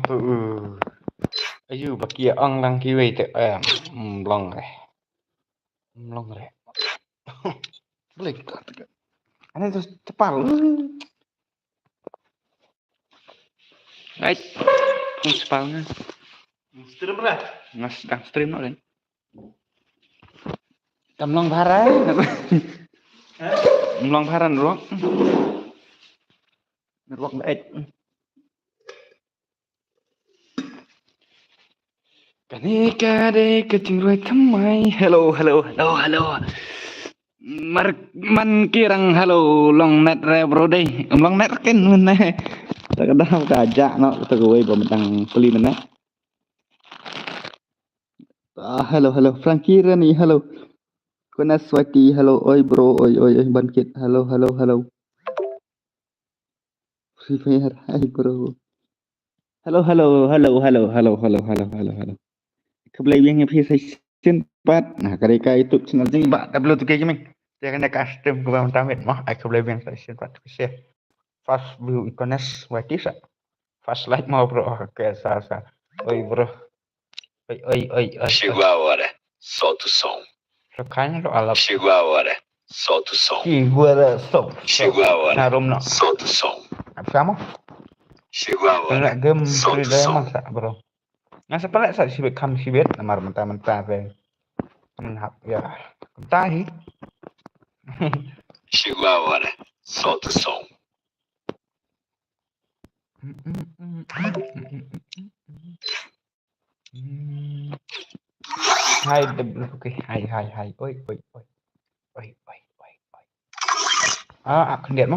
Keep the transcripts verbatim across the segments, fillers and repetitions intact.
Uh. Ayu ba ki ong lang kiwei te em. Mlong re. Mlong re. Boleh kita. Ane tu tepal. Ai. Tepal nga. Stream lah. Ngas dang stream no len. Kam long bharan. Kam long bharan ruok. Ruok da et. Kane ka dei ka jingrwai thymmai. Hello, hello, hello, hello. Mar man kirang hello long net re bro dei. Long net kin men ne. Ta ka dah ka ja no ta ka wei ba metang peli men ne. Ah, hello, hello. Frankie Rani, hello. Kuna Swati, hello. Oi bro, oi, oi, oi, ban kit. Hello, hello, hello. Free Fire, hi bro. Hello, hello, hello. Khublei biang ïa phi sa shisien pat. Na ka dei ka YouTube channel jong i Bah W two K Gaming. Te kane ka stream kaba mynta miet mo. Ai khublei biang sa shisien pat. Share. First view ikones wati sa. First like mo bro. Okay, sa sa. Oi bro. Oi oi oi oi. Chegou a hora. Solta o som. Chegou a hora. Solta o som. Chegou a hora. Solta o som. Solta o som. Chegou a hora. Solta o som. Nga sa pala sa sibit kam sibit namar mentah-mentah pe. Menhap ya. Mentah hi. Chegou a hora. Solta o som. Hai, okay, hai, hai, hai. Oi, oi, oi. Oi, oi, oi, oi. Ah, ah, khyndiat mo.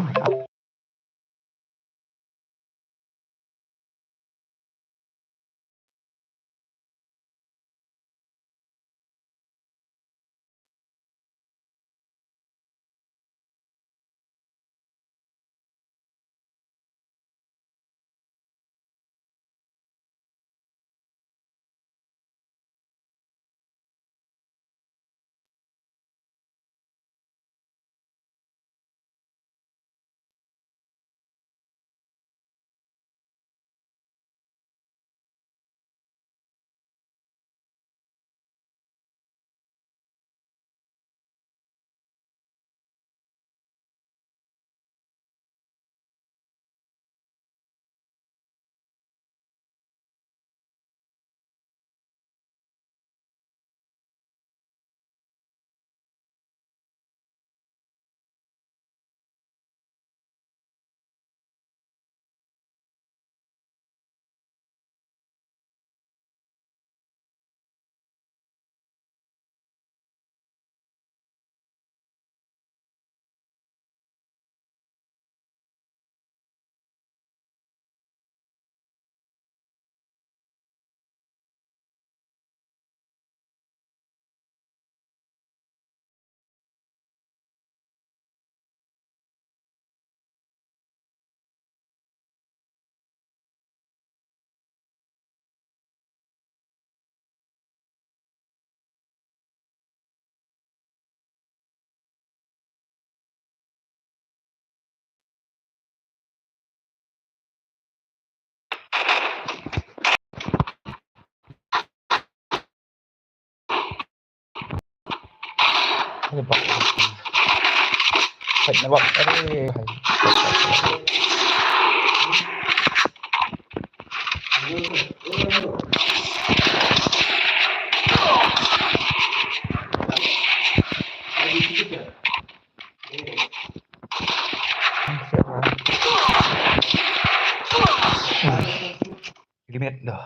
Limit dah.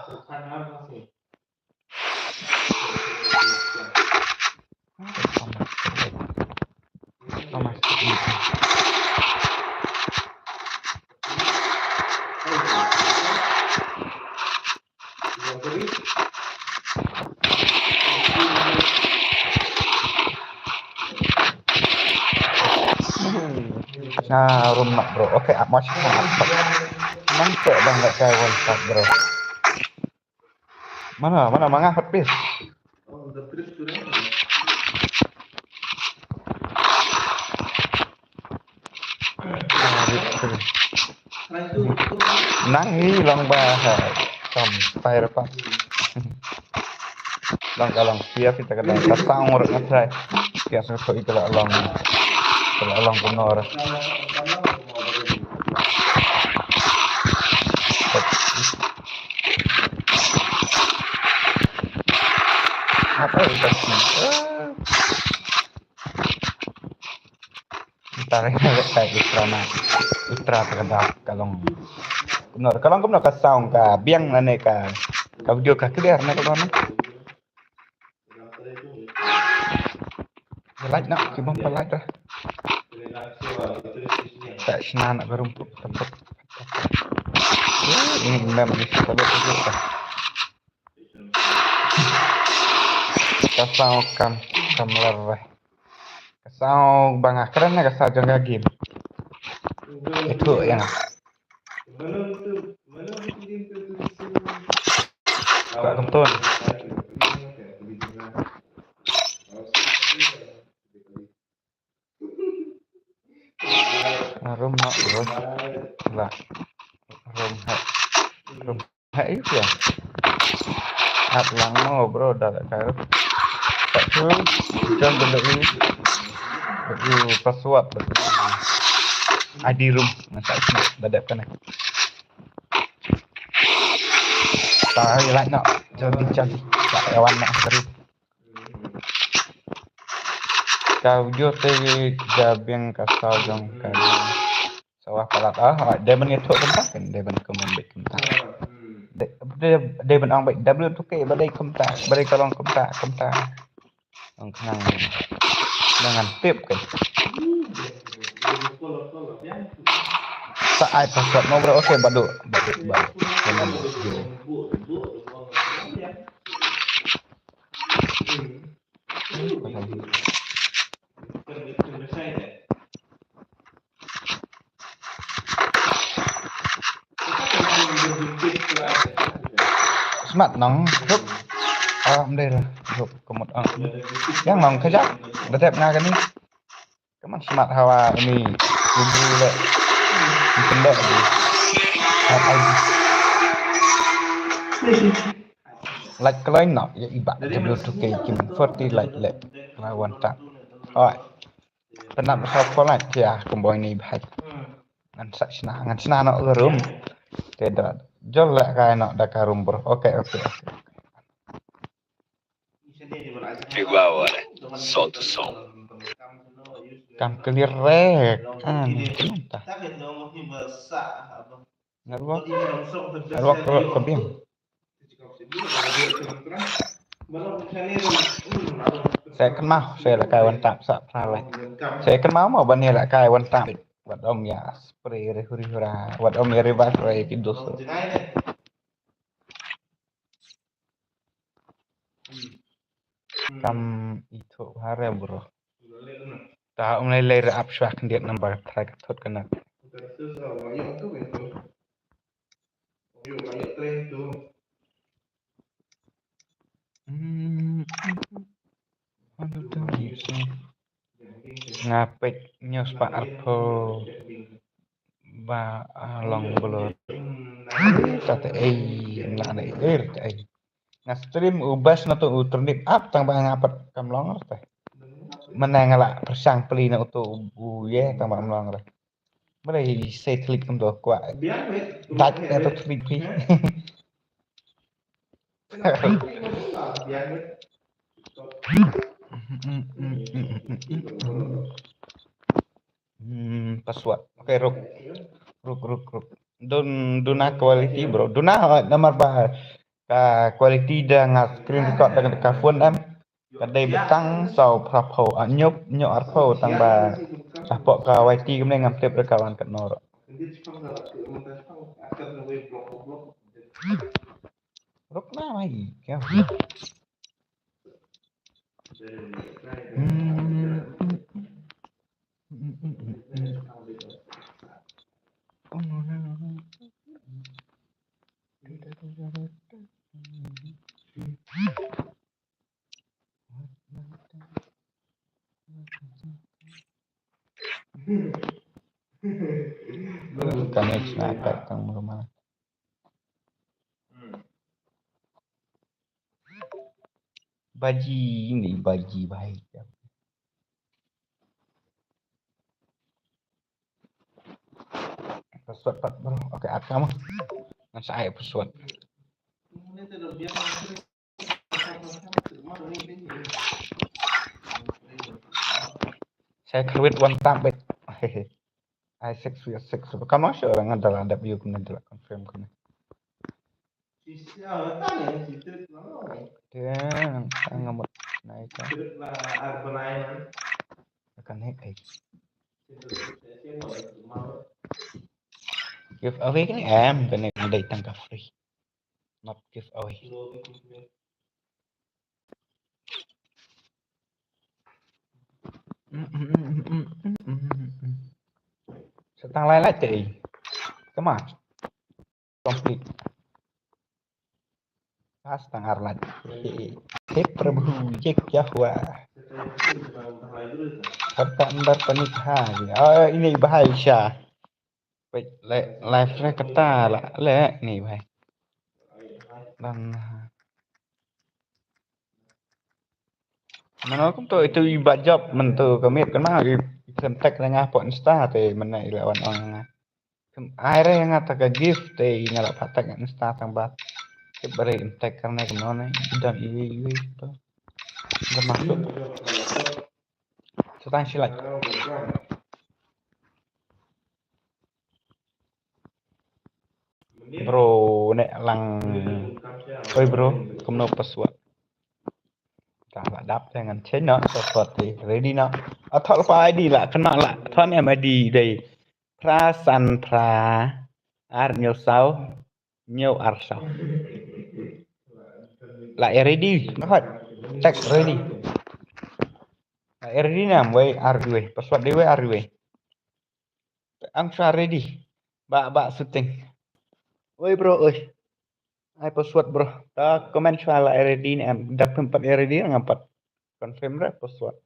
Ah, room mat bro. Okay, ah, mas. Nang cek bang nggak kawan tak bro. Mana, mana manga hot piece? Nang hi long ba. Tam, tai rapat. Long ka long pia kita ka dang ka sound rek ngatai. Pia sa so ita la long. Ita la long kumno rek. Apa ita sini? Ita ka itra na. Itra ta ka dak ka long. Kumno ka long kumno ka sound ka biang na ne ka ka video ka clear na ka long. Ka light na ki bom ka light dah. Tak sna nak garum puk tempat. Ini mem ni sebab tu. Ka sound kam kam lar. Ka sound ba nga kren na ka sound jong ka game. Itu yang. Ka kentun. Room no bro. Lah. Room hai. Room hai itu ya. At lang mo bro dah tak kau. Tak tu. Jangan benda ini. Bagi password bagi. I D room masa ini dah ada kan. Tak lagi nak. Jangan jangan. Tak kawan nak terus. Ka video te da biang ka sound jong ka. Sawah palat ah, dei ban ïathuh kumta kan, dei ban comment bad kumta. Dei, dei, dei ban ong bad W two K ba dei kumta, ba dei ka long kumta, kumta. Ong khnang. Ngan tip kan. Sa ai password mo bro, okay, badu, badu, badu. Smat nang rup. Ah, mdei lah. Rup kemut ang. Yang nang kejap. Dedep nga kani. Keman smat hawa ini. Bumbu le. Ini pendek ni. Hai, hai. Like kloi no ya iba W two K kim forty like le. Lawan tak. Oi. Penat besar kolat ya kemboi ni bahai. Ngan sak sna ngan sna no room. Te da jol la kai no da ka room bro. Okay, okay, okay. Three hour. Song to song. Kam clear rek. Ah, ni ta. Network, network ka biang. Sa kynmaw sa la kai wan tap sa phra lai. Sa kynmaw mo ban ïa la kai wan tap. Wat ym ïa spray re huri hura. Wat ym ïa revive re ki dos. Kam ithuh bha re bro. Ta um lei lei re ap shwa khyndiat nambar try ka thot kana. Hmm. Nga peit news pa arphew ba, ah, long belo. Ta te ei na ne er te ei. Nga stream u bas na to u turnip ap tang ba nga pat kam long te. Mana nga la persang peli na to u ye tang ba kam long re. Mana i se tlik kum to kwa. Dat na to tlik pi. Hmm, password. Okay, ruk. Ruk, ruk, ruk. Dun, duna quality, bro. Duna, namar ba ka quality da nga screen record da ka phone em. Ka dei betang saw phraphew, ah, nyop, nyop arphew tang ba. Ka pok ka Y T kumne ngam tip da ka wan kat nor. Ruk na mai. Kane sna ka tang rumah. Baji ni, baji baik. Password pat bro. Okay, add ka mo. Ngan sa ai password. Sa khrwit one tap bet. Ai six we six. Kam sure ngan da la dep ïa kumne da la confirm kumne. Dang, tang ngamut nai ka. Ka ne ai. Give away kane em, kane dei tang ka free. Not give away. Sa tang lai lai te. Come on. Complete. Pas tang ar lai. He Prabhu, ye kya hua? Kata andar panik ha. Oh, ini bahai sha. Wait, le, live re kata la, le, ni bahai. Dan, mano kumto itu iba job mento kami kena i sem tag na ngah po Insta te mena i lawan ong. Ai re nga ta ka gift te nga la pat tag Insta tang ba. Ke bari im tag karne kumno ne. Dang i i to. Dah masuk. Setang silai. Bro, ne lang. Oi bro, kumno password? Ka la dap te ngan change noh password te. Ready noh. Athol pa I D la kena la. Thon em I D dei. Phra san phra. Ar hynñiew saw. Hynñiew ar saw. La ready. Mahot. Check ready. La ready nam wei ar wei. Password dei wei ar wei. Ang sha ready. Ba ba shooting. Oi bro oi. Ai password bro. Ta comment sha la ready ne em. Dap pem pat ready ngam pat. Confirm re password.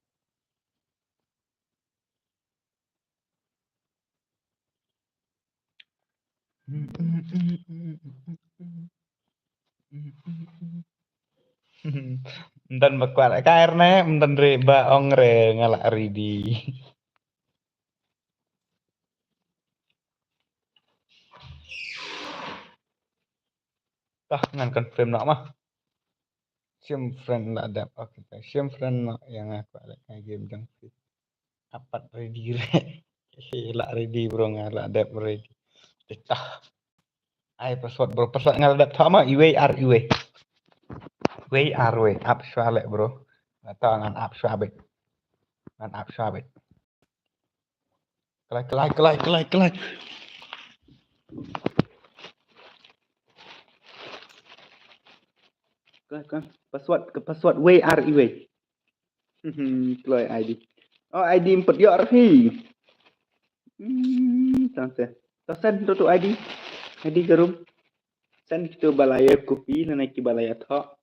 Mdan ba kwah ka er ne, mdan re ba ong re nga la ready. Tah ngan confirm noh mah. Shim friend la dep. Okay, shim friend noh yang aku ada kai game jong free. Apat ready re. He la ready bro nga la dep ready. Tah. Ai password bro, password nga la dep tha ma iwei ar iwei. Wei ar wei ap shwa le bro. Nga ta ngan ap shwa bet. Ngan ap shwa bet. Kelai kelai kelai kelai kelai. Kelai kelai. Password ke password wei ar iwei. Kloi I D. Oh, I D mpet ïoh hi. Hmm, tang se. To send to tu I D. I D jarum. Send kitu balaya kopi nana ki balaya thok.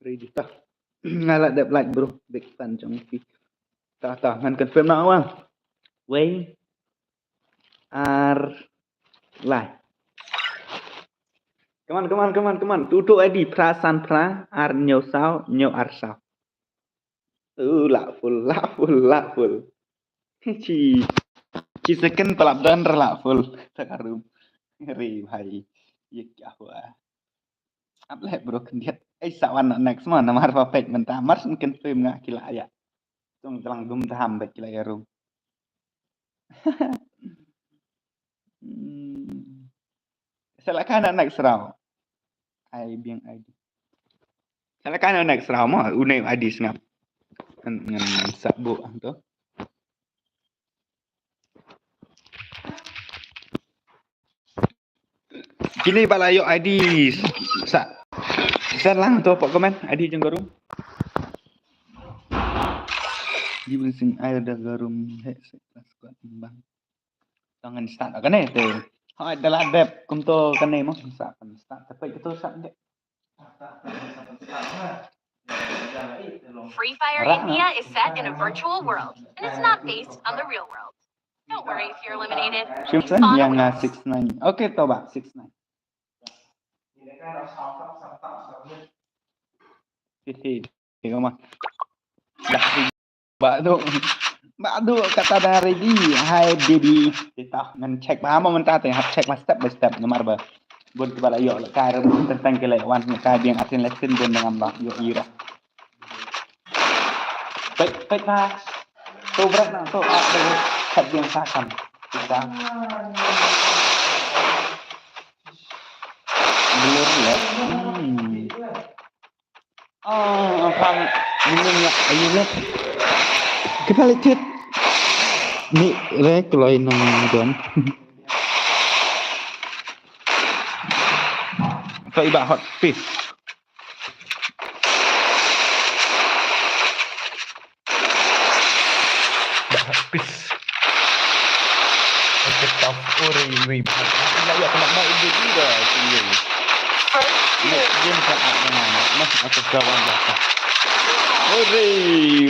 Ready tah. Nga la dep like bro, big fan jong phi. Tah tah ngan confirm na awang. Wei. Ar lai. Come on, come on, come on, come on. Tu tu I D phra san phra ar hynñiew saw hynñiew ar saw. Uh, la full, la full, la full. Chi chi second pelap dan la full. Takarum. Ri bhai. Ye kya hua? Ap le bro khyndiat. Ai sa wan next ma namar pa pek mynta. Mar syn confirm nga ki la ïa. Tong tlang dum tham bek ki la ïa rum. Hmm. Sa la ka na next round. Ai biang I D. Sa la ka na next round ma une I D sngap. Ngan ngan sa bu ang to. Kini ba la ïoh I D sa. Sa lang to pok komen I D jong ka room. Di bun sing ai da ka room he se squad bang. Tang ngan start kane te. Ha da la dep kumto kane mo sa kan start tapi kito sa de. Free Fire India is set in a virtual world, and it's not based on the real world. Don't worry if you're eliminated. Simpson yang uh, six nine. Okay, to ba six nine. Siti di rumah. Dah ba tu. Ba tu kata dah ready. Hai baby. Kita ngan check ba ma mynta te hap check ma step by step namar ba. Bun kiba la ïoh la kai rum tentang ki leh wan ka biang atin lesson bun dengan ba ïoh ira. Pek pek na. Tu berat na tu apa tu. Kat biang sakam. Kita. Belum ya. Hmm. Ah, kan ini ya, ini. Kita lihat. Ni re kloi nang don. Kau iba hot piece. Dah habis. Aku tahu ori wi. Aku nak ya kena mai dia dia sini. Ini dia tak nak mana. Nah, aku kawan dah. Ori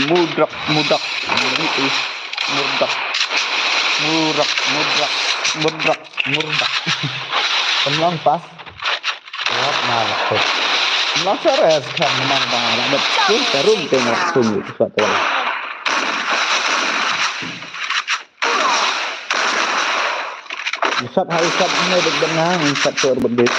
mudak mudak. Ini eh mudak. Murak mudak mudak mudak. Tenang pas. Wat na la khut. Nang sa res kan nang ba la bet tu tarum te nang tum tu sat tu. Sat hai sat ne dek dengar sat tu rebet.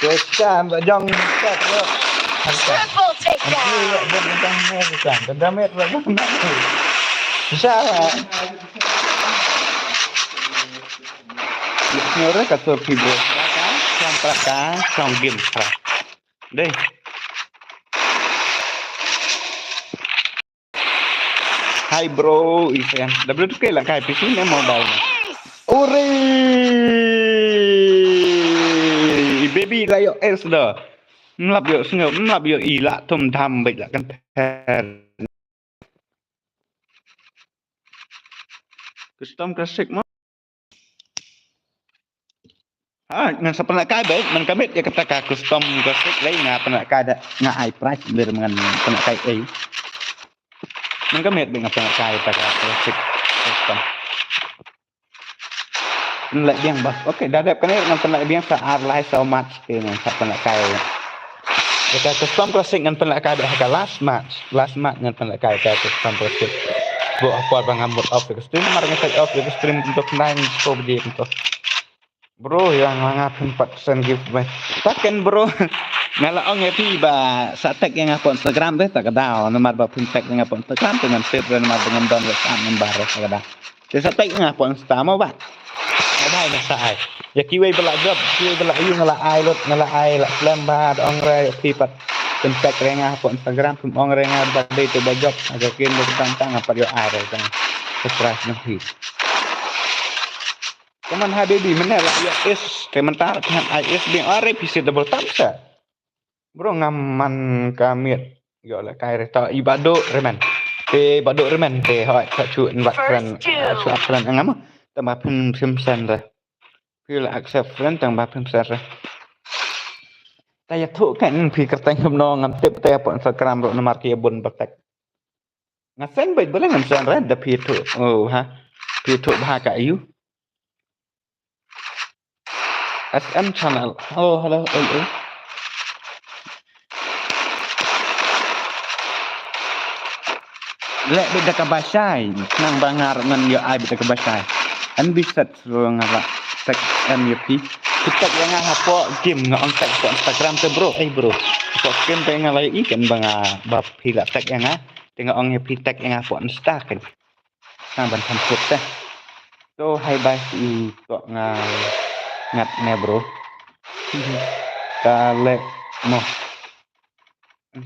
Question ba jong tek lo. Triple takedown. Susah lah. Nyore ka tur ki bro. Sang praka, sang game pra. Dei. Hi bro, isan. W two K la kai P C ne mobile ne. Ore! Baby la ïoh S da. Mlap ïoh sngewbha, mlap ïoh i la tum dam beit la kan ter. Custom classic mo. Ah, ngan sa pynlehkai beit, man ka miet ïa kata ka custom classic lei nga pynlehkai da nga ai price lir ngan pynlehkai ei. Man ka miet beit nga pynlehkai kata ka classic custom. Pynleh biang bas. Okay, da dep kane ngan pynleh biang sa ar lai saw match te ngan sa pynlehkai. Ïa ka custom classic ngan pynlehkai da ha ka last match. Last match ngan pynlehkai ka custom classic. Bro, ha por ba nga mut off ïa ka stream, mar nga sa off ïa ka stream kumto khyndai ngan shu biji kumto. Bro, ïa nga nga phin pat send gift beit. Taken bro. Nga la ong ïa phi ba sa tag ïa nga hapoh Instagram beit, ta ka daw namar ba phin tag ïa nga hapoh Instagram te ngan tip re namar ba ngam don WhatsApp number re, ta ka daw. Te sa tag ïa nga hapoh Insta mo ba. Nga dei nga sa ai. Ïa kiwei ba la job, kiwei ba la ïoh nga la ai lut, nga la ai la slem ba da ong re ïa phi pat. Phin tag re nga hapoh Instagram, phim ong re nga ba dei te ba job. Aga kin ba tang tang nga pat ïoh ai re tang. Surprise na phi. Kaman ha baby mynne la ïa is te mynta te han ai is biang are phi si double tap sa. Bro ngam man ka miet. Ïoh la kai re to i ba do remen. Te ba do remen te hoi ka chu invite friend. Chu friend ngam. Te ba phin phin send re. Phi la accept friend tang ba phin send re. Ta ïa thu kan phi kyrteng kumno ngam tip te hapoh Instagram ro namar ki bun ba tag. Nga send beit bale ngam send re da phi thu. Oh ha. Phi thu ba ka ïu. S M channel. Hello, hello, hello. Leh beit da kaba shai, nang ba ngar ngan ïoh ai beit da kaba shai. An bi set ro nga la tag an ïa phi. Phi tag ïa nga hapoh game nga ong tag hapoh Instagram te bro, eh bro. Hapoh game te nga la ïohi kan ba nga ba phi la tag ïa nga. Te nga ong ïa phi tag ïa nga hapoh Insta kan. Nang ban tham kut te. To hai bai i to nga ngat ne bro. Ka lek mo.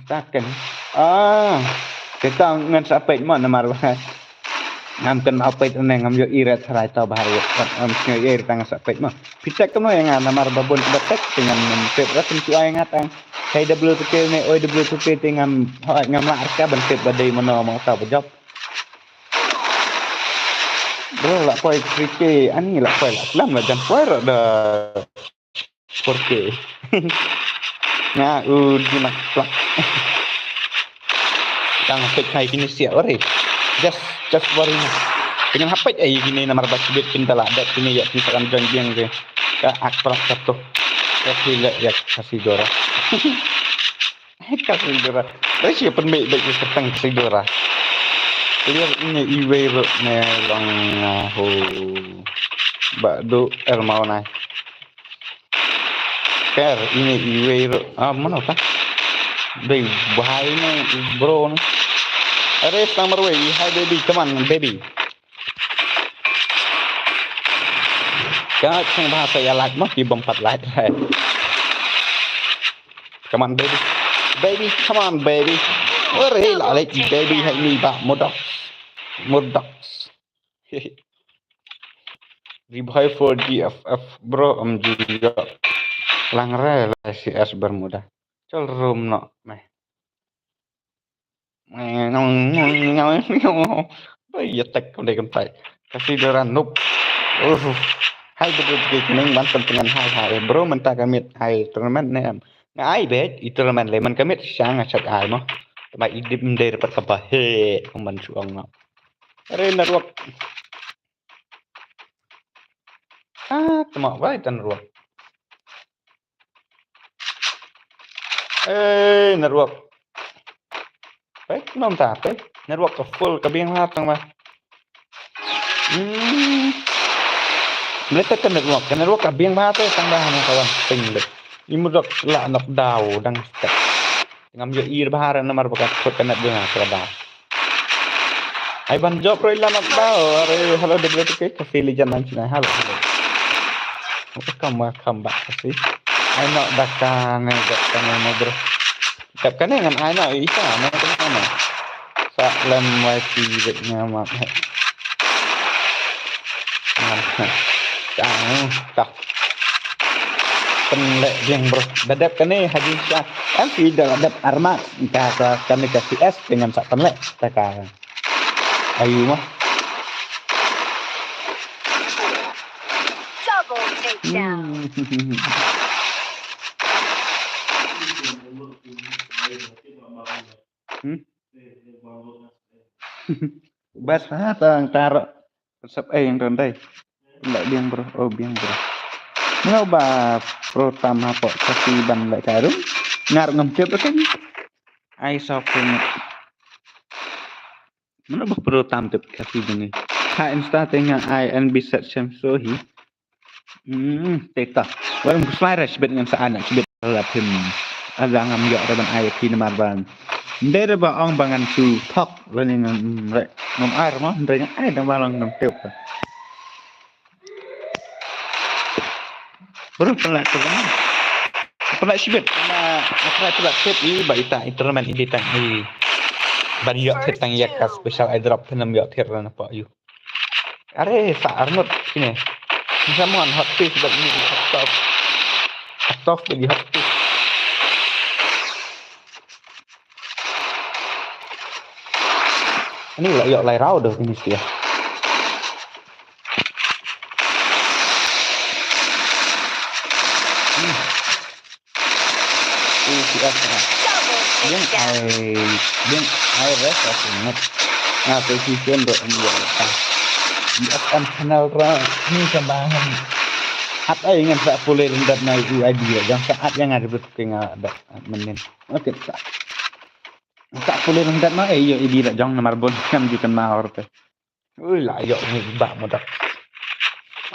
Taken. Ah. Kita ngan sa peit mo namar ba. Ngam kan ma peit ne ngam ïohi re tharai to bahar ïa. Ngam ïohi re tang sa peit mo. Phi tag kumno ïa nga namar ba bun ba tag te ngam peit re tang tu ai nga tang. Hai W two K ne oi W two K te ngam hoi ngam la arka ban peit ba dei mano mo ta ba job. Bro la poi three K ani la poi la lam la jan poi ro da. Porque nga u dinak plak. Tang pek hai kini sia ore. Just, just worry. Dengan hapet ai kini namar ba sibit kin tala dat kini ya kin sakan janjiang ke. Ka ak plak satu. Ya kila ya kasih dora. Kasih dora. Dari siapa baik baik tentang kasih dora. Lihat ini iwe ro ne long ho. Ba do er mau nai. Ker ini iwe ro. Ah, mana ka? Dei bahai ne bro ne. Are stammer we, hi baby, come on baby. Ka chang bahasa ya like mah ki bom pat like. Come on baby. Baby, come on baby. Ore la lek baby hai ni ba modok. Modok. Revive for D F F bro, em juga. Langre la C S Bermuda. Chol room no meh. Bai ya tek kau dei kentai. Kasih doran nup. Uh. Hai betul betul kuning ban pentingan hai hai. Bro menta kamit hai tournament ne em. Nga ai bet i tournament le man kamit siang nga chat ai mo. Temai idip mdei dapat kebah he. Kuman suang no. Are network. Ah, tama bai tan ruak. Eh, network. Pek nom ta pek. Network ka full ka biang ha tang ba. Hmm. Mlete ka network, ka network ka biang ba te tang ba hana kawan ping le. Imudok la nok dau dang stek. Ngam yo ir bahar namar bakat thot ka net biang ha ka dau. Ai ban job roi la nok dau. Are hello de blete ke kasi lijan nan china hello hello. Welcome welcome back kasi. Ai nok daka ne daka ne bro. Daka ne ngan ai nok ita ne daka ne. Sa lem wai ti dek nyamat he. Ngan he. Chang tak. Pynleh biang bro. Dadep kane haji sha. Kan si da dep armat. Ka ka kane ka C S dengan sa pynleh. Ta ka. Ayu mah. Double takedown. Hmm. Hmm? Bas ha tang tar. Sap ai yang randai. Lek biang bro, oh biang bro. Mano ba pro tam hapo kasi ban lek karum. Ngar ngam tip kan. Ai sap kan. Mano ba pro tam tip kasi dini. Ha insta tenga ai N B set sem so hi. Hmm, teta. Warum kusmai res bet ngan sa anak bet lap him. Ada ngam yok reban ai phi namar ban. Ndai reba ong bangan su thok lani ngam, mm, re ngam ai rema ndai ngam ai dang balang ngam tip. Bro pala tu kan. Pala sibet na akra pala tip i ba ita internet i tang i. Ban yok tip tang yak ka special airdrop phi nam yok tip na pa yu. Are sa arngut sini. Ni someone hot piece but ni hot top. Hot top jadi hot piece. Ini lah yok lai rau dah ini sih ya. Hmm. Ui, si F. Biang ai, biang ai rest aku ingat. Nah, tu si Ken ro ni ya. Di F M channel ra ni sembahang. At ai ngan sa pule lendat na U I D ya. Jang sa at yang ada betul ke nga ada menin. Okey, sa. Sa pule lendat na eh yo idi la jong na marbon kan di kan ma or te. Ui la yo ni ba modak.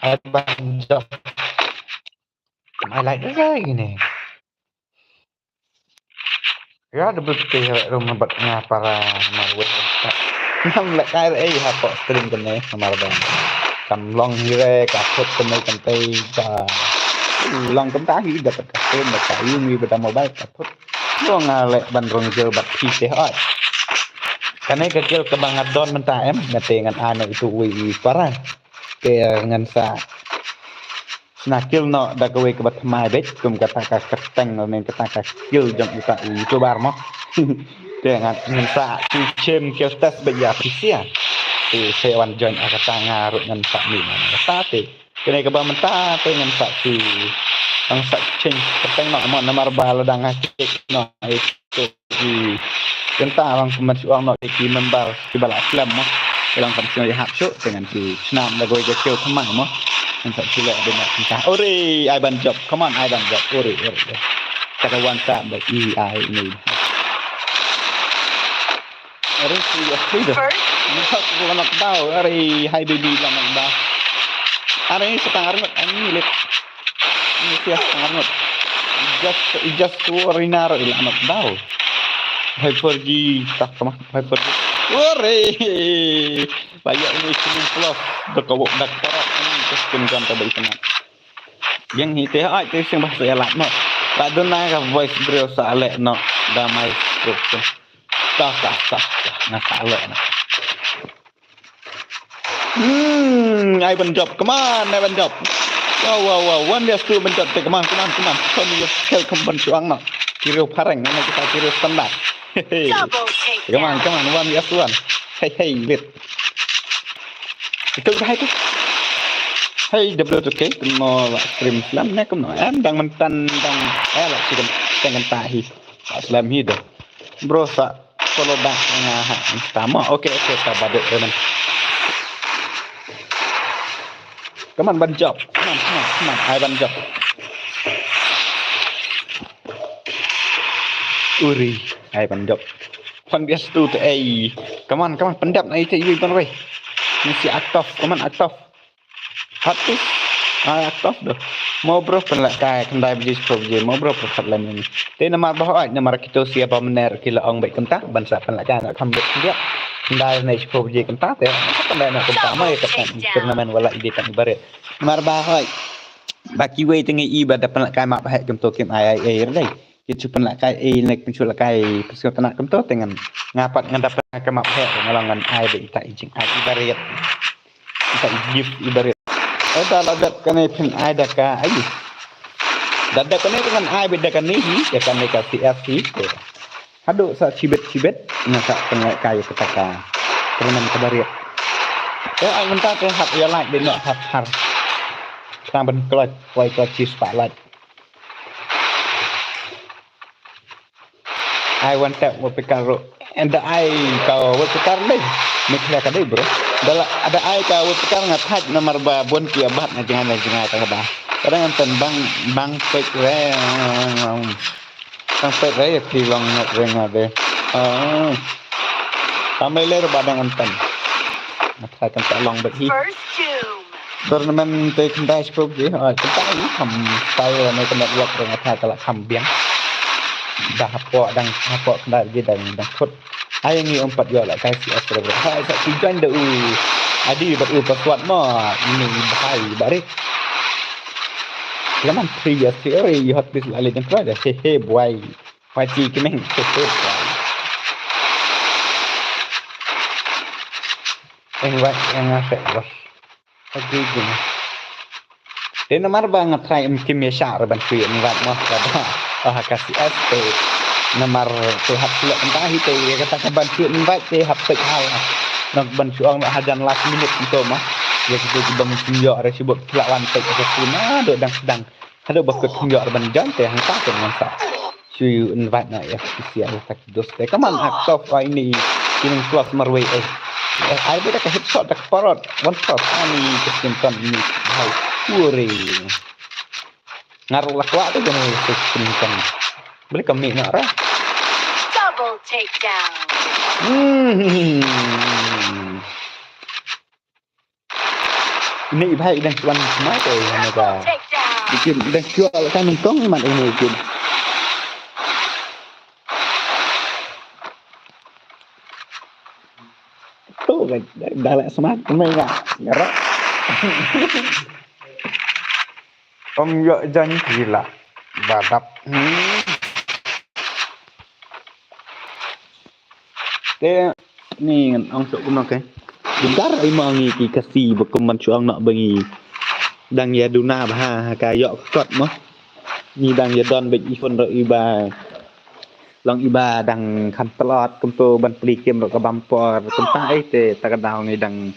Ai ban jam. Mai lai dai ni. Ya da bit ke rum na bat nga para marwei. Ngam lek ai ei ha pok stream kene namar ba kam long hi re ka khut kene kan tei ka long kam ta hi da ka stream da ka yu mi ba da mobile ka khut. Long nga lek ban rong jil bat phi te hot. Kane ka gel ka ba nga don mynta em nga te ngan ai na itu wei i para. Ke ngan sa Sna kill noh da kawei kaba thymmai beit kum kata ka kyrteng ne kata ka skill jong uta u YouTuber mo. Te ngan ngan sa tu chem kill test beit ïa phi sia. Te se wan join a kata nga ruh ngan sa mih na kata te. Kane kaba mynta te ngan sa tu Tang sa change kyrteng noh mo, namar ba la dang ha check noh, eh, to ki. Kynta lang kumban shu ong noh ki member kiba la slem mo. Ki long kam shu ïahap shuh, te ngan shu snam da kawei ka kiew thymmai mo. Ngan sa shu leh beit noh kynta. Uri, ai ban jop. Come on, ai ban jop. Uri, uri, uri. Kata wan sa ba i ai ni. Uri, si, si, si. First. Ni sa ku nak daw. Uri, hai baby, la nak daw. Uri, sa tang uri, ani lit. Ni sias ngarngut. Just, just worry nar ila anak daw. Five four G tak kama, five four G. Worry. Ba ïa ini sini plus. Dak kawok dak parot ini keskin kan ta bai kena. Yang hi te ai te sing bahasa ïa lak no. Ba duna ka voice bro sa lek no. Damai stroke tu. Tah tah tah tah. Nga sa lek no. Hmm, ai ban jop. Come on, ai ban jop. Wow, wow, wow. One versus two ban jop. Te, come on, come on, come on. Show me your skill, come ban shu ong noh. Ki riew phareng, ngan kita ki riew standard. Hehe. Double take Come on, down. Come on, one versus one. Hey, hey, wait. Itu dah itu. Hey, double two K, kumno la stream slam ne kumno. Em, dang myntan, dang, eh, la chicken, chicken tahi. Slam hi dah. Bro, sa follow back nga ha Insta mo. Okay, okay, sa baduk re man. Come on, ban jop. Come on, come on, come on. Ai ban jop. Uri, ai ban jop. Fan bias tu te ai. Come on, come on, pendap na ite yui ban wei. Ni si Aktov, come on Aktov. Hot piece. Ai Aktov doh. Mo bro pynlehkai khyndai baje shiphew baje. Mo bro pynlehkai lem ini. Te namar ba hoi namar kito sia ba mener ki la ong beit kynta ban sa pynlehkai na kham beit khyndiat. Khyndai ne shiphew baje kynta te. Khyndai na kynta mo ïa ka tournament wala ide kan ibarit. Namar ba hoi. Ba kiwei te ngi i ba da pynlehkai map heh kumto kim ai ai ai rdei. Ki chu pynlehkai ai ne kim chu lehkai pynshong tana kumto te ngan nga pat ngan da pynlehkai map heh nga long ngan ai beit ita i jing ai ibarit. Sa gift ibarit. Oi ta la dep kane phin ai da ka ai. Da dep kane phin ai beit da kane hi, da kane ka C S hi. Haduh sa chibit chibit nga sa pynlehkai ïa kata ka permen ka barit. Te ai mynta te hap ïa like dei noh hap har. Tang ban kloi kloi kloi chi spotlight. Ai wan tap wa pikar ro. Enda ai ka wa pikar dei. Ni khleh ka dei bro. Dala ada ai ka wa pikar nga thaj namar ba bun ki abat nga jngai nga jngai ta ba. Kadang antan bang bang pek re. Bang pek re ya phi long ngat re nga de. Ah. Tamai le ba dang antan. Nga thaj kan ta long bet hi. First two. Tournament te khyndai shiphew ji, ah, kynta i kham style ne ka network rong ata ka la kham biang. Da hapoh dang hapoh khyndai ji dang dang khut. Ai ngi ong pat ïoh la kai C S rong. Hai sa ki join da u. Adi bad u password mo. Ini bahai barit. Laman three years theory hot this la le dang kra da he he boy. Wai chi ki meng he he boy. Eng wai eng a fe bos. Agi gini. Te namar ba nga try em kim ya sha re ban shu invite mo ka ba. Ah ka C S te namar te hap shu lek kynta hi te ya kata ka ban shu invite te hap tek hal. Nok ban shu ong hajan last minute nto ma. Ya kita ki bang shu yo re shu bok kila wan tek ka shu na do dang sedang. Hado ba kut khyndiat ban jan te hangta te ngan sa. Shu invite na ya official ta ki dos te. Come on Aktov ai ni kining close marwei eh. Eh, ai beda ka headshot da ka parot. One shot ani ka skin ton ni. Hai. Uri. Ngaru la kwah tu kena skin ton. Boleh kami nak ra. Double takedown. Hmm. Ini i bhai i dang chuan mai te ne ka. Double takedown. Ikin i dang chuan la kan tong man ini ikin. Tu ka da la smat mai nga. Ngara. Ong yo jan ki la ba dap. Hmm. Te ni ngan ong suk kumno ke. Bynta ai ma ngi ki Khasi ba kum ban shu ong noh ba ngi dang ïa duna bha ha ka ïoh ka kot mo. Ngi dang ïa don bad i khun ruh iba long iba dang kham tlot kumto ban plie kim ruh ka bam por kumta ai te ta ka daw ngi dang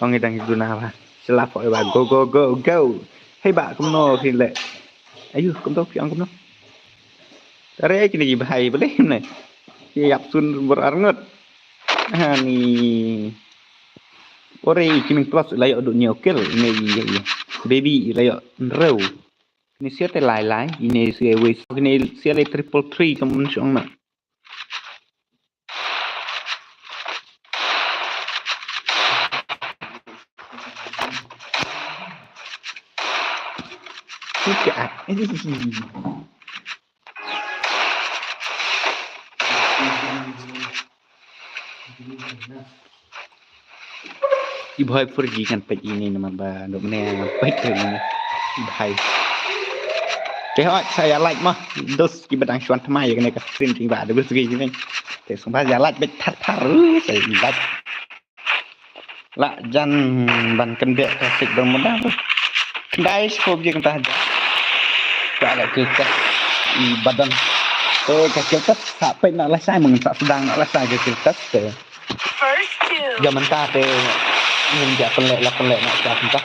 ong ngi dang ïa duna bha. Shlap ho iba go go go go. Hei ba kumno phi leh. Ayu, kumno, phi ong kumno. Tare kine ki bhai bele ne. Ki ïap sun bor arngut. Ani. Ore kine plus la ïoh duk hynñiew kill ne, ïa, ïa. Baby la ïoh hynriew. Kine sia te lai lai, kine sia wei, kine sia le triple three kum shong na. Ki bhai four G kan peit ine namar ba dok ne peit ine. Ki bhai. Te hooid sa ïa like mo. Dos ki ba dang shuwa thymmai ïa kane ka stream jong ba da bus gi jong. Te sngewbha ïa like beit thar thar. Sa ïa like. La jan ban kyndiah traffic dang mynta. Khyndai shuwa bji kumta hajan. Ka la kill test i Badan. Te ka kill test sa peit na la sai mung sa sdang na la sai ka kill test te. First kill. Ïa mynta te ngin ïa pynleh la pynleh na ka mynta.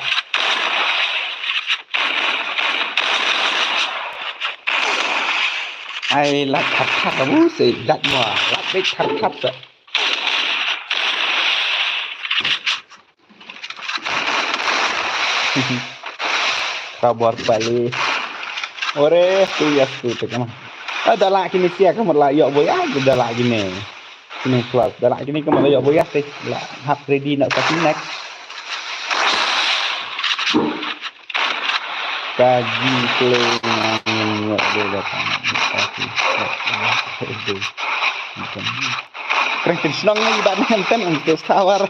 Ai la thap thap abu se la mo la bit thap thap sa. Khabar pali. Ore tu ya tu te kama. Ada la kini sia kama la ïoh boya ada la kini. Kini plus. Ada la kini kama la ïoh boya te la hap ready na ka next. Kaji play nang ngot de datang. Kren kin shnong ni ba nang ten ang tu sawar.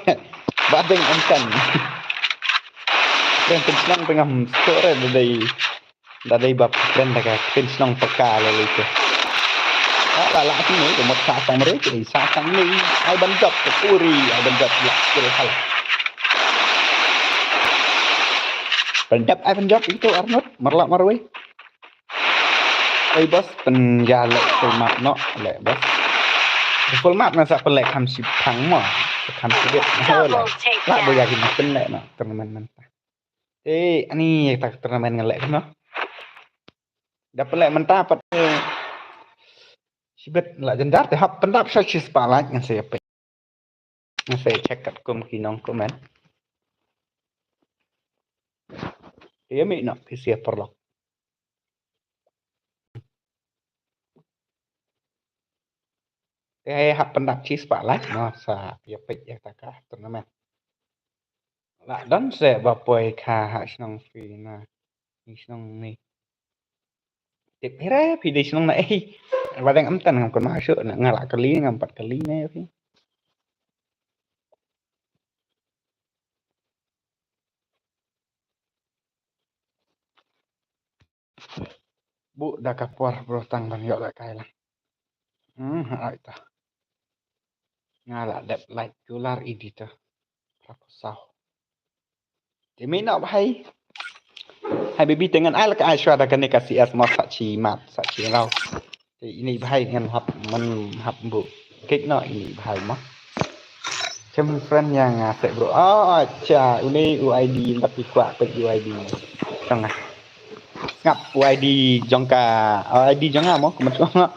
Ba deng ang ten. Kren kin shnong tengah sore de dei. Da dei bap kren da ka kin shnong peka le le ke. Ah, la la tu ni ko mot sa sang mere ke sa sang ni. Ai ban jop ko puri ai ban jop la skill hal. Ban jop ai ban jop itu Arnold marla marwei. Oi bos pen ya le full map no le bos. Full map na sa pelek kham si pang mo. Kham si bit. Ho le. La bo ya ki pen le no tournament man. Eh ani tak tournament ngelek no. Da pelek menta pat. Sibet la jendar te hap pendap sa chis palak ngan saya pe. Ngan saya check kat kum ki nong comment. Dia mi nak pisia perlok. Te hap pendap chis palak no sa pia pek ya taka tournament. La don se ba poi ka ha shnong fi na. Ni shnong ni. Tip hira phi dei shnong na eh. Ba dang am tan ngam kon ma shu na ngala kali ngam pat kali ne phi. Bu da ka por bro tang ban ïoh da kai la. Hmm, ai ta. Nga la dep light kular editor. Rakusau. Te mi no bhai. Hai baby te ngan ai la ka ai shwa da kane ka C S mo sa chi mat sa chi rau. Te ini bhai ngan hap man hap bu. Kik no ini bhai mo. Chem friend yang nga se bro. Oh acha une U I D lap i kwah pek U I D. Tong ah. Sngap U I D jong ka, U I D jong nga mo, kumno nga.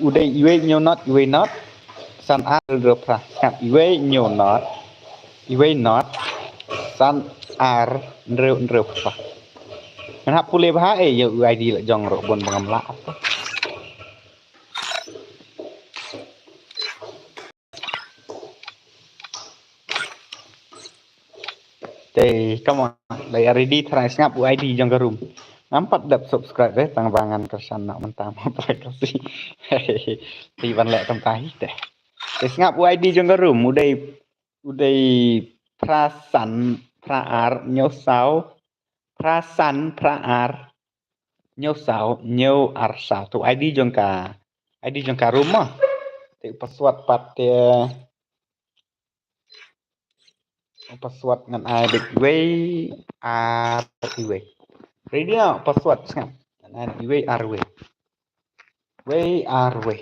U dei iwei hynñiew not, iwei not. San ar hynriew phra. Sngap iwei hynñiew not, iwei not. San ar hynriew hynriew phra. Ngan hap pule bha eh ïa U I D la jong ruh bun ba ngam lah. Te, come on. Lai ready try sngap U I D jong ka room. Ngam pat dep subscribe eh tang ba ngan kyrshan na mynta ma pra kasi. Te ban leh tang tahi te. Te sngap U I D jong ka room u dei u dei phra san phra ar hynñiew saw phra san phra ar hynñiew saw hynñiew ar saw. Tu I D jong ka I D jong ka room mo. Te u password pat te u password ngan ai beit iwei ar iwei. Ready no password sngap. Ngan ai iwei ar iwei. Iwei ar iwei.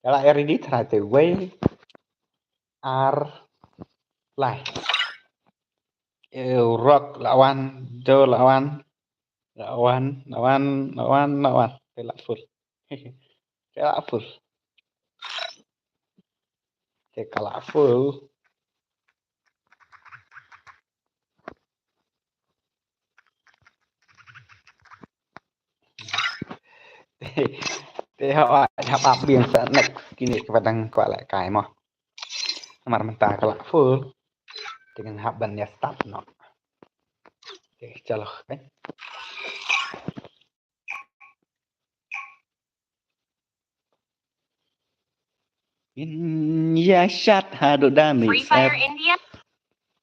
Ka la ready try te iwei ar lai. Eu rok la wan do la wan. Lawan, lawan, lawan, lawan. Te lah full. Te lah full. Te ka lah full. Te ha, ha, ha, biang sa next kine kaba dang kwah lehkai mo. Namar mynta ka lah full. Te ngan hap ban ïa start noh. Te chalo, eh. In ya shat haduh da mi. Free Fire India.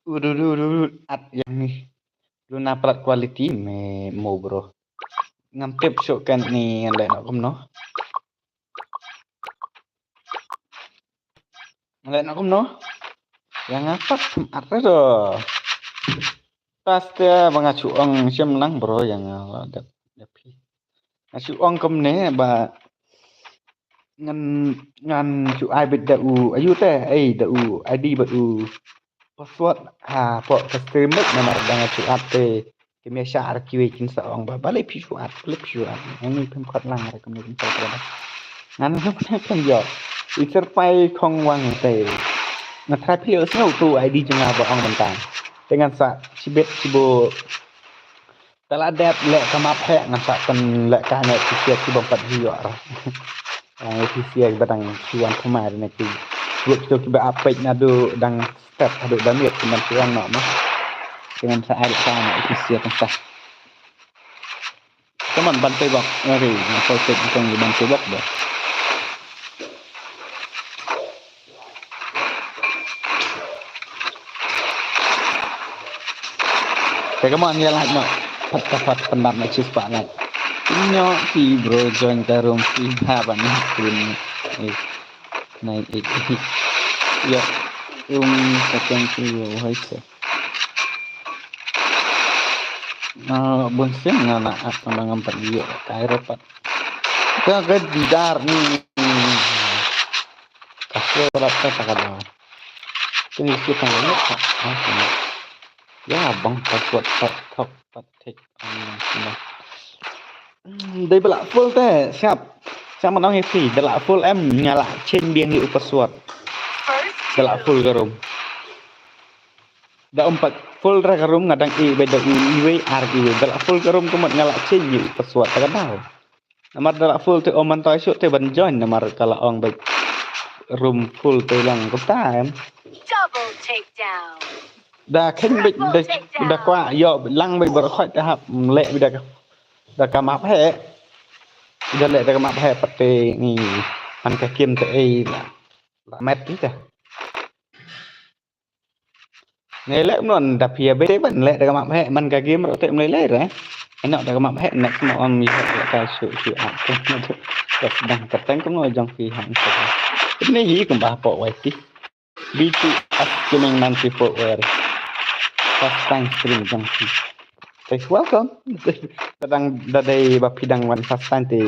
Udu du du du at yang ni. Lu na plat quality me mo bro. Ngam tip shuh kan ni leh noh kumno. Leh noh kumno. Yang apa sem at re do. Pas te ba nga shu ong shim lang bro yang nga dep dep hi. Nga shu ong kumne ba ngan ngan shu ai bit da u ayu te ai da u I D bad u password ha pok ka stream bad namar da nga shu at te. Ki mia sha ar kiwei kin sa ong ba balei phi shu at balei phi shu at. Ngan ni phem khot lang re kumne kin sa. Ngan ni phem khot lang. Ïa syrpai khong wang te. Nga trai phi ïoh sngewthuh I D jong nga ba ong mynta. Te ngan sa shibit shibo. Te la dep leh ka map heh ngan sa pynlehkai na ki siat ki bym pat ju ïoh. Ki siat ba dang shu wan thymmai ne ki. Ïoh kitu kiba ap peit naduh dang step haduh da miet ki man shu wan noh mo. Te ngan sa ai lehkai na ki siat tang sa. Come on, ban pei bok. Ari, ngan poi peit ngan pei bok ba. Te come on, ïa like noh. Pat ka pat pyndap na shi spah like. Nyo ki bro join ka room ki ha ban screen. Eh, nine eight eight. Ïa, um, ka teng ki yo hai se. Ah, bun sien nga na at nga ngam pat ïoh kai re pat. Ka ka didar ni. Ka sio rap ka ta ka da. Kini si ka ni ka. Ya bang ka suat pat thok pat thik. Dei ba lah full te siap. Siap man ong ïa phi da lah full em nga lah change biang ïa u password. Da lah full ka room. Da um pat full ra ka room nga dang i ba da u iwei ar iwei da lah full ka room ka mut nga lah change ïa u password ta ka daw. Namar da lah full te um man tai shu te ban join namar ka la ong ba room full te long ka ta em. Double takedown. Da kheng bit da da kwa yo lang bit bar khoi ta hap leh bit da ka da ka map he. Da leh da ka map he pat te ni man ka kim te ei la met ni ta. Nge leh mlon da pia be ban leh da ka map he man ka game ro te mlei lei re. Eno da ka map he next mo on mi he ka shu shu ap. Ka sedang kateng ko mo jong phi hang. Ini hi kumba po wai ti. B T S Gaming ninety-four where first time stream jong phi. Thanks welcome. Kadang da dei ba phi dang wan first time te.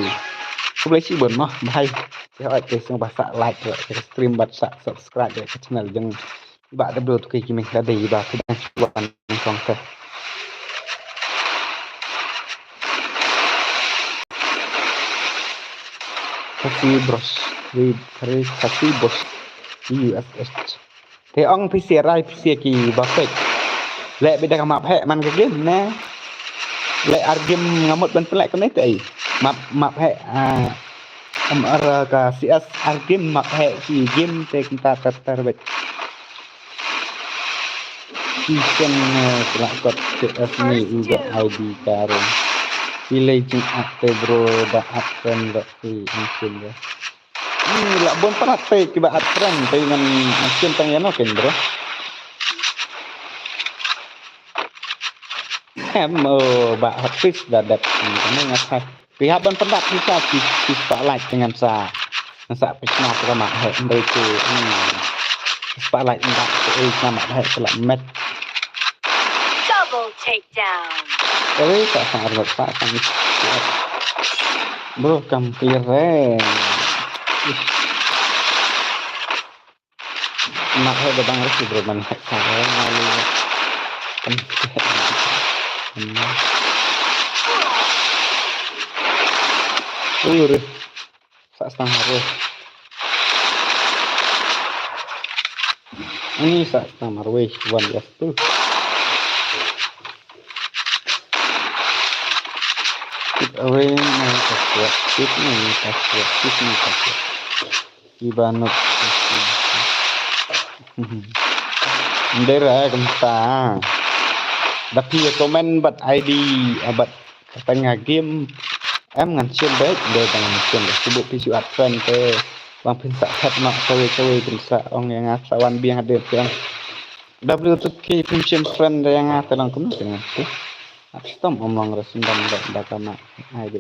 Khublei shibun mo bhai. Te hoi te sngewbha sa like te stream bad sa subscribe te channel jong Ba da bro tu ki kimi da dei ba ki dang wan kong ka. Kasi bros, wait, kasi kasi bros. U S H. Te ong phi sia rai phi sia ki ba fake. Leh bida ka map heh man ka game ne. Leh ar game ngamut ban pelek kane te ai. Map map heh. Ah. Am ar ka C S ar game map heh ki game te kumta ter ter bet. Ki ken ne kelak kot C S ni u ga I D karo. Ki lei jing ak te bro da ak friend da ki angkin da. Ni la bon palat te kiba at friend te ngan angkin tang yano ken bro. Em o ba hot fish da dep ni kane ngat hai. Phi hap ban pyndap phi sa phi phi spotlight te ngan sa ngan sa phi sna phi ka map heh hynrei te spotlight nda te ei sna map heh te la met. Double takedown. Oi ka sa arwat sa sa ni. Bro kam clear re. Mat heh da bang resi bro man heh ka re malu. Kan. Ui, ui. Sa stang marwei. Ani sa stang marwei. Wan ya tu. Keep away, no password. Keep me password. Keep me password. Iba nuk. Ndera kumta. Da phi comment bad I D, ah, bad kata nga game. Em ngan shim bad de bang ngan shim bad sibuk phi shu add friend te. Bang phin sa chat ma kawei kawei phin sa ong ïa nga sa wan biang hadien te ong. W two K phin shim friend de ïa nga te long kumno te ngan tu. At stom om long resin dam da da kama. Ai de.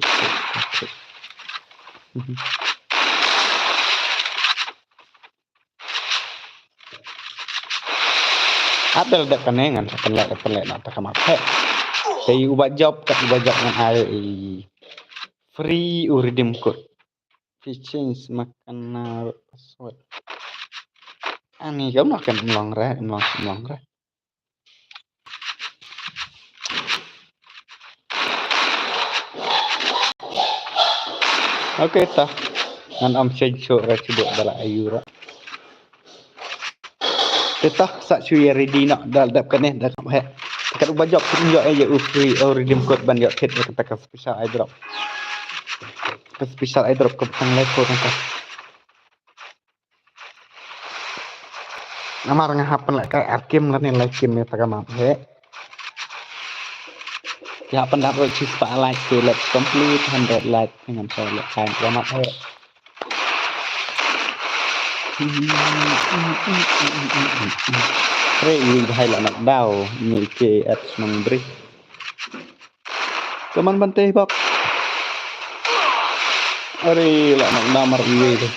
Abel dep kane ngan sa pynleh pynleh na ta kama phe. Te uba job kat uba job ngan ai free u redeem code. Phi change makan na password. Ani kam makan mlong re mlong mlong re. Okay ta. Ngan om sej sho ra sibuk da la ayu ra. Te ta sa shu ya ready na da dap kane da kam he. Kat uba job pun yo ya u free o redeem code ban yo thit ya kata ka special airdrop. Ka special airdrop ka tang lai ko tang ka. Namar nga hap pynlehkai ar kim lane lai kim ïa ta ka map he. Ïa pyndat ruh shi spah like, so let's complete hundred like. Ngam sa lehkai ta ka map he. Re wi bhai la nak daw ni ke at nang bri. Kaman ban tei bak. Are la nak namar iwe tu.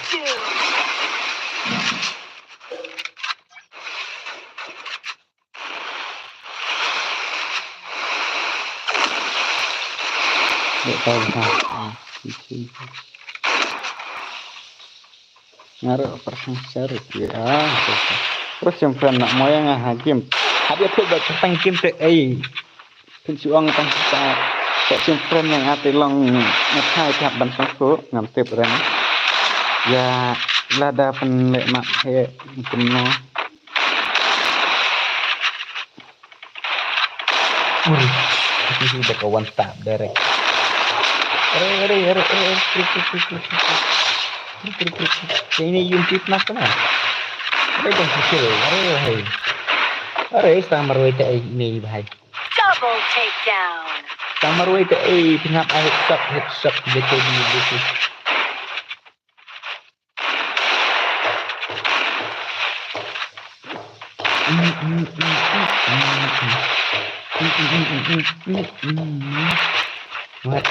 Nggak tahu ha. Ngaruh perhang saruk ya. Terus yang friend nak moyang ah game. Habis aku buat tentang game tu eh. Pynshong tang sa sa sien friend nang ate long ngat hai tap ban sang ko ngam tip ren. Ya lada pynleh mak he kumno. Uri. Ati hi da ka one tap direct. Are are are are krik krik krik krik krik. Krik krik krik. Ini yung tip nak kena. Are dong kecil. Are hai. Are stang marwei te ini bahai. Double takedown. Tang marwei te ei pynhap ai headshot headshot B K B B K. What?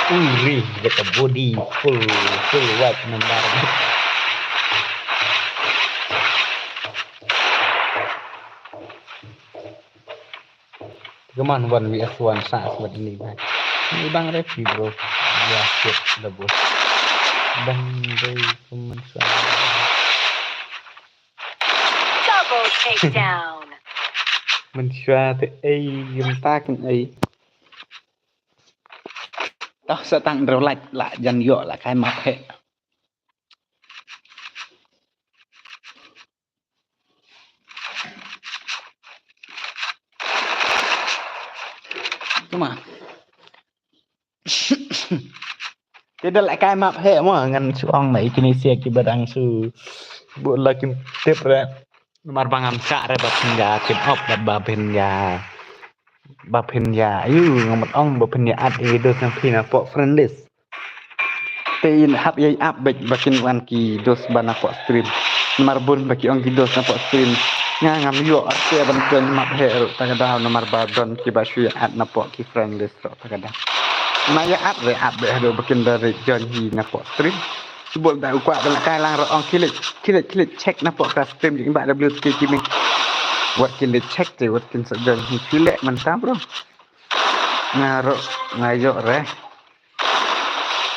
Uri, da ka body full full white nambar. Come on, one V S one sa smat ini bang. Ini bang refi bro. Ya shit da bos. Bang dei kuman sa. Double takedown. Mynshuwa te ei yum ta kan ei. Tah sa tang dro lak la jan yo la kai map he. Tuma. Te da la kai map he mo ngan shu ong na i kine sia ki badang shu bu la kim tip re. Mar ba ngam sah re ba phin ïa tip op ba phin ïa ba phin ïa ayu ngam ong ba phin ïa add i dos nang phi na pok friend list. Te in hap ïa ap bek ba kin wan ki dos ba na pok stream. Mar bun ba ki ong ki dos na pok stream. Nga ngam ïoh ar te ban join map he ruh ta ka daw namar ba don ki ba shu ïa add na pok ki friend list ruh ta ka daw. Na ïa add re add bek haduh ba kin da re join hi na pok stream. Sibol da u kwah da la kai lang ruh ong kilik kilik kilik check na pok ka stream jing ba W T K gaming. Wat kilik check te wat kin sa join hi kilik man tam bro. Nga ruh nga ïoh re.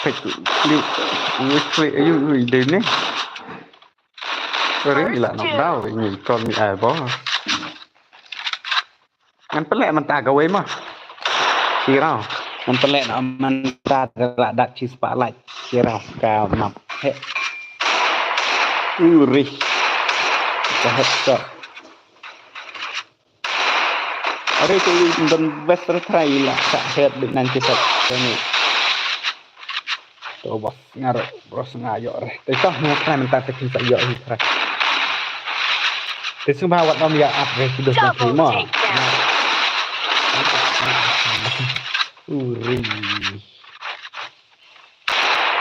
Pek tu klik. Wis klik ayu ayu ide ni. Sorry la nak daw ini call me ai boss. Ngan pynleh mynta kawei mo. Shiraw. Ngan pynleh na mynta da la dap shi spah like. Shiraw ka map. He. Uri. Ka headshot. Are ko i don best try la ka head bit nan ki sat. Ni. To bos nga ro bros nga ïoh re. Te to nga try mynta te kin sa ïoh hi try. Te sumba wat om ïa ap re ki dos. Double takedown. Uri.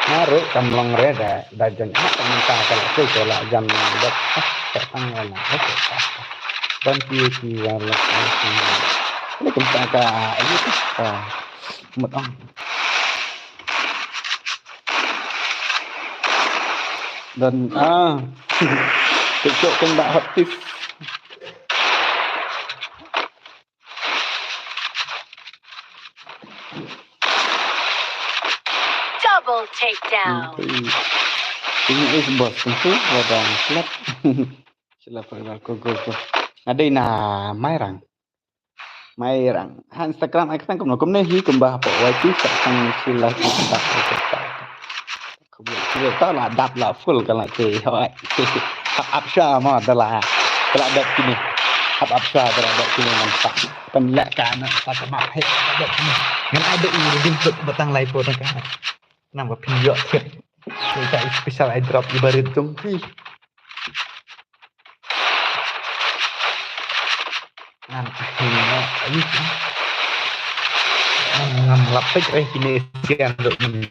Nga ro kam long re da da jan ap mynta ka la tu ko la jan da ta tang la. Ban ki ki la la. Ni kumta ka ayu ka mut ong. Dan ah. Tiktok kena hot tips. Double takedown. Ini is bos tentu wadang slap. Slap wadang ko ko ko. Ada ina mairang. Mairang. Ha Instagram ai kata kumno kumne hi kumba hapoh Y T sa tang sila kita. Kumne sila ta la dap la full ka la te hoi. Hap ap sha ma da la. Ka la dap kini. Hap ap sha da la dap kini man sa. Pen la ka na sa ka ma he da dap kini. Ngan ai da i dim tut batang lai po tang ka. Nang ba pin yo. Kita special airdrop ibarat jong ki. Ngan akhirnya ini kan. Ngam lapik eh kini sekian dok ni.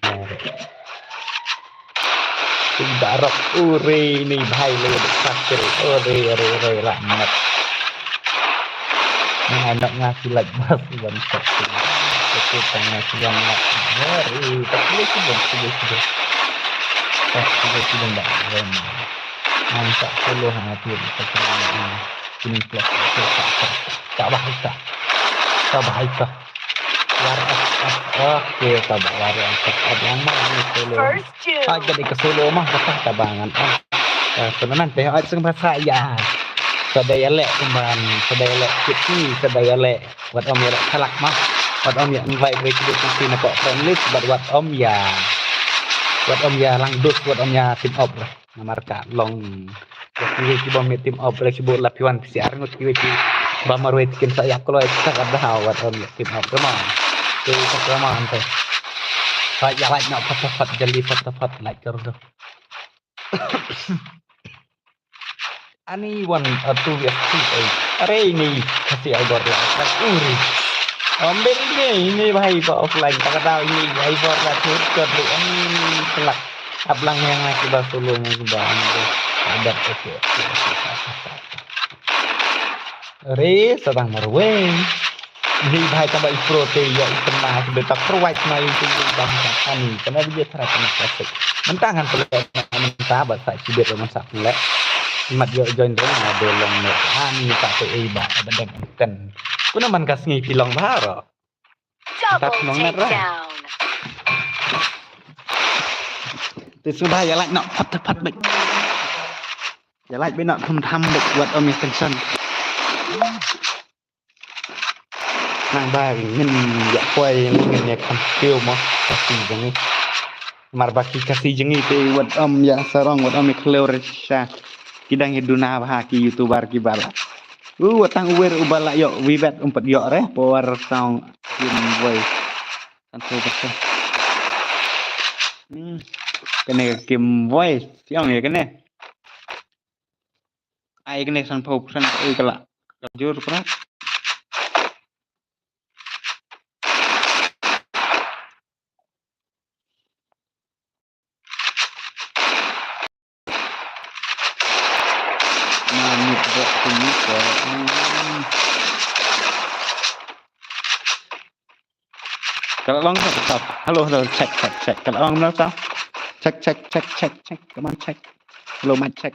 Tidak rap ure ini bahai le sakit ure ure ure lamat. Ngan anak ngasih like bas ban sakit. Oke tengah siang lah. Ure tak boleh sih bos boleh sih. Tak boleh sih bos. Ngan tak solo ha tu tak solo ha. Sini plus tak tak tak tak bahai tak. Tak bahai tak. War as as oke tak bahai war as as yang mana ni solo. First two. Ai jadi ke solo mah kata tak bangan ah. Sebenarnya teh ai seng bahasa ya. Sadaya lek kumban, sadaya lek kit ni, sadaya lek. Wat om ya lek salak mah. Wat om ya invite re kit ni na ko friend list, but wat om ya. Wat om ya lang dus, wat om ya team up. Namar ka long. Wat kiwei ki bom ya team up leh ki bot la P one P C R ngut kiwei ki. Ba marwei tikin sa yak kloi kita ka dah wat om ya team up. Come on. Tu ka come on tu. Ba ya like nak fat fat jali fat fat like kar do. Ani one uh, two ya two eh. Are ini kasi ai bor la. Uri. Ambil ini ini bahai ba offline. Tak ada ini ai bor la tu kar do. Ani selak. Ablang yang lagi ba solo yang ba. Ada oke. Re sadang marwei. Ini bahai taba i pro te ya i tengah beta provide na i tu bang ani. Kena dia tera kena plastik. Mentang kan pelek mentah ba sa sibir man sa pelek. Mat yo join dong ada long ne. Ani tak te eh ba ada deng enten. Kuna man ka sngi pilong baro. Double takedown. Te sudah ya like nak fat fat baik. Ya like bina thum tham baik wat om ya tension. Nang ba ngin ya poi ngin ya kam keu mo kasi jeng ngi. Mar ba ki kasi jeng ngi te wat om ya sarong wat om ya kleu resha. Ki dang ya duna ba ki youtuber ki bala. U wat tang uwer u bala yo wibet umpet yo re por tang kim boy. Kan tu kan tu. Hmm. Kene kim boy. Tiang ya kene. Ai kene san pau san ai kala. Jur pernah. Nah, mute bot tu ni ko. Hmm. Kalau long tak stop. Hello, hello, check, check, check. Kalau long tak stop. Check, check, check, check, check. Come on, check. Hello, mic check.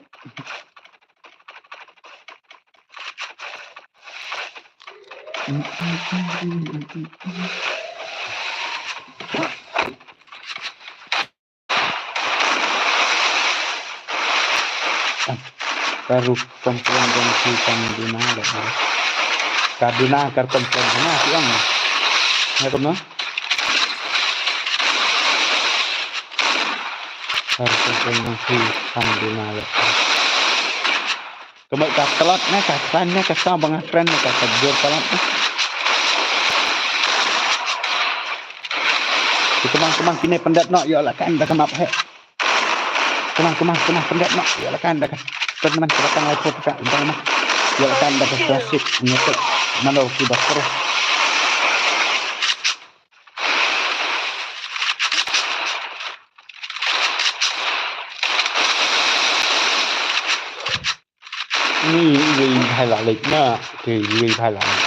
Baru perempuan dan si kami di mana? Ka duna ka rukom plan ka na ki ong. Nga kumno? Ka rukom plan ka na ki kan duna le. Kumno ka tlot ne ka klan ne ka sa ba nga klan ne ka ka jur tlot ne. Kumang kumang kine pyndat noh ïoh la kan da ka map he. Kumang kumang kumang pyndat noh ïoh la kan da ka. Pynman ka tang lai put ka da ka map. Ïoh la kan da ka classic nyetek. Mano ki ba terus. Ni iwei bhai la lek na, ke iwei bhai la lek.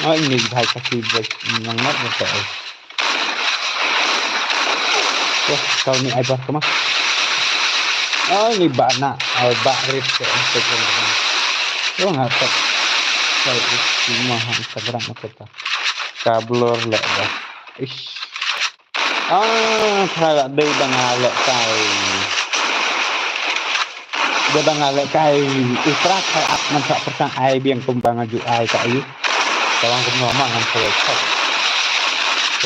Ai ni bhai ka si bhai nang ngat na ka. Wah, kau ni ai bar kama. Ai ni ba na, ai ba rit ke. Wah, ngat tak. Kau isi mah Instagram aku tak. Ka blur lek dah. Ish. Ah, khala dei ba nga leh kai. Dei ba nga leh kai. Itra kai ap ngan sa persang ai biang kum ba nga ju ai ka ayu. Tawang kum normal ngan sa leh kai.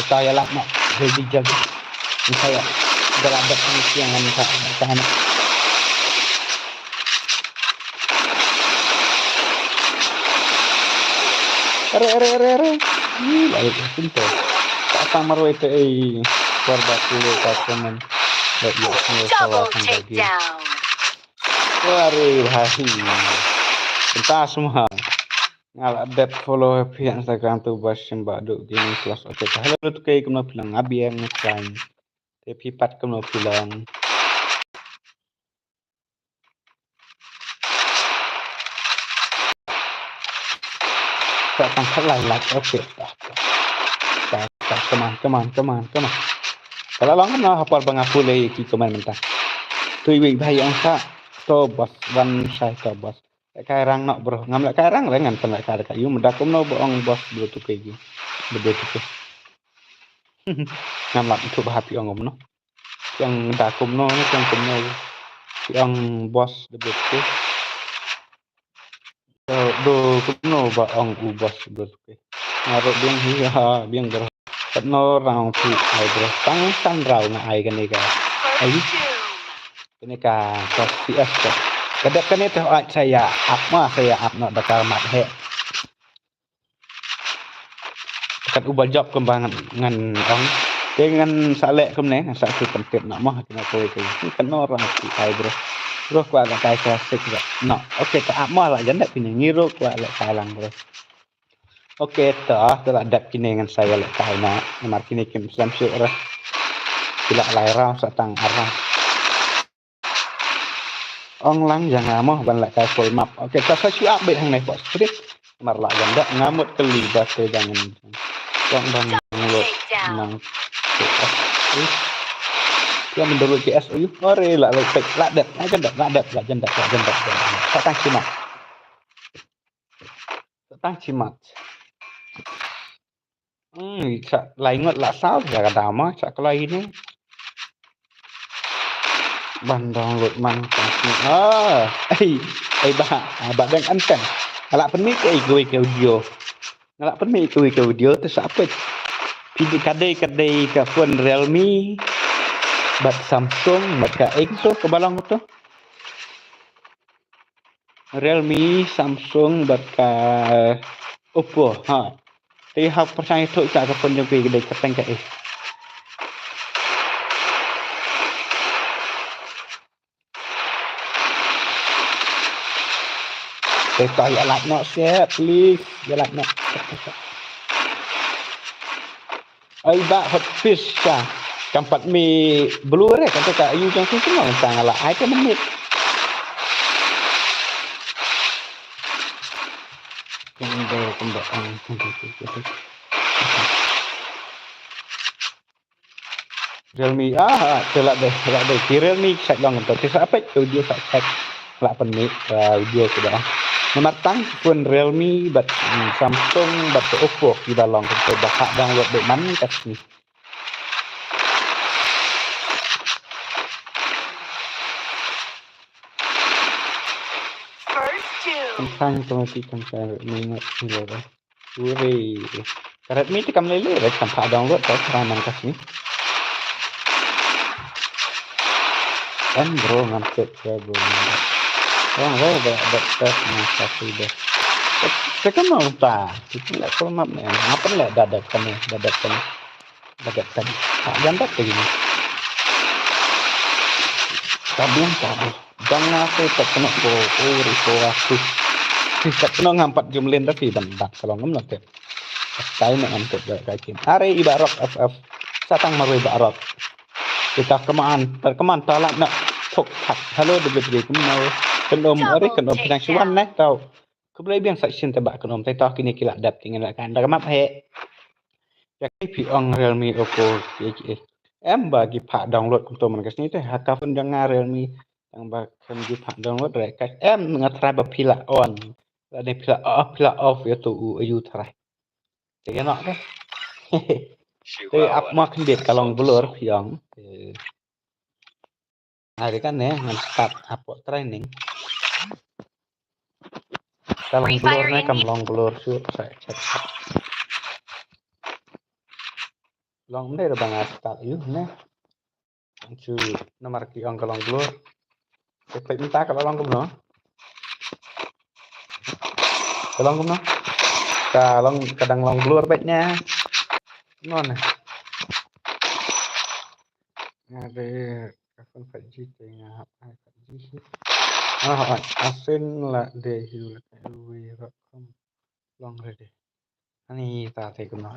Kita ya lah nak jadi jadi. Ni saya dah ada pengisian ngan sa tahan. Are, are, are, are. Ih, baik, pintu. Tak sama ruh itu, eh. Keluar batu, tak komen. Baik, ya, semua salah. Double takedown. Wari, wari. Pentas semua. Ngalak dep follow phi Instagram tu bas sembah duk gini kelas. Oke, hello tu kai kumno phi long abi yang ngeklain. Te phi pat kumno phi long. Sa tang khat lai lak, okay. Sa, sa, come on, come on, come on, come on. Kala long na hapar bang aku lei ki komen mentah. Tui wei bhai ong sa, to boss, wan sai to boss. Leh kai rang nok bro, ngam leh kai rang leh ngan pynleh kai ka yu meda kumno ba ong boss bro tu kai gi. Bro tu kai. Ngam lap tu ba happy ong kumno. Yang da kumno ni yang kumno. Yang boss de bete. Do kumno ba ong u boss bete. Ngarok biang hi ha biang bro. Katno rang phi ai bro. Tang san rau nga ai kane ka. Ai. Kane ka ka C S ka. Ka dep kane te ai saya ap ma saya ap na da ka mat he. Kat uba jop kumba ngan, ngan ong. Te ngan sa leh kumne, ngan sa tu pentip nak mah kena koi koi. Kan orang tu ai bro. Bro kwah leh kai classic bro. No, okay, ta ap mah lah janda pini ngiru kwah leh kai lang bro. Okay, ta, ta lah dap kini ngan sa leh kai na. Namar kini kim sem su ora. Kila lai round sa tang arah. Ong lang jong nga mo ban leh kai full map. Okay, ta sa shu update hangne bos. Sedih. Mar lah janda ngamut kali ba te jangan. Kong ban ngamut nang. Yang menurut P S U. Ore lah lah pek lah dep. Lah janda lah dep lah janda lah janda. Sa tang chimat. Sa tang chimat. Hmm, sa lai ngut lah saw ya ka dama sa kloi ni. Ban download man ka sini. Ah, ei, ei ba, ah, ba dang anten. Alak pynmih ke ei kawei ka video. Alak pynmih kawei ka video tu sa apit. Phi di kadei kadei ka phone Realme bad Samsung bad ka eng tu ka balong tu. Realme, Samsung bad ka Oppo ha. Te ha pyrshang ïathuh ïa ka phone jong phi ka dei kyrteng ka eh. Te to ïa like noh seh please, ïa like noh. Ai ba hot fish ka. Kam pat mi blue re kata ka yu jong sing sing sa ngala ai te menit. Yang do kemba ang. Realme ah, te lah deh, lah deh. Ki Realme sa long to, te sa pek tu dia sa pek. Lah pynmih, ah, video tu dah. Namar tang phone Realme bad, mm, Samsung bad Oppo ki ba long tu ba hap download deh man ka sini. First two. Tang tang ti tang tang ni ngat ni ba. Uri. Karat mi ti kam lele ba kam pa download ta kra man kas ni. Kan bro ngam set ya bro. Bang bro ba ba ta na kasi ba. Te kam mau ta. Ti la ko map ne. Ngap le da da kan da da kan. Bagat tadi. Tak jandak lagi ni. Tabiang tabu. Dang ngate tak kena ko uri ko aku. Tak kena ngampat jumlin tapi ban bak kalau ngam nak. Tai nak ngampat dah kakin. Are iba rock F F. Satang marui ba rock. Kita keman, terkeman talak nak tok tak. Halo debit dia kenal. Kenom are kenom pinang suan neh tau. Keblei biang sa shin tebak kenom tai tau kini kila dap tinggal kan. Dah kemap he. Ya ki phi ong Realme Oppo ki ki. Em ba ki pha download kumto man ka sni te ha ka phone jong nga Realme tang ba kan ki pha download re ka em nga try ba phi la on. La ne phi la off phi la off ya tu u ayu try. Te ya nok ke. Te ap ma khyndiat ka long blur phi ong. Ai kan ne ngan start hapoh training. Ka long blur ne kam long blur shu sa check. Long ne da bang start yu ne. Chu namar ki ong ka long blur. Te pek menta ka long kumno. Ka long kumno. Ka long ka dang long blur pek ne. Non ne. Ada ka phone five G te nga hap ai five G. Ah, asin la de hiu la ka wi ra kam long ready. Ani ta te kumno.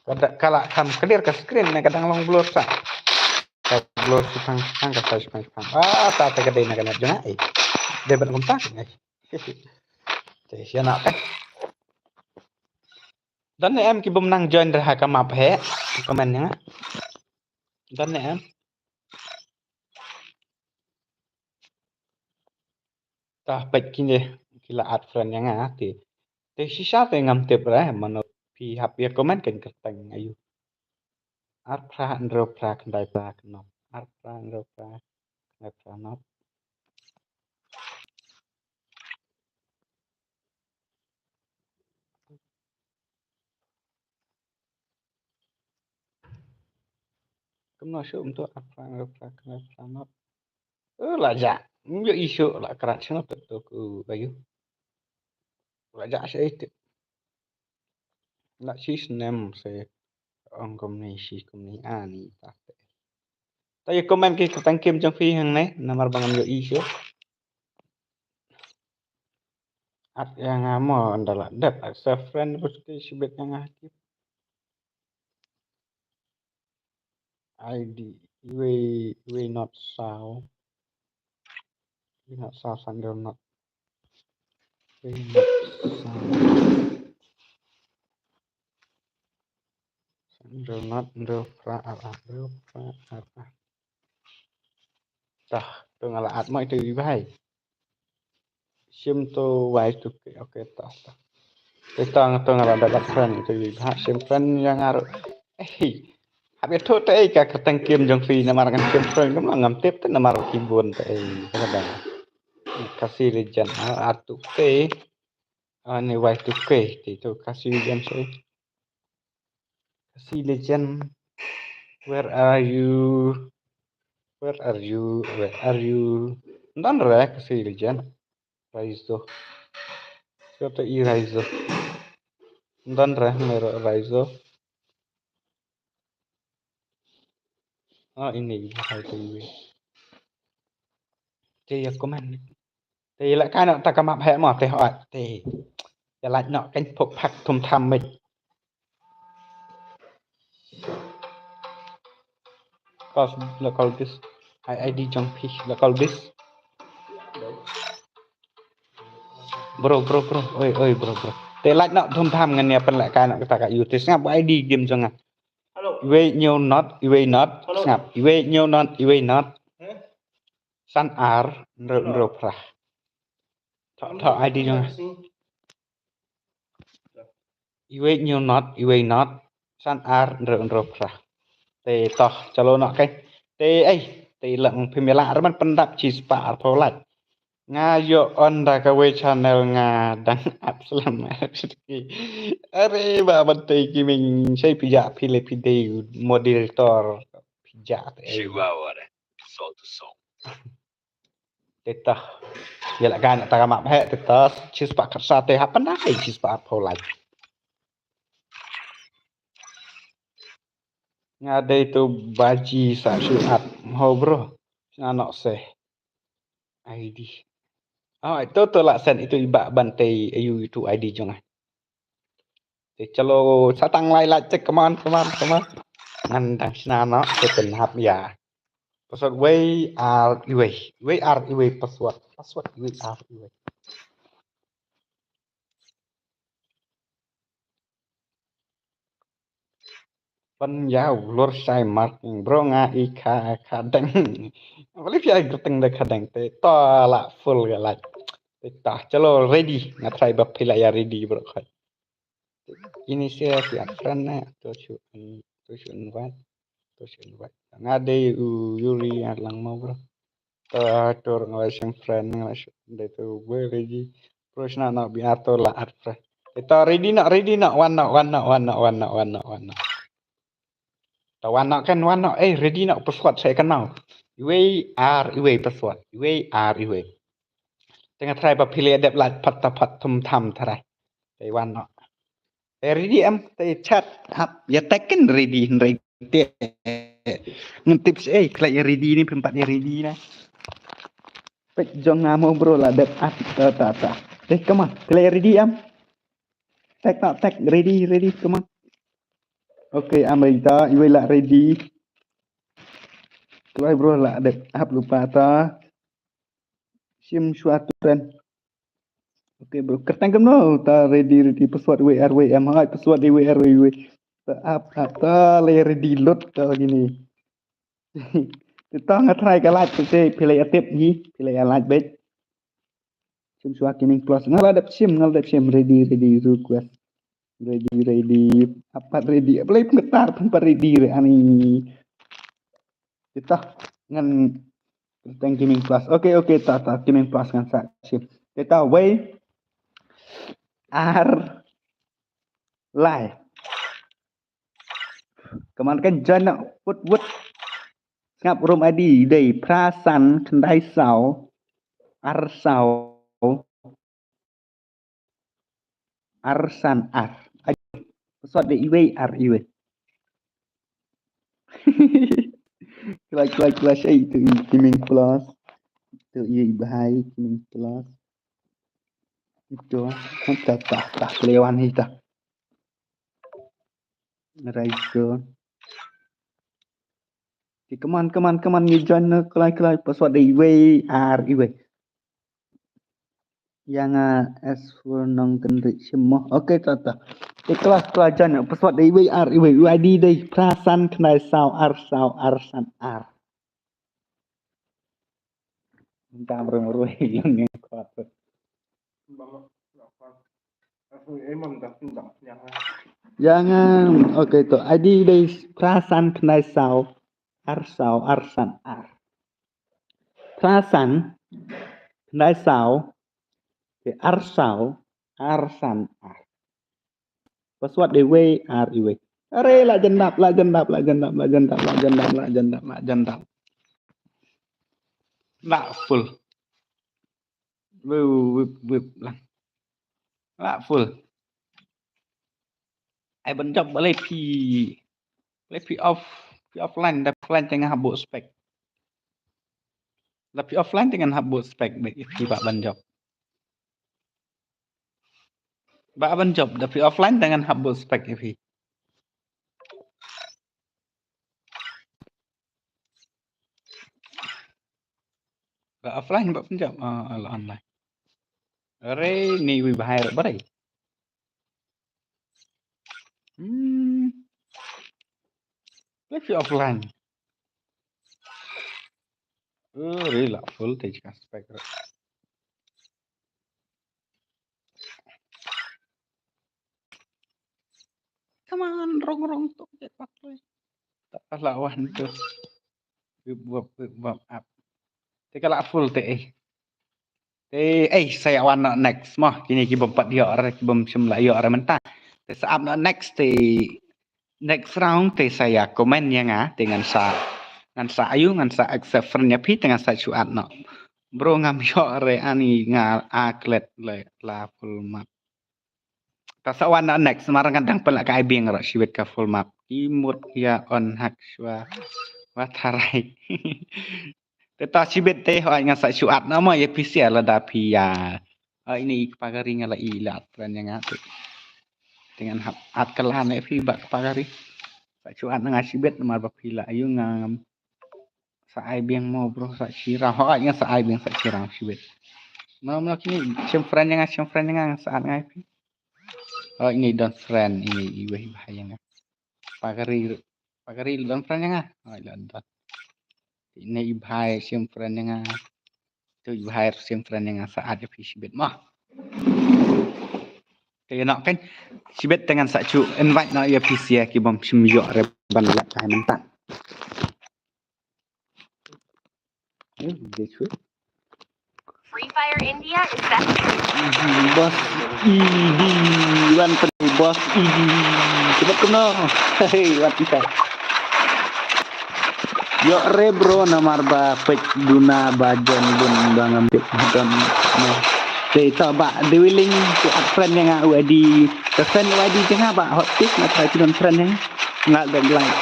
Kada kala kam clear ka screen ne kadang long blur sa. Ka blur si pang pang ka size pang pang. Ah, ta te ka dei na ka net jona eh. Dei ban kumta ne. Te sia na ka. Dan ne em ki bum nang join ra ha ka map he. Comment ne. Dan ne em. Ta pek kine kila add friend yang ah ti. Te shisha te ngam tip ra mano phi hap ya comment kan kerteng ayu. Ar pra ndro pra kendai pra kenom. Ar pra ndro pra kendai pra nop. Kumno shu um tu ar pra ndro pra kendai pra nop. Eh, la ja. Yo isu la krat shu tu tu ku ayu. La ja shu itu. La shi snem se ong kumni shi kumni ani ta te. Ta yu comment ki tang kim jong phi hang ne namar bangam yo isu. At yang amo anda la dep accept friend pasti sibet yang aktif. I D, iwei, iwei not saw. Iwei not saw sandal not. Iwei not saw. Sandal not, ndal pra, ara, ndal pra, ara. Tah, tu nga la at mai tu iwei. Sim tu wai tu ke, okay, tah, tah. Te tang tu nga la da friend tu wi ha sim friend yang aru. Eh, hap ya tu te ka kerteng kim jong phi namar kan sim friend kam ngam tip te namar ki bun te ka da. Kasi Legend ha atu ke. Ani wai tu ke ti tu Kasi Legend se. Kasi Legend, where are you? Where are you? Where are you? Don re Kasi Legend. Raizo. Siapa i Raizo? Don re mero Raizo. Ah, ini hai tu iwe. Te ya comment. Te ya la kai no ta ka map he mo te hoi te. Ya la no kan phok phak thum tham mit. Kos local dis. Hai I D jong phi local dis. Bro, bro, bro. Oi, oi, bro, bro. Te la no thum tham ngan ya pen la kai no ta ka yu te sngap I D game jong nga. Iwei new not, iwei not, sngap. Iwei new not, iwei not. San ar, nro, nro pra. Tho, tho, I D jong. Iwei new not, iwei not. San ar, nro, nro pra. Te toh, chalo no kai. Te, ei, te lang phim ya la arman pendap chi spa ar pho lait. Nga ïoh on da kawei channel nga dang ap slem. Are ba ban tei ki ming sei phi ja phi le phi dei moderator phi ja te. Chihuahua de. Song to song. Teta. Ïa la gan ta ka map he teta. Chis pa kat sa te hapan da kai chis pa ap lai. Nga dei tu baji sa shu at ho bro. Sna nok se. I D. Oh, itu tu la sen itu iba ban tei ayu itu I D jong ai. Te chalo satang lai la check, come on, come on, come on. Ngan dang sna nok te pen hap ya. Password wei ar iwei. Wei ar iwei password. Password wei ar iwei. Pan yau lor sai marking bro nga i kha kha dang. Wali pia gerteng da kha dang te to la full ga lak. Te ta chalo ready nga try ba pila ya ready bro khai. Ini se ki friend na to chu to chu invite to chu invite. Nga dei u Yuri ya lang mo bro. To tur nga la seng friend nga la seng dei tu gue ready. Terus na na bi atur la at friend. Kita ready nak, ready nak, wan nak, wan nak, wan nak, wan nak, wan nak, wan nak. Ta wan nak kan wan nak eh ready nak password saya kenal. Iwei ar iwei password. Iwei ar iwei. Tengah try ba pilih adep lak pat ta pat tum tam try. Tei wan nak. Te ready em te chat hap ya tekin ready hynrei te ngan tips eh khlek ya ready ni pempat ya ready na. Pek jong nga mo bro la dep at ta ta ta. Te come on khlek ya ready em. Tek ta tek ready ready come on. Okay am ready ta iwei la ready. Tuai bro la dep hap lupa ta. Sim shwa tu friend. Okay bro, kertang kumno ta ready ready password wei ar wei em hai password wei ar wei wei. Ta ap ap ta le ready load ta gini. Te ta nga try ka live te phi la ya tip hi, phi la ya live bet. Sim shwa gaming plus nga la dep sim nga la dep sim ready ready request. Ready ready apat ready. Apa lagi penggetar pun ready re ani. Kita ngan teng gaming plus. Okay okay ta ta gaming plus ngan sa sim. Kita wei ar lai. Keman kan join nak wut wut. Sngap room I D dei phra san khyndai saw ar saw ar san ar. Ai, password dei iwei ar iwei. Khlai khlai khlai sei tu i gaming plus. Tu i bahai gaming plus. Itu ta ta ta khlai wan hi ta. Right go. Come on come on come on ngi join na khlai khlai password dei iwei ar iwei. Yang ah as for nong kendri simo. Okay ta ta. Te khlai khlai join password dei iwei ar iwei. I D dei phra san khyndai saw ar saw ar san ar. Tam rung rui yang yang kuat. Yang ah okay to I D dei phra san khyndai saw ar saw ar san ar. Phra san khyndai saw ar saw ar san ar. Password dei iwei ar iwei. Are la jendap la jendap la jendap la jendap la jendap la jendap la jendap. La full. Wip wip wip lang. La full. Ai ban jop balei phi balei phi off phi offline da offline tengah hap buh spek. Da phi offline tengah hap buh spek dei phi ba ban jop. Ba ban jop da phi offline tengah hap buh spek phi. Ba offline ba ban jop ah la online. Are ni wi bahai bare. Hmm. Let's offline. Oh, really full te ka spek. Come on, rong rong tu ke pak tu. Tak lah wan tu. Wip wap wip wap up. Te ka la full te eh. Eh, eh, sa ïa wan noh next mo. Kine ki bym pat ïoh re, ki bym shym la ïoh re mynta. Te sa ap noh next te next round te sa ïa comment ïa nga te ngan sa, ngan sa ïoh, ngan sa accept friend ïa phi te ngan sa shu add noh. Bro ngam ïoh re ani nga a klet le la full map. Ta sa wan na next, mar nga dang pynlehkai biang ruh shibit ka full map. Ki mut ïa on hak shuwa. Wa tharai. Te ta shibit te hoi nga sa shu add noh mo ïa phi sia lada phi ïa. Hoi ni i kpa gari nga la i la add friend ïa nga te. Te ngan hap add kylla ne phi ba kpa gari. Sa shu add nga shibit namar ba phi la ïoh nga ngam. Sa ai biang mo bro, sa shirang. Hoi nga sa ai biang sa shirang shibit. Mano mano kini shim friend ïa nga, shim friend ïa nga, nga sa add nga ïa phi. Hoi ni don friend ini i wei bha ïa nga. Kpa gari, kpa gari don friend ïa nga. Hoi la don. Ini i bha shim friend ïa nga. Tu i bha shim friend ïa nga sa add ïa phi shibit mo. Te ïa noh kan shibit te ngan sa shu invite noh ïa phi sia ki bym shym ïoh re ban lehkai mynta. Eh, dei shu. Free Fire India is best. Boss E D, wan tadi Boss E D. Cepat kumno. Hei, wan kita. Ïoh re bro namar ba peit duna ba jon bun ba ngam peit don. Te to ba de willing to add friend ïa nga u I D. Te friend u I D jong nga ba hot pick na try to don friend ïa nga. Nga dang like.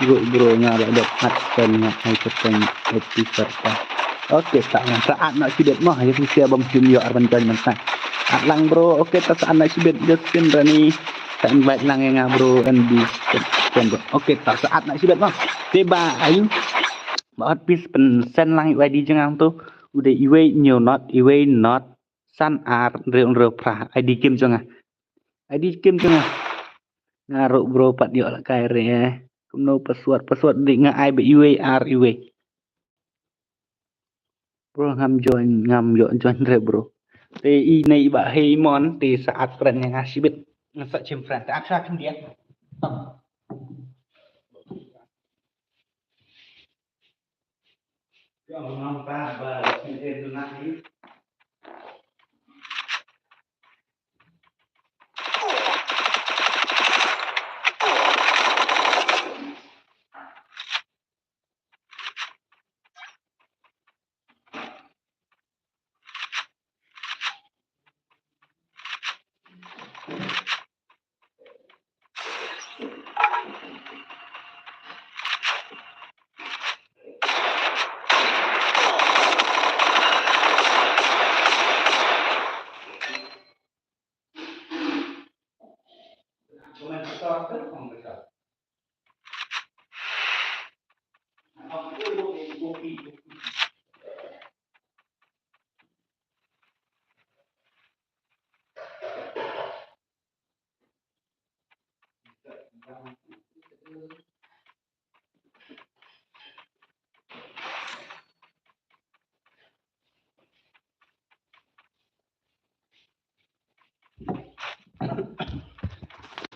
Bro bro nga ba dep add friend nga ai friend episode ta. Okay, ta ngan sa add na shibit mo, ïa phi sia bym shim ïoh ar ban join mynta. Add lang bro, okay, ta sa add na shibit Justin Rani. Ta invite lang ïa nga bro, N B. Okay, ta sa add na shibit mo. Te ba ayu. Ba hot piece pyn send lang ïa u I D jong nga tu. U dei iwei new not, iwei not, san ar, hynriew hynriew phra. I D game jong nga. I D game jong nga. Nga ruh bro pat ïoh lehkai re. Kumno password, password dei nga ai ba iwei ar iwei. Bro ngam join, ngam ïoh join re bro. Te i nei ba hei mon te sa add friend ïa nga shibit. Nga sa shim friend. Te add sa khyndiat.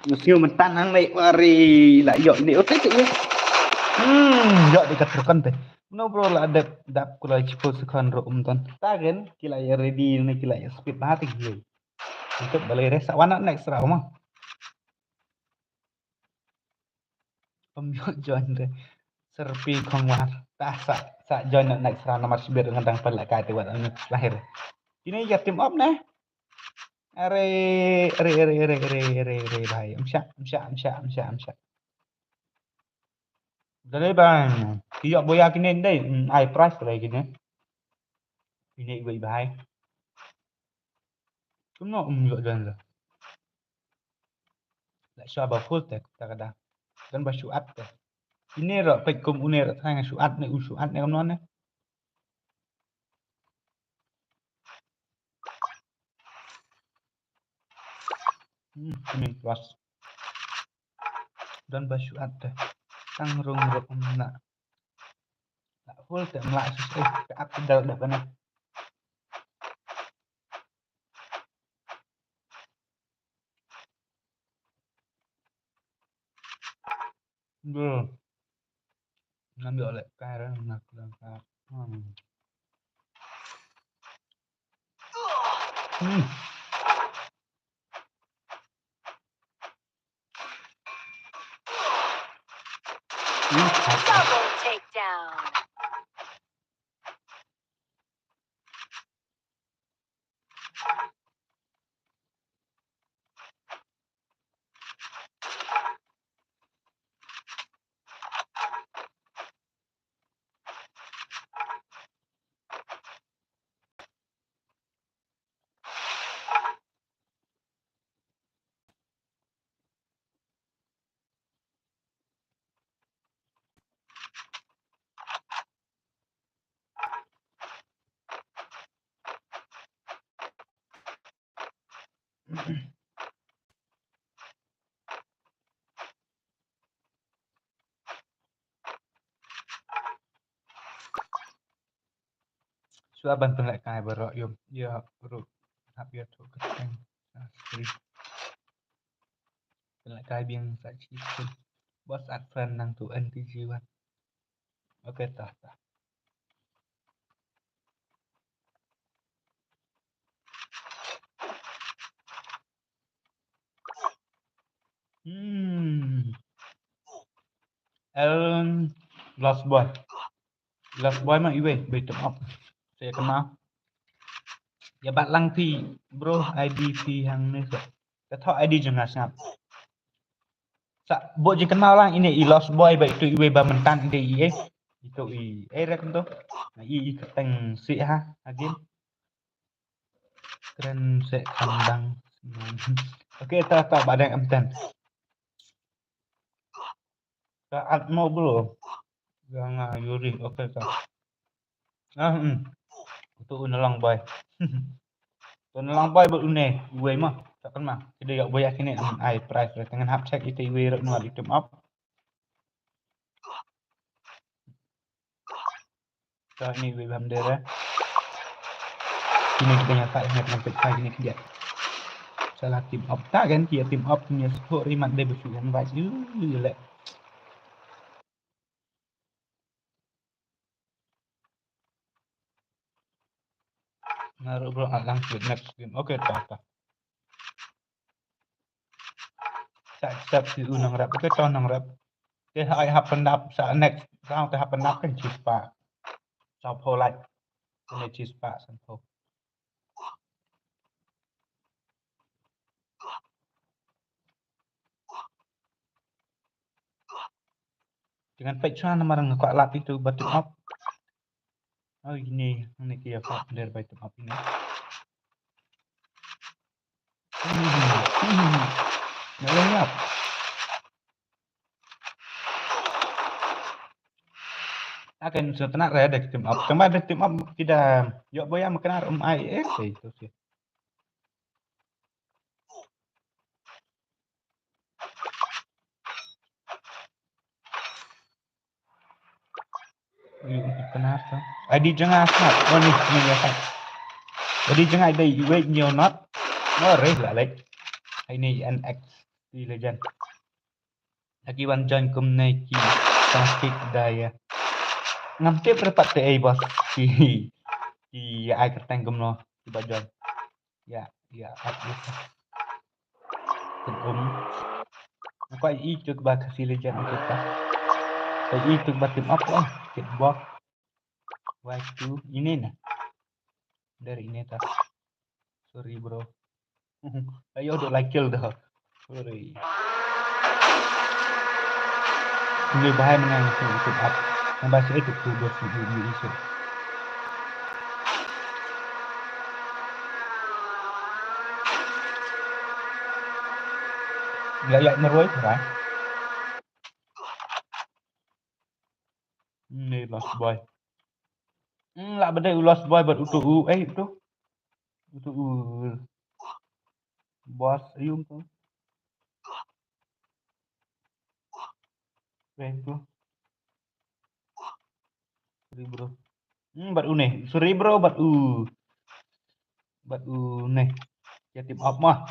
Nga sngew mynta nang lei wari la ïoh ni ote te. Hmm, ïoh di ka trukan te. No bro la dep dap ku la chipo sekon ro um ton. Tagen ki la ïa ready ni ki la ïa speed ba te ki. Untuk balai re sa wan next round ma. Pem ïoh join re. Serpi khong war. Ta sa sa join next round namar sibir ngan dang pynlehkai te wat next lahir. Kine ïa team up ne. Are are are are are are are bhai. Amsha amsha amsha amsha amsha. Dale bhai. Ki ïoh boya kine dei. Hmm, ai price dei kine. Kine iwei bhai. Kumno um ïoh join re. La shu ba full te ta ka da. Don ba shu at te. Ine ro peit kum une ro tang shu at ne u shu at ne kumno ne. Hmm, coming plus. Don ba shu at te. Tang rung ro um na. La full te mla shu eh ka at te dal da kana. Bro. Ngam ïoh lehkai re na ka. Hmm. Hmm. Double takedown. Shuwa ban pynlehkai baroh ïa, ïa ruh hap ïathuh kyrteng. Ah, sorry. Pynlehkai biang sa shi kun. Boss add friend nangtu N T G one. Okay, tah, tah. Hmm. Aaron Lost Boy. Lost Boy ma iwei, beit up. Saya kena. Ïa bat lang phi, bro, I D phi hangne sa. Ka thoh I D jong nga sngap. Sa bok jingkynmaw lang ine i Lost Boy ba itu iwei ba mynta ide i eh. Itu i eh rek tu. I i kyrteng si ha, again. Kren se kandang. Okay, ta ta ba dang em ten. Ka at mo bro. Yang ah, Yuri, okay ta. Ah, hmm. Tu u Nalong Boy. Tu Nalong Boy ba une, uwei ma. Tak kan ma. Kita yak boy kine, hmm, ai price re. Tengen hap check ite uwei rek nuat item up. Ka ni uwei bam dere. Kine kita nyata ingat nang pek kine kita. Salah team up ta kan, kia team up punya support rimat deh besu kan baik. Uh, lek. Naruh bro alang ke next game. Okay, ta ta. Sa sa si u nang rap. Okay, to nang rap. Te ha ai hap pendap sa next round te hap pendap kan chispa. Sa pho lai. Kene chispa sa pho. Dengan pek chuan namar nga kwah lap itu button up. Oh, ini, ini kia kwah der button up ini. Hmm, hmm. Nalong yap. Akan setenak raya dek team up. Tengba dek team up kita yok boya makanar um ai eh. Itu sih. Ui, ui, kenapa? Ai di jengah sat. Oh, ni, ni ya sat. Ai di jengah dei iwei nyo not. No, reh lah lek. Ai ni N X T Legend. Lagi wan join kumne ki tang stick da ya. Ngam tip rapat te ai bos. Ki, ki ai kerteng kumno. Ki ba join. Ya, ya, at least. Kum. Ko i tuk ba Khasi Legend kita. Ko i tuk ba team up lah. Kit bok. Wai tu ini na. Dari ini ta. Sorry bro. Ayo dok like kill dah. Sorry. Ini bahaya menang itu itu up. Nambah sih itu tuh bos itu di isu. Nggak ya neroi kan? Ni Lost Boy. Hmm, lah bedai u Lost Boy buat utu u eh tu. Utu u bos ayum tu. Eh tu. Sorry bro. Hmm, bat u ne. Sorry bro, bat u. Bat u ne. Ya team up mah.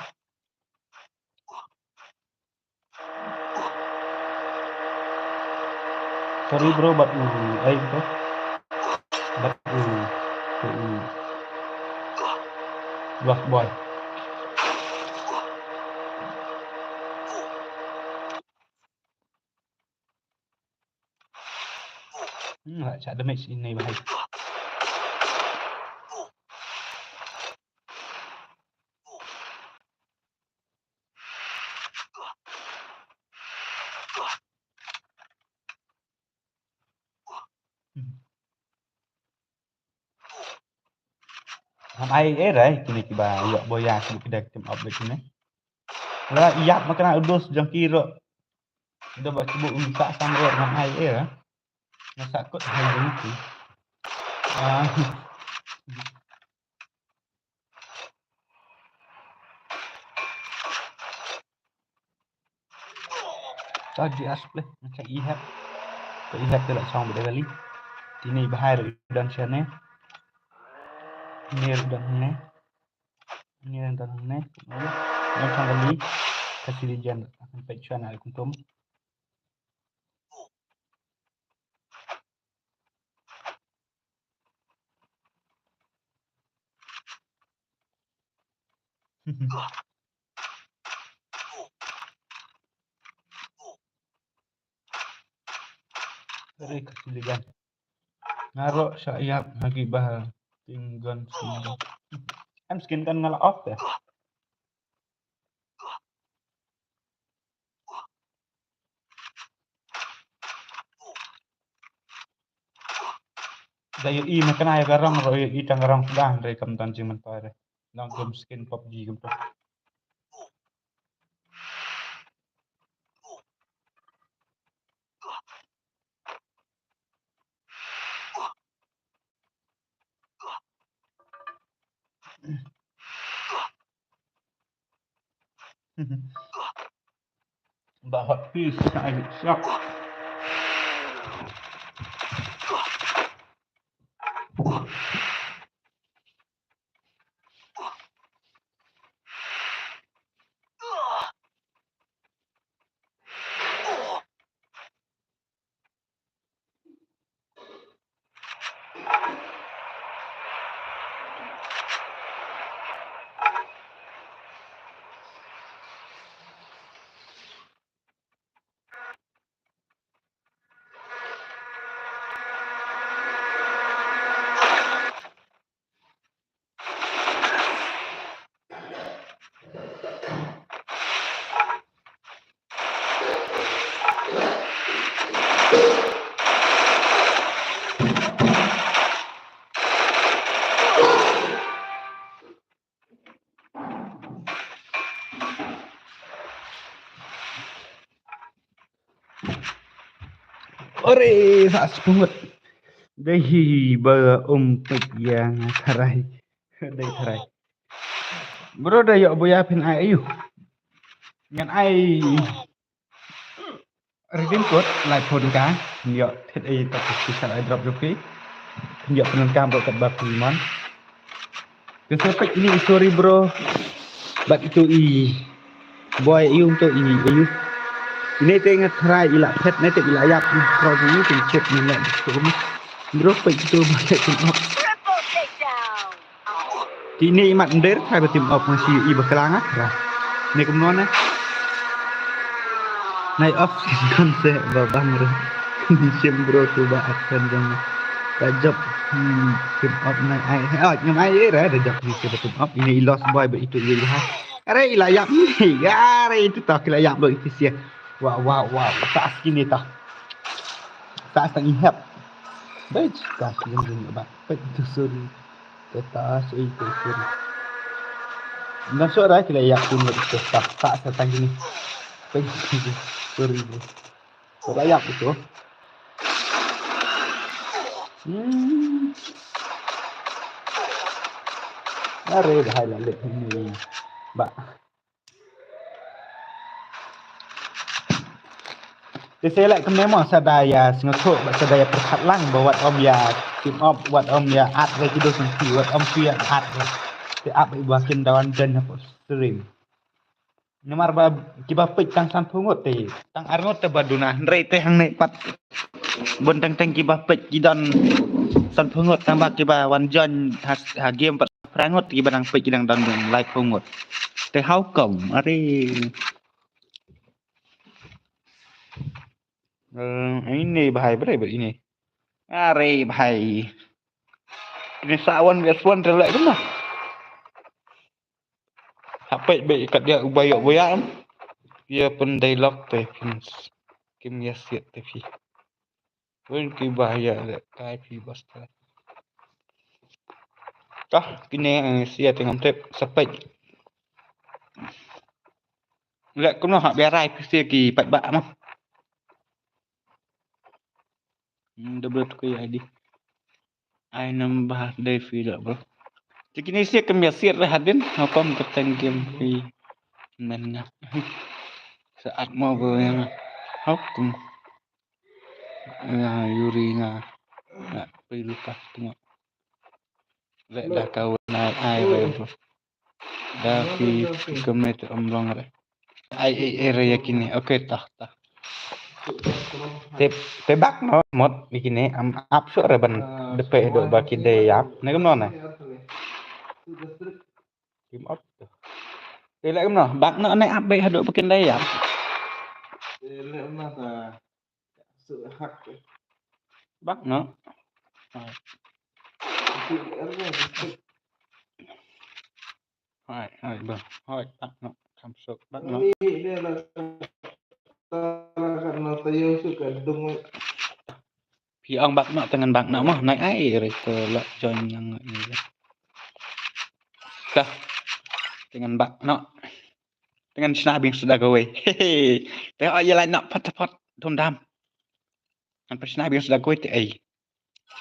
Sorry bro, bat u. Ai bro. Bat u. Bat u. Block boy. Hmm, la shah damage ine i bahai. Hmm. Ngam ai ei re kine kiba ïoh boya ki, ki da team up bad kine. La ïap ma kane u dos jong ki ruh. Da ba ki buh um sah sam ruh ngam ai ei re. Nga sah kut hai jong ki. Ah. Ka G S play, ka Ihep. Ka Ihep te la shong bad da kali. Tine i bahai ruh i don shane. Ine ruh i don hangne. Ine ruh i don hangne. Don shong kali. Ka Sili Jen. Kan peit shwa na kumtum. Sorry, ka Sili Jen. Nga ruh shah ïap ha ki bah ting gun skin. Em skin gun nga la off te. Da ïohi ma kane ïa ka rong ruh ïohi tang ka rong sdang re kam don jingmyntoi re. Long kum skin PUBG kumto. Ba hot piece, ai siap. Ore, sa seput. Dei hi ba um pek yang tharai. Dei tharai. Bro, da ïoh boya phin ai aïu. Ngan ai redeem code lai phone ka. Ïoh thied ai top special airdrop jong phi. Ïoh pyndonkam bro kat ba phi mon. Te sa peit ine i story bro. Bad ito i boy aïu to i aïu. Ine te nga tharai i la phet ne te i la ïap i pro jong i te phet ne la to. Bro peit ito ba phet team up. Triple takedown. Te ine i mat nder tharai ba team up nga shu i ba klang ah. Ra. Ne kumno ne. Nai off kon se ba bang re. Shim bro tu ba action jong. Da jop. Hmm, team up nai ai. Oh, ngam ai eh ra da jop ni se ba team up. Ine i lost boy ba itu i ha. Are i la ïap ni. Are itu ta ki la ïap lo itu sia. Wow, wow, wow. Sa skin ni ta. Sa sang i hep. Baik, ka skin ni ba. Baik tu sorry. Te ta sui te suri. Ngan sura ki la ïap tu ngut te ta ta sa tang ni. Peng suri ni. Sura ïap tu. Hmm. Are dah hai la lek ni. Ba. Te sa leh kumne mo sa da ïa sngewthuh bad sa da ïa pyrkhat lang ba wat ym ïa team up, wat ym ïa add re ki dos nangti, wat ym shu ïa add re. Te ap i ba kin da wan join hapoh stream. Namar ba kiba peit tang sanphew ngut te, tang ar ngut te ba duna, hynrei te hangne pat bun teng teng kiba peit ki don San phew ngut, tang ba kiba wan join ha, ha game pat phra ngut, kiba dang peit ki dang don lai phew ngut. Te how come? Are. Eh, ini bhai, bhai, bhai, ini. Are bhai. Ini sa one versus one te leh kumno? Hapet be kat ïa u ba ïoh buya. Ïa pyn dialogue te pyn. Kim ïa siat te phi. Wen ki ba ïa lehkai phi bas te. Kah kine, eh, sia te ngam tip sa peit. Leh kumno hap ïa rai phi sia ki pat ba mo. Hmm, double tukui I D. Ai number dei phi da bro. Te kine sia kam ïa siat re hadien. How come ka teng game phi men nga. Sa at mo bro ïa nga. How come? Nga yuri nga. Nga phi lupa tengok. Leh da ka wan ai ai re bro. Da phi, phi kmen te ym long re. Ai ai ai re ïa kine. Okay, tah tah. Te, te bak noh mot ïa kine, am ap shuh re ban dep haduh ba kin da ïap. Ne kumno ne? Kim ap. Te leh kumno, bak noh ne ap beit haduh ba kin da ïap. Bak noh. Hai, hai, bang. Hai, bak noh. Kam suk, bak noh. Phi ong bak noh, te ngan bak noh mo. Nai ai re te la join nang ni. Ka. Te ngan bak noh. Te ngan shna biang suda kawei. Te ïa lait noh phot phot. Dum dam. Ngan pynshna biang suda kawei te ai.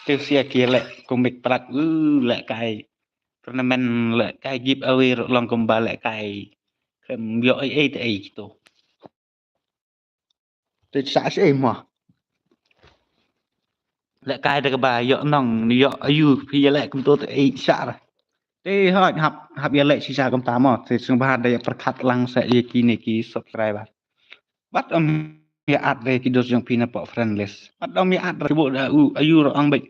Te sia ki leh kumik prat, uh, lehkai tournament, lehkai giveaway ruh long kumba lehkai. Khlem ïoh ei ei te ei kito. Te sa sa ei mo. Lehkai te kaba ïoh nong, ïoh ayu phi ïa leh kumto te ei sa. Te hoi hap, hap ïa leh shisha kumta mo. Te sngewbha da ïa pyrkhat lang sa ïa kine ki subscriber. Bad ym ïa add re ki dos jong phi na pok friend list. Bad ym ïa add re, ki bok da u ayu ruh ong bad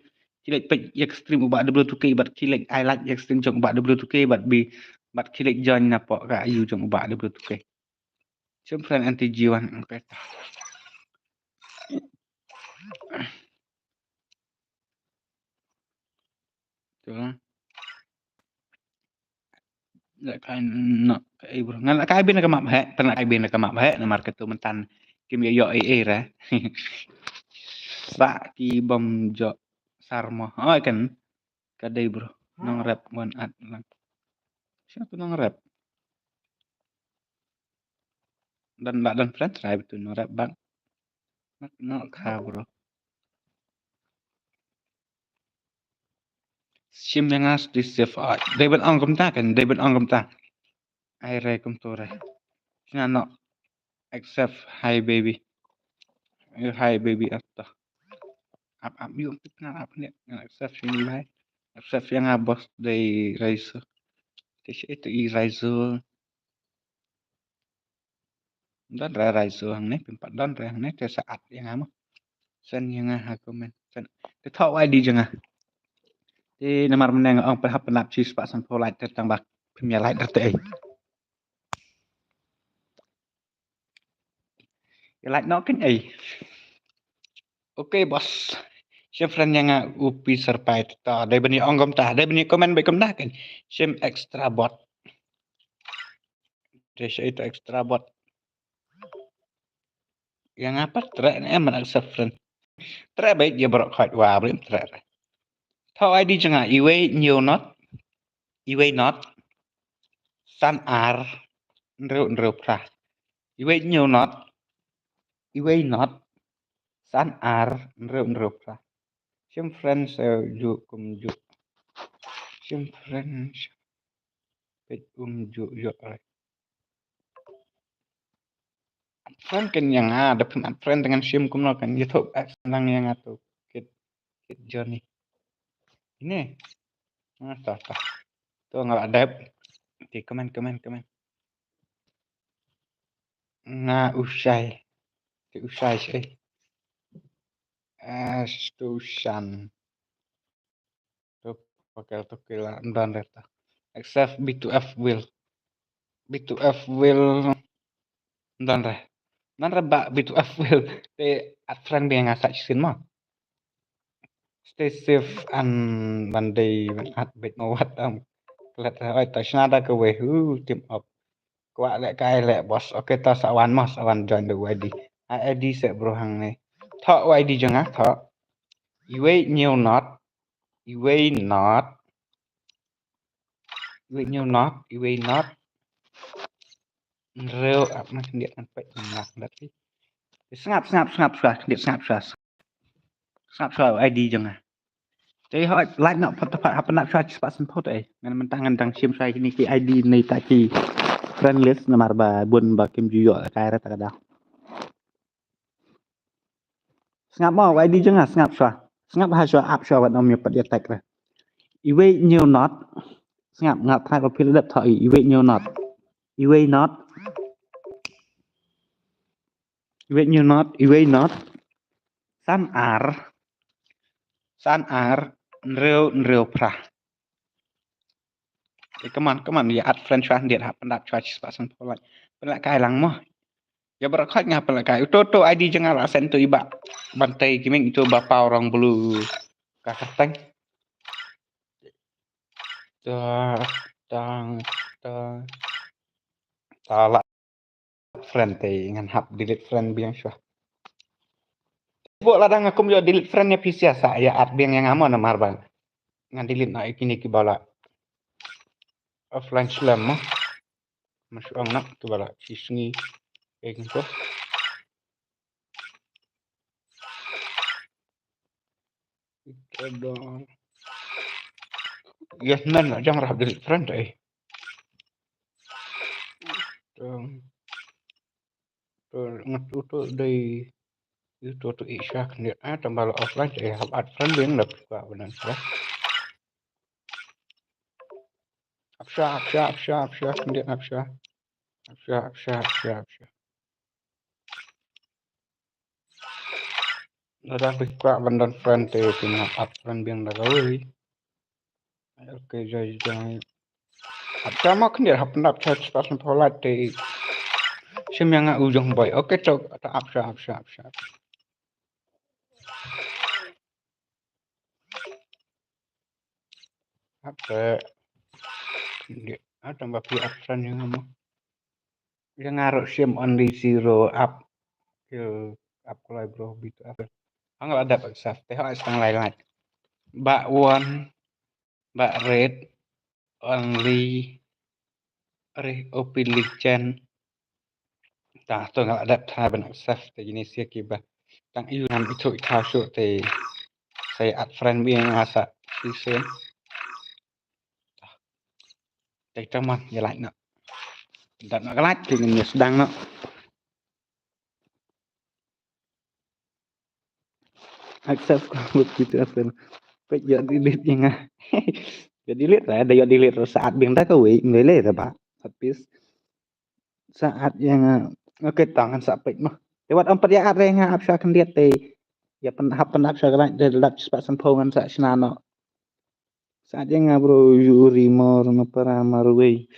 ki leh peit ïa ka stream u Bah W two K, bad ki leh ai like ïa ka stream jong u Bah W two K, bad bi, bad ki leh join na pok ka ayu jong u Bah W two K. Jong friend N T G one, okay. Tu lah. Lehkai noh kaei bro. Ngan lehkai beit na ka map heh, pynlehkai beit na ka map heh, namar katu mynta kim ïoh ïoh ei ei re. Ba ki bym jop sar mo. Oi kan. Ka dei bro. Nongrep wan at lang. Sha tu nongrep. Dan ba dan friend try betul nongrep bang. Nak nok ha bro. Shim ïa nga sdang save art. Dei ban ong kumta kan, dei ban ong kumta. Ai re kumto re. Sna nok accept hi baby. Hi baby ata. Ap ap yu tip nga ap ne accept sini bai. Accept ïa nga boss dei Raiso. Te shi itu i Raiso. Don re Raiso hangne, pynpat don re hangne, te sa at ïa nga mo. Send ïa nga ha comment. Send. Te thoh wai di jong nga. Te namar mynne nga ong pynhap pynlap shi spah san phew like te tang ba phim ïa like te ei. Ïa like noh kein ei. Okay boss. Shim friend ïa nga u pi surprise ta. Dei ban ïa ong kumta, dei ban ïa comment beit kumta kein. Shim extra bot. Te shi ita extra bot. Ïa nga pat treh ne em ban accept friend. Treh beit ïa baroh khoit wa brim treh. Thoh I D jong nga iwei hynñiew not. Iwei not. San ar. Hynriew hynriew phra. Iwei hynñiew not. Iwei not. San ar. Hynriew hynriew phra. Shim friend sa ju kum ju. Shim friend. Peit um ju ïoh ai. Add friend kein ïa nga, da phim add friend te ngan shim kumno kan ïathuh add friend lang ïa nga to. Kit, kit journey. Ine. Nga ta ta. To nga la dep. Te comment, comment, comment. Nga u shai. Te u shai shai. Ash to shan. Pakel to kila mdan reta. Accept B two F will. B two F will mdan re. Mdan re ba B two F will. Te add friend biang nga sa shisien mo. Stay safe and one day at bit mo wat am. Klet re oi ta shna da kawei hu team up. Kwah leh kai leh boss. Okay ta sa wan mo sa wan join the Y D. I D se bro hangne. Tho Y D jong nga tho. Iwei new not. Iwei not. Iwei new not. Iwei not. Reu ap na khyndiat ngan peit ngan lak dat. Sngap sngap sngap sngap khyndiat sngap sngap. Sngap shuwa I D jong nga. Te hoi like noh pat pat hap nap shuwa spah san phot eh. Ngan mynta ngan dang shim shuwa kine ki I D nei ta ki friend list namar ba bun ba kim ju ïoh kai ra ta ka daw. Sngap mo I D jong nga sngap shuwa. Sngap ha shuwa ap shuwa wat nym ïa pat ïa tag re. Iwei new not. Sngap nga try ba phi la dep tho i iwei new not. Iwei not. Iwei new not, iwei not. San ar. San ar, nreu, nreu phra. Okay, come on, come on, ïa add friend shuwa, ndiat hap pyndap shuwa, spah san phew like. Pynleh kai lang mo. Ïa baroh khoit nga pynleh kai. Uto, uto I D jong nga la send to i bah Bantei Gaming, uto ba paw rong blue. Ka kyrteng. Ta, ta, ta. Ta la friend te ngan hap delete friend biang shuwa. Bok lada nga kum ïoh delete friend ïa phi sa ïa add biang ïa nga mo namar ba ngan delete noh ïa kine kiba la offline slem mo. Mas ong na kiba la shisngi eng ko. Yes, men la jong rap delete friend eh. Tum. Tu ngat utu dei utu tu i sha khyndiat eh tamba la offline eh hap add friend biang da kwa banan sha. Ap sha, ap sha, ap sha, ap sha khyndiat ap sha. Ap sha, ap sha, ap sha, ap sha. Lada phi kwah ban don friend te phin hap add friend biang da kawei. Okay, jai jai. Ap sha mo khyndiat hap nap sha spah san phew like te. Shim ïa nga u jong boi. Okay, to ap sha, ap sha, ap sha. Ap sha. Khyndiat. Ah, tamba phi ap friend ïa nga mo. Ïa nga ruh shim only zero up. Kill up kloi bro bit up. Ang la dap accept te ha stang lai lai. Ba one, ba red, only re open legend. Ta to nga la dap try ban accept te jini sia kiba. Tang iu nam itu ikau shu te. Saya add friend bi nga sa sisen. Te tang man ïa like noh. Dap noh ka like te ngin ïa sdang noh. Accept ko buk kita apa. Pek ïa delete ïa nga. Ïa delete lah, da ïa delete lah saat biang da kawei, mele da ba. Habis saat ïa nga. Okay, tang ngan sa pek mah. Te wat ym pat ïa add re nga ap sha khyndiat te. Ïa pyn hap pyn ap sha khyndiat te lap spah san phew ngan sa shna noh. Saat ïa nga bro yu ri mor na para marwei.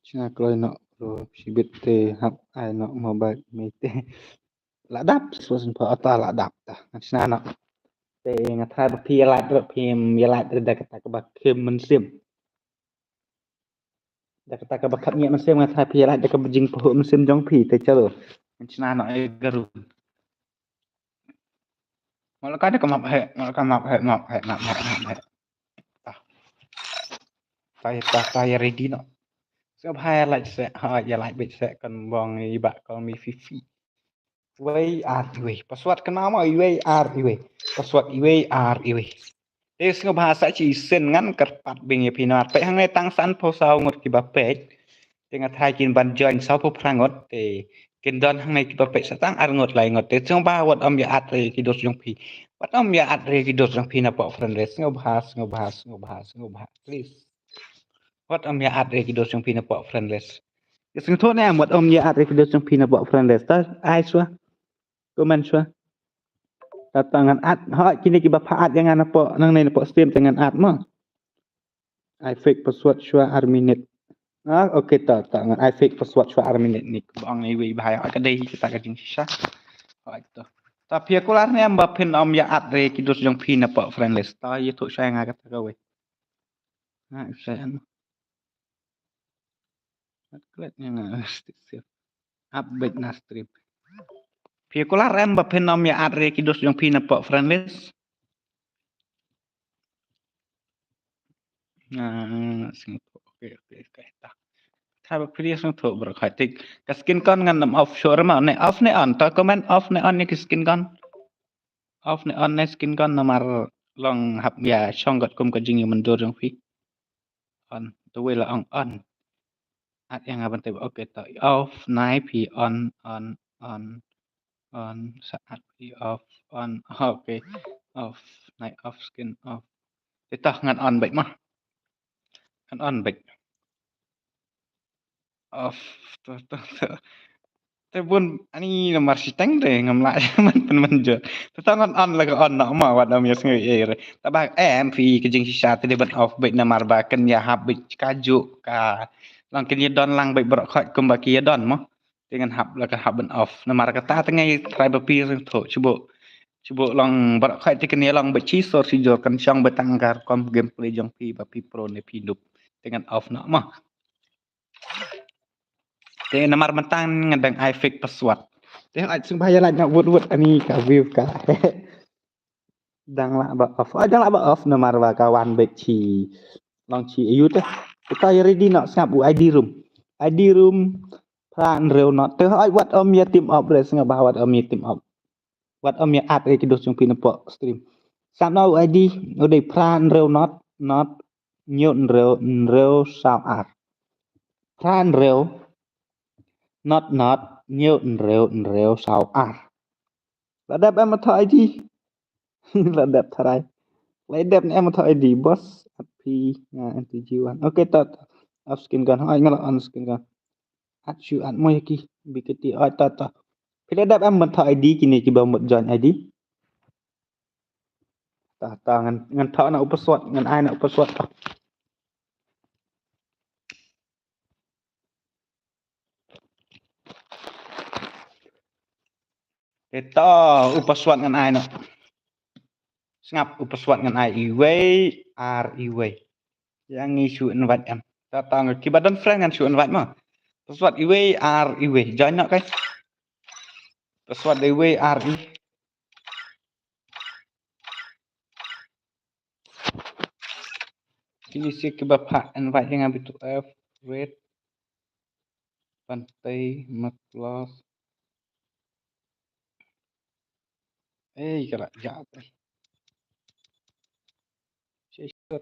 Shna kloi noh bro shibit te hap ai noh mobile mei te. La dap spah san phew ata la dap ta. Ngan shna noh. Te nga try ba phi ïa like ruh phi ïa like ruh da kata kaba khim mynsiem. Da kata kaba khap ñiah mynsiem nga try phi ïa like da kaba jingphuh mynsiem jong phi te chalo. Ngan shna noh ïa ka room. Mala ka da ka map he, mala ka map he, map he, map he, map he. Ta. Ta ïa ta ta ïa ready noh. Sngewbha ïa like se, ha ïa like bit se kan bong i ba call me Fifi. Iwei ar iwei. Password kynmaw mo iwei ar iwei. Password iwei ar iwei. Te sngewbha sa shisien ngan kyrpad biang ïa phi namar peit hangne tang san phew saw ngut kiba peit. Te nga try kin ban join saw phew phra ngut te kin don hangne kiba peit sa tang ar ngut lai ngut te sngewbha wat ym ïa add re ki dos jong phi. Wat ym ïa add re ki dos jong phi na pok friend list sngewbha sngewbha sngewbha sngewbha please. Wat ym ïa add re ki dos jong phi na pok friend list. Ïa sngewthuh ne em wat ym ïa add re ki dos jong phi na pok friend list ta ai shuwa. Comment shuwa. Tata ngan add. Ha, kine kiba pha add ïa nga napoh, nangne napoh stream te ngan add mo. Ai fake password shuwa ar minit. Ah, okay, ta, ta ngan ai fake password shuwa ar minit ni. Ba ong iwei ba ha ïa ka dei kita ka jingshisha. Hooid to. Ta phi kular ne em ba phin ym ïa add re ki dos jong phi napoh friend list. Ta ïathuh shuwa ïa nga kata kawei. Ha, shuwa ïa nga. Klet ïa nga stick save. Update na stream. Phi kular em ba phin ym ïa add re ki dos jong phi napoh friend list. Nga sngewthuh. Okay, okay, okay. Ta. Ta ba phi sngewthuh bro. Khatik. Ka skin kon ngan ym off shuh re ma. Ne off ne on. Ta comment off ne on ïa ki skin kon. Off ne on ne skin kon namar long hap ïa shong kat kum ka jingïamyndur jong phi. On. Te wei la ong on. At ïa nga ban tip. Okay, ta off nai phi on, on, on, on, sa at phi off, on. Okay. Off. Nai off skin off. Te ta ngan on beit ma. Ngan on beit. Off. To, to, to. Te bun ani namar shiteng te ngam lah man pynmynjur. Te ta ngan on la ka on noh ma wat ym ïa sngew ei re. Ta ba em phi ka jingshisha te dei ban off beit namar ba kan ïa hap beit kajuh ka long kan ïa don lang beit baroh khoit kumba ki ïa don mo. Te ngan hap la ka hap ban off. Namar kata te ngai try ba phi sngewthuh shu bok. Shu bok long baroh khoit te kan ïa long beit shi sor shi jor kan shong beit tang ka rukom gameplay jong phi ba phi pro ne phi noob. Te ngan off noh ma. Te namar mynta nga dang ai fake password. Te ai sngewbha ïa like na wut wut ani ka view ka. Dang lah ba off. Oh, dang lah ba off namar ba ka wan beit shi long shi ayu te. Te ka ïa ready noh sngap u ID room. ID room phra hynriew not. Te ai wat ym ïa team up re sngewbha wat ym ïa team up. Wat ym ïa add re ki dos jong phi napoh stream. Sngap noh u ID u dei phra hynriew not not hynñiew hynriew hynriew saw ar. Phra hynriew not not hynñiew hynriew hynriew saw ar. La dep em ma thoh ID. La dep tharai. La dep ne em ma thoh ID boss. At phi nga NTG one. Okay, ta, ta. Off skin gun. Hooid nga la on skin gun. At shu at mo ïa ki. BKT. Hooid, ta, ta. Phi la dep em ban thoh ID kine kiba mut join ID. Ta, ta ngan, ngan thoh na u password, ngan ai na u password ta. Te ta u password ngan ai noh. Sngap u password ngan ai iwei ar iwei. Ïa ngi shu invite em. Ta ta ngi kiba don friend ngan shu invite ma. Password iwei ar iwei. Join noh kai. Password iwei ar iwei. Kine shi kiba pha invite ïa nga bitu F red pantei maklos. Ei, ka la jap. Shi shot.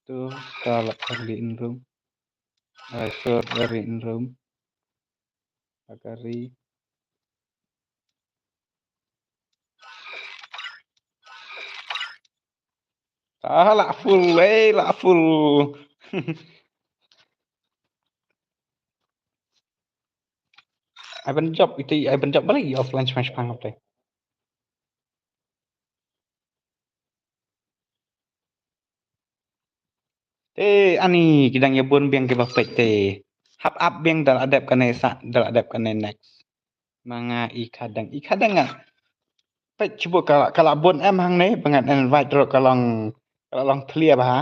Tu ka la kali in room. Ai, shot dari in room. Ka kali. Ah, la full, eh, la full. Ai ban jop ite, ai ban jop balik offline shipang shipang ite. Te ani ki dang ïa bun biang kiba peit te. Hap ap biang da la dep kane sa, da la dep kane next. Ma nga i khadang, i khadang nga. Peit shu bok ka la, ka la bun em hangne ba ngan invite ruh ka long, ka la long clear ba ha.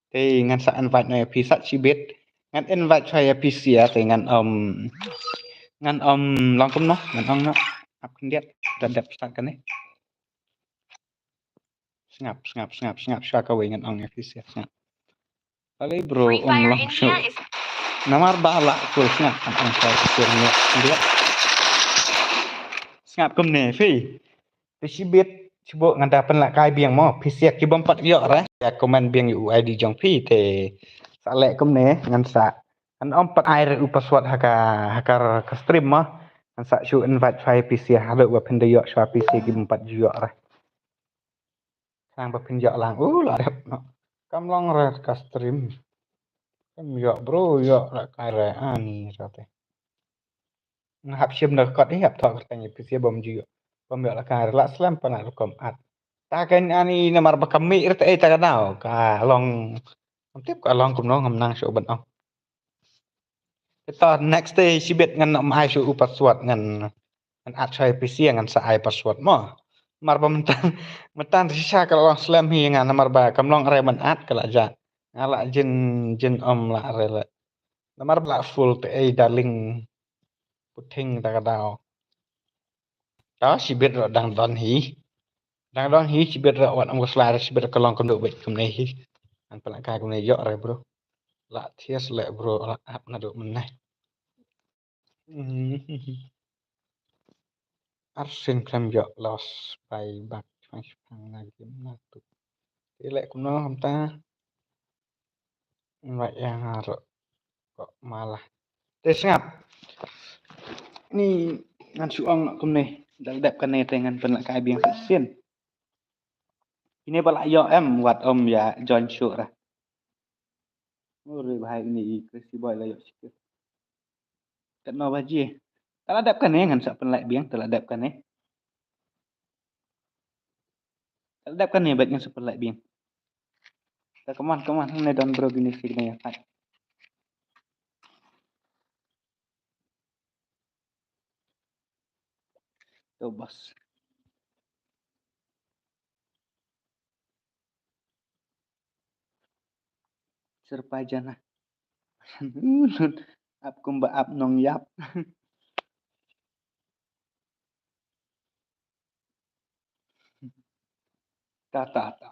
Te ngan sa invite na phi sat shibit. Ngan invite sha ïa phi sia te ngan, um, ngan, um, long kumno, ngan ong noh. Ap khyndiat da dep start kane. Sngap, sngap, sngap, sngap sha kawei ngan ong ïa phi sia sngap. Balei bro um long shuh. Namar ba la full sngap ngan ong sha phi sia ngan ong. Sngap kumne phi. Te shibit shibit ngan da pynlehkai biang mo phi sia ki bym pat ïoh re. Ïa comment biang ïa u ID jong phi te sa leh kumne ngan sa. Ngan ym pat ai re u password ha ka, ha ka, ka stream mo. Ngan sa shu invite sha phi sia haduh ba phin da ïoh sha phi sia ki bym pat ïoh re. Khnang ba phin ïoh lang. U la dep noh. Kam long re ka stream. Kam ïoh bro ïoh re kai re ani ra te. Nga hap shim da kot hi, hap thoh kyrteng ïa phi sha bym ju ïoh. Bym ïoh la ka la slem pan la rukom at. Ta kan ani namar ba ka mih rta ei ta ka daw ka long. Kam tip ka long kumno ngam nang shu ban ong. Kita next day shibit ngan ym ai shu u password ngan ngan at sha ïa phi sha ngan sa ai password mo. Mar ba myntan myntan shisha ka la long slem hi nga namar ba kam long re ban at ka la ja. Nga la jin jin ym la re le. Namar ba la full te ei darling. Puting ta ka daw. Ta shibit ro dang don hi. Dang don hi shibit ro wat ym ko sla re shibit ka long kumno bit kumne hi. An pala ka kumne ïoh re bro. La thias le bro la ap na do mynne. Ar sien khlem ïoh los bai bak chang chang na gim na tu. Te le kumno ham ta. Ngai ïa nga ruh. Ko mala. Te sngap. Ni ngan shu ong kumne. Da dep kane te ngan pynlehkai biang sa sien. Ine ba la ïoh em wat ym ïa join shuh ra. Ore bhai ini i Crazy Boy la ïoh sikit. Katno baje. Te la dep kane ngan sa pynleh biang te la dep kane. Te la dep kane bad ngan sa pynleh biang. Te come on, come on, hangne don bro gini sih kena ya pat. To bos. Serpa jana. Ap kumba ap nong yap. Ta ta ta.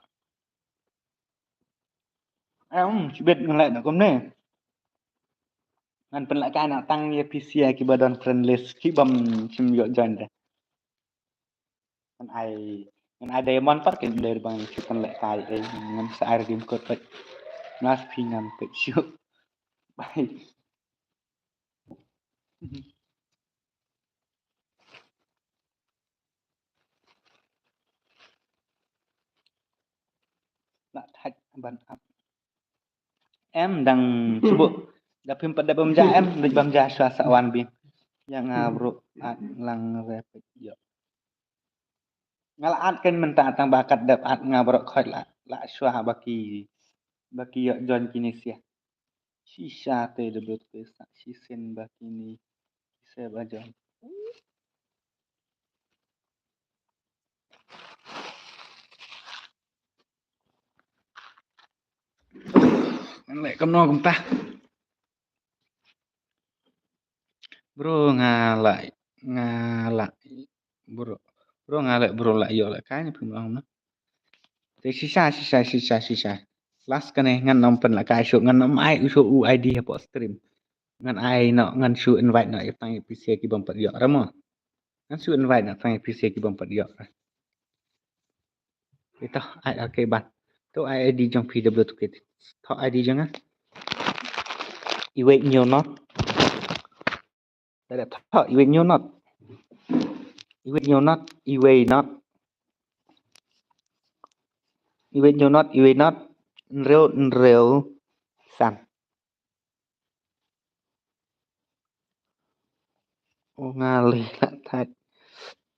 Em, shibit ngan leh da kumne. Ngan pynlehkai na tang ïa phi sha kiba don friend list ki bym shim ïoh join de. Ngan ai ngan ai diamond pat kin dei bang shu pynlehkai ei ngan sa ai game code pat. Ngas phi ngam pet shu. Bye. Lah thait ban ap. Em dang sibuk. Da phim pat da bam ja em, dik bam ja shuwa sa wan bi. Ïa nga bro at lang repet ïoh. Nga la at kan mynta tang ba kat dep at nga bro khoit la la shuwa ba ki ba ki ïoh join kine sia. Shisha te de bro te sa shisien ba kine se ba join. Ngan leh kumno kumta. Bro nga la nga la bro bro nga la bro la ïoh la kai ni phi mlong na. Te shisha shisha shisha shisha. Last kane ngan ym pynlehkai shuh ngan ym ai u shuh u I D hapoh stream. Ngan ai noh ngan shu invite noh ïa tang ïa phi sha ki bym pat ïoh ra mo. Ngan shu invite noh tang ïa phi sha ki bym pat ïoh ra. Ito ai ar ke ban. To ai I D jong phi da bro to kit. To I D jong nga. Iwei ñiew not. Tada to iwei ñiew not. Iwei ñiew not iwei not. Iwei ñiew not iwei not. Nreu nreu san. O nga leh la thait.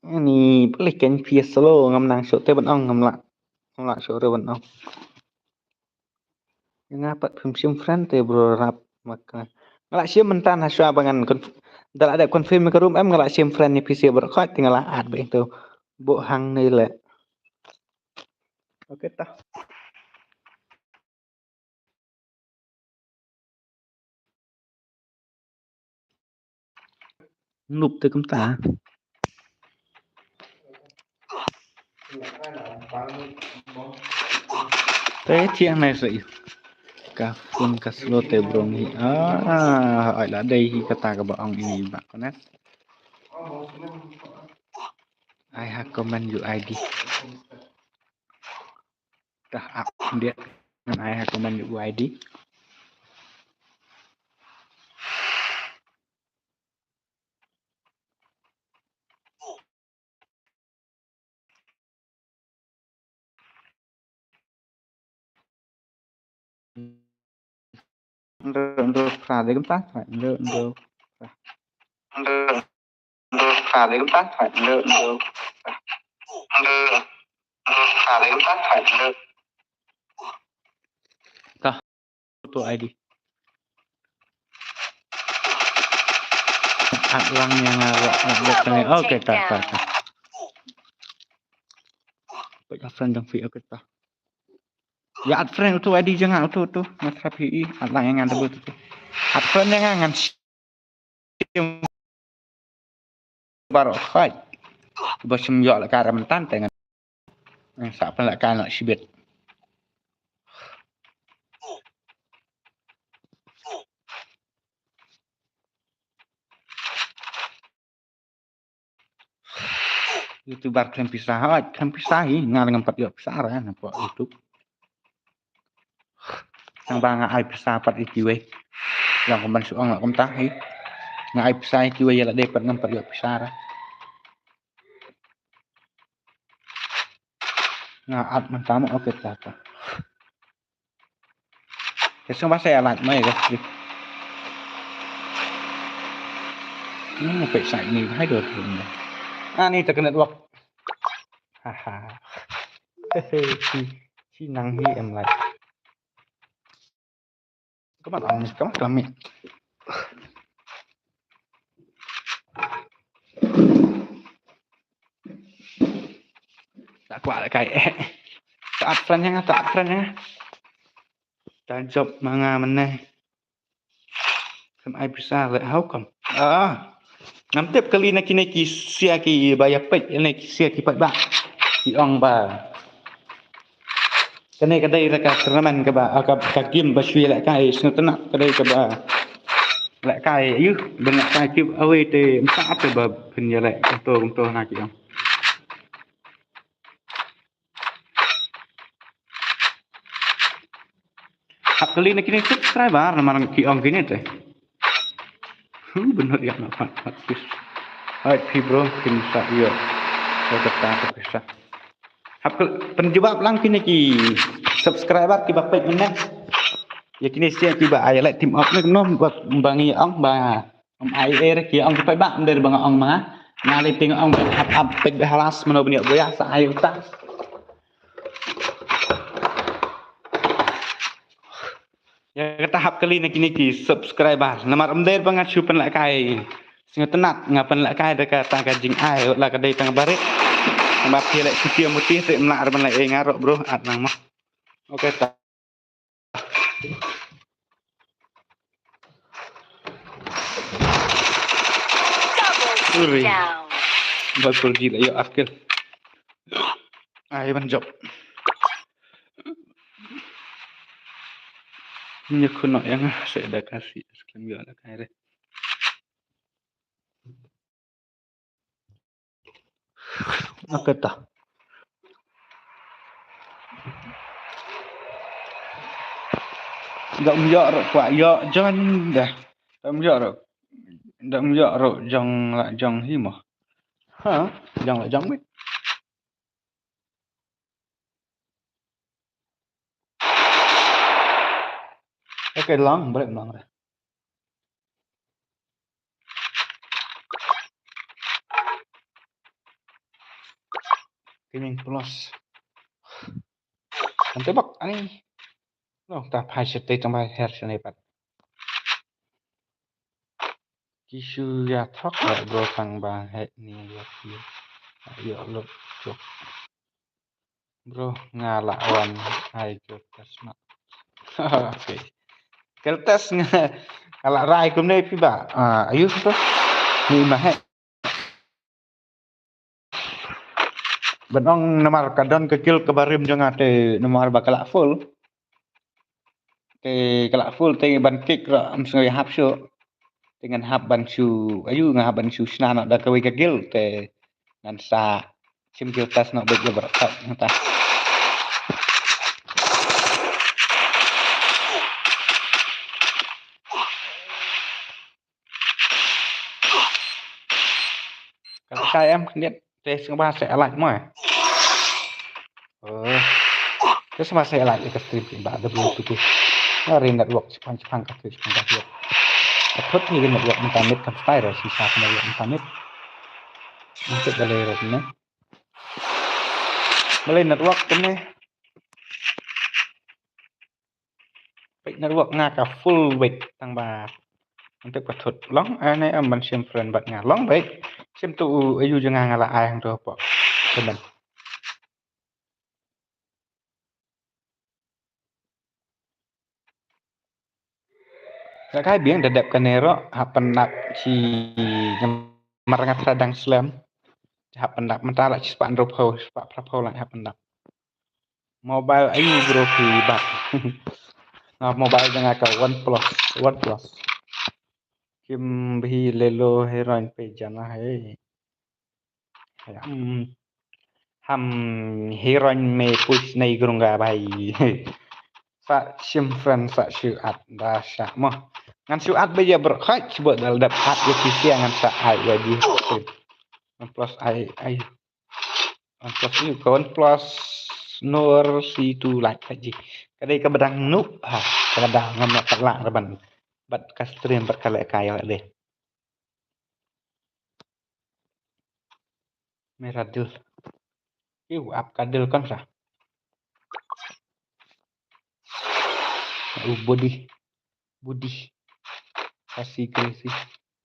Ani palik kan phi slow ngam nang shuh te ban ong ngam la. Ngam la shuh re ban ong. Nga pat phim shim friend te bro rap maka. Nga la shim mynta ha shuwa ba ngan da la dep confirm ka room em nga la shim friend ni P C bro khot te nga la add ba to. Bo hang ni le. Okay ta. Nup te kumta. Te thiang nai sa yu. Ka phone ka slow te bro ngi. Ah, ai la dei hi kata ka ba ong ini ba konet. Ai ha comment U I D. Dah ap dia. Ngan ai ha comment U I D. Ndo ndo pra de gam ta. Ndo ndo pra. Sa dei kumta, sa dei kumta. Sa dei kumta, sa dei kumta. Ka. Auto I D. Add lang ïa nga, nga, nga, nga, okay, ta, ta, ta. Peit add friend jong phi, okay, ta. Ïa add friend uto I D jong nga, uto, uto. Nga srap hi i, add lang ïa nga double uto. Add friend ïa nga ngan shim baroh, hooid. Ba shim ïoh lehkai mynta te ngan, ngan sa pynlehkai noh shibit. YouTuber khlem pisa, hooid, khlem pisa hi, nga ngam pat ïoh pisa re na pdeng YouTube. Tang ba nga ai pisa pat ïa kiwei. Long kumban shu ong la kumta hi. Nga ai pisa ïa kiwei ïa lade pat ngam pat ïoh pisa re. Nga add mynta mo, okay, ta, ta. Te sngewbha sa ïa like mo ïa ka stream. Hmm, peit side ni, hai dor ni. Ah, ni ta ka network. Haha. Hehe, shi, shi nang hi em like. Come on, come on, come on. Ta kwah lehkai. Ta add friend ïa nga, ta add friend ïa nga. Ta jop ma nga mynne. Khlem ai pisa leh, how come? Ah. Ngam tip kali na kine ki sia kiba ïa peit, ne ki sia ki paidbah. Ki ong ba kane ka dei ka tournament kaba, ah, ka, ka game ba shu ïalehkai sngewtynnat, ka dei kaba lehkai, ïa, ban lehkai giveaway te mynta te ba phin ïaleh kumto kumto na ki ong. Hap kylli na kine subscriber namar ki ong kine te. Huh, bynhot ïa na pat pat pis. Hai phi bro, kin sa ïa. Ïa kata ka pisa. Hap kylli, pynjubab lang kine ki subscriber kiba peit mynne. Ïa kine sia kiba ai leh team up ne, no, ba, ba ngi ong ba Ym ai ei re ki ong ki paidbah, ym dei ba nga ong ma nga. Nga lei te nga ong ba hap ap peit ba halas mano bniah boya sa ai uta. Ïa kata hap kali na kine ki subscriber. Namar ym dei ba nga shu pynlehkai. Sngewtynnat nga pynlehkai da kata ka jingai la ka dei tang barit. Namar ki leh siti mutih te mla ar ban leh ei nga rok bro at nang mo. Okay ta. Uri. Ba kurji la ïoh akil. Ai ban jop. Nya kuno yang saya dah kasih sekalian ïoh la kai re. Aka ta. Da um ïoh ruh kwah ïoh join dah. Da um ïoh ruh. Da um ïoh ruh jong la jong hi mo. Ha, jong la jong bit. Okay, long break long re. Gaming Plus. Ante bak ani. No, ta phai shatei tang bai her shane pat. Ki shu ïa thok la bro tang ba heh ni ïa ki. Ïa lok jok. Bro, nga la wan ai jok test ma. Okay. Kel test nga, nga la rai kumne phi ba. Ah, ayu to. Ni ma heh. Ban ong namar ka don ka guild kaba rim jong nga te namar ba ka la full. Te ka la full te ban kick ruh ym sngew ïahap shuh. Te ngan hap ban shu, ayu nga hap ban shu shna noh da kawei ka guild te ngan sa shim guild test noh bad ïa baroh ta ngan ta. Ka kai em khyndiat te sngewbha sa like mo. Eh. Te sngewbha sa like ïa ka stream ki ba da blu tu ki. Ri network chipang chipang ka tu chipang ka tu. Ka thut ni network mynta mit kam stai ra shisha ka network mynta mit. Ngan check balei ruh ne. Balei network kumne. Peit network nga ka full weight tang ba. Ngan check pathut long, eh, ne em ban shim friend bad nga long beit. Shim tu u ayu jong nga nga la ai hangto hapoh comment. Ka kai biang da dep kane ruh, hap pyndap shi namar nga tharai dang slem. Hap pyndap mynta la shi spah hynriewphew, shi spah phraphew la hap pyndap. Mobile ayu bro phi bat. Nga mobile jong nga ka OnePlus, OnePlus. Kim bhi lelo heroin pe jana hai. Hmm. Ham heroin me push nei grunga bhai. Sa shim friend sa shu at da sha mo. Ngan shu at ba ya bro khai shu ba dal dap at ya pisia ngan sa ai ya di. OnePlus ai ai. OnePlus ni ka OnePlus Nord C two Lite five G. Ka dei ka ba dang nu ha ka ba dang ngam la pat la raban. Bad ka stream bad ka leh ka ya dei. Mera dil. Iu ap ka dil kan sa. U body. Body. Kasi crazy.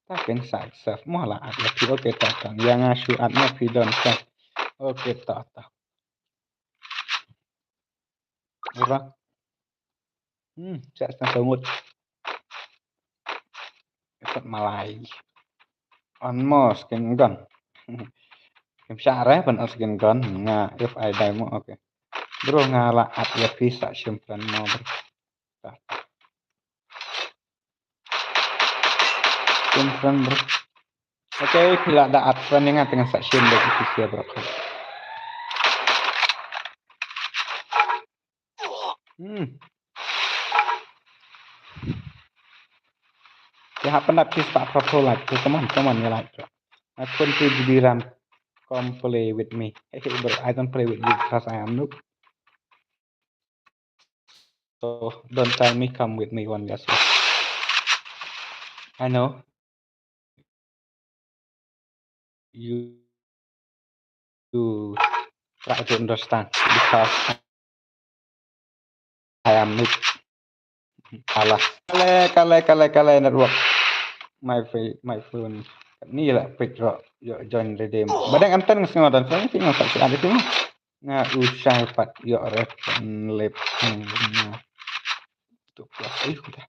Ta ken sa accept mo la at ya phi okay ta kan. Ya nga shu at mo phi don sa. Okay ta ta. Ura. Hmm, sa sa sangut. Dapat malai. On mo skin gun. Kim share pan on skin gun nga if I die mo okay. Bro nga la at ya phi sa shim friend mo bro. Shim friend bro. Okay, phi la da at friend nga tengah sa shim da phi sia bro. Hmm. Ya hap pyndap kis pak propo like. Come on, come on, ya like. I twenty G B RAM. Come play with me. Hey, hey, bro, I don't play with you because I am noob. So don't tell me come with me one guys. I know. You, you try to understand because I am noob. Alah. Kale, kale, kale, kale network. My fa-, my phone. Ni lah page rock. Yo join redeem. Badang antan ngas ngodan. Phone sih ngas tak ada sih. Nga usai pat yo rep lep. Tu plus ayo kita.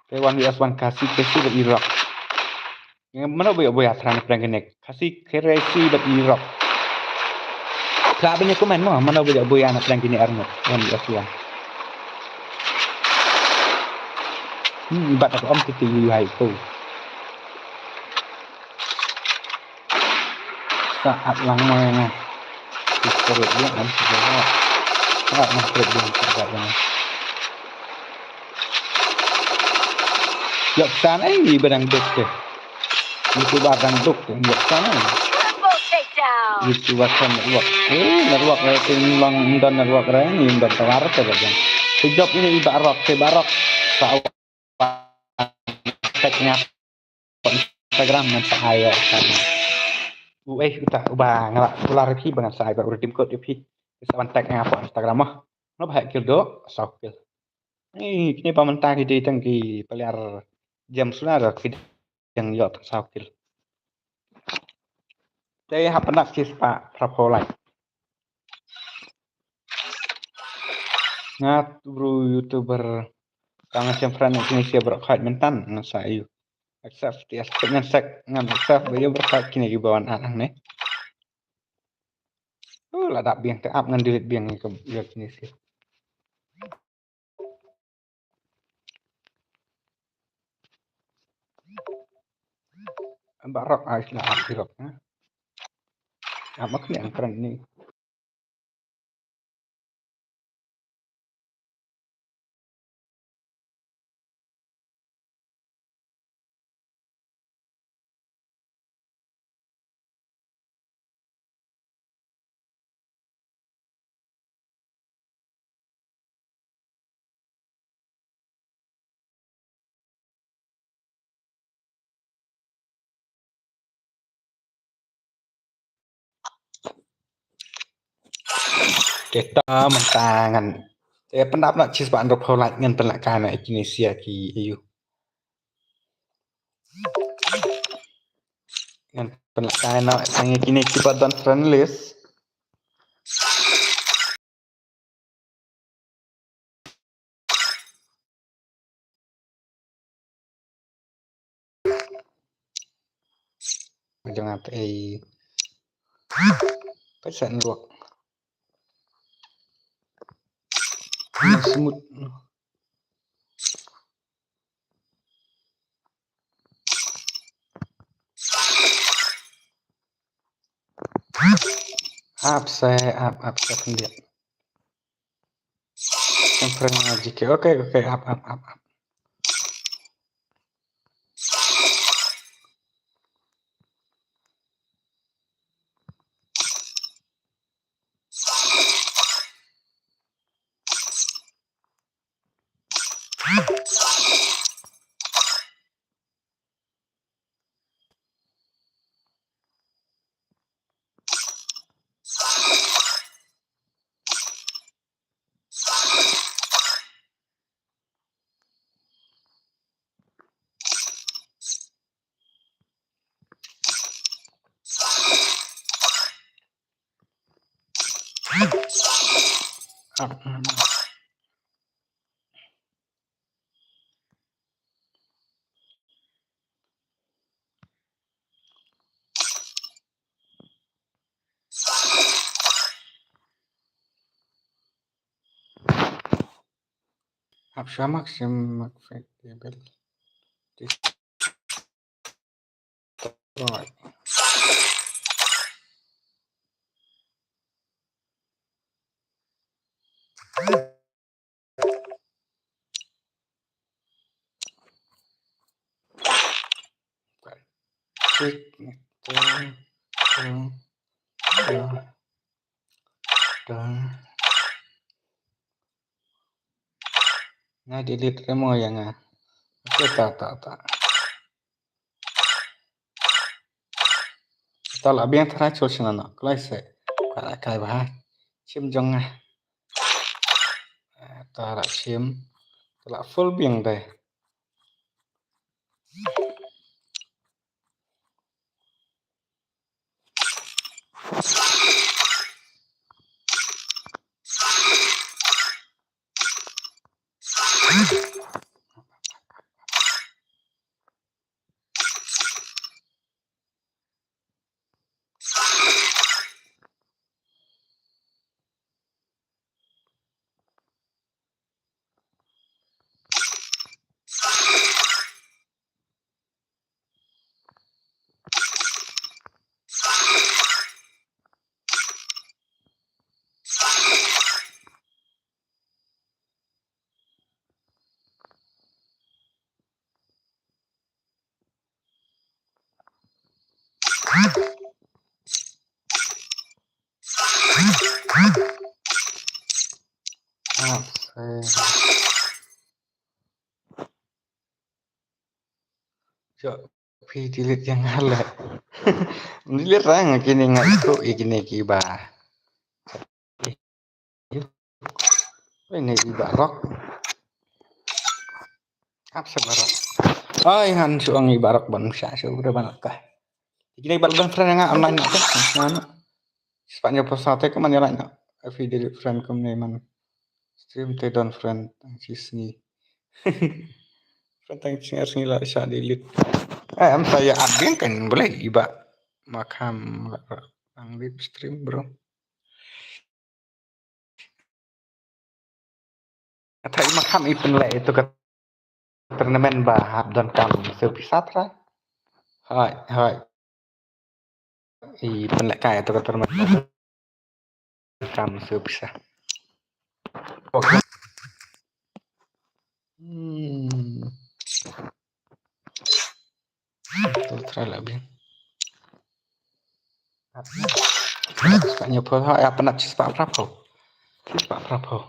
Taiwan V S one kasi kasi bad Iraq. Mano boy boy atra na prank ne kasi kasi bad Iraq. Ka banya komen mo mano boy boy na prank ne arngut. One V S one. Hmm, bat aku om titi yu hai ko. Sa at lang mo nga. Sa at lang trip dia sa at lang. Yok san ai ba dang duk te. Itu ba dang duk te yok san ai. Itu ba san network. Eh network ai tin lang dan network rai ni dan tawar te ba dang. Te job ini iba rock te barok. Sa tek ngap Instagram ngan sa ai kan. U eh uta uba ngala ular phi ba ngan sa ai ba u redeem code phi. Sa ban tek ngap Instagram mah. Ngap hai kill do sa kill. Ni kini pa mentang ki tang ki peliar jam sula da ki yang yok sa kill. Te hap nak sis pa propo like. Nga bro YouTuber. Tang nga shem friend kini sia bro khat mentan nga sa ayu. Accept yes ngan sek ngan accept ba yu bro khat kini ki bawan anang ne. Uh, la dap biang te ap ngan delete biang ni ke biang kini sia. Barok ais la ap hirok na. Ap mak ni angkran ni. Kita mynta ngan. Te pyndap na chispah hynriewphew like ngan pynlehkai na kine sia ki ayu. Ngan pynlehkai na tang kine kiba don friend list. Jong at ei. Paisan luak. Smooth. Ap se, ap, ap se khyndiat. Conference G K. Okay, okay, ap, ap, ap, ap. Hap sha mak sim mak fake table. Right. Click. Done. Done. Done. Nga delete remo ïa nga. Okay, ta, ta, ta. Ta la biang tara chul shnano. Kloi se. Ka la kai bha. Chim jong nga. Ta la chim. Ta la full biang dei. Jok phi delete ïa nga leh. Delete rang kine nga iko ïa kine kiba. Oi, ne i Barok. Ap sa Barok. Oi, han shu ong i Barok ban sha shu udah ban ka. Kine ba don friend nga online na ka. Mana? Spanya posa te ka man ïa na. Afi delete friend kum ne man. Stream te don friend tang chi sngi. Friend tang chi sngi la sha delete. Eh, am sa ïa add biang kan boleh i Ba Makham la tang live stream, bro. Ata i Makham i pynleh ito ka tournament ba hap donkam siew pisa trai. Hai, hai. I pynleh kai ito ka tournament ba donkam siew pisa. Okay. Hmm. To try lah biang. Chispah hynñiewphew, ha, ïa pynat chispah phraphew. Chispah phraphew.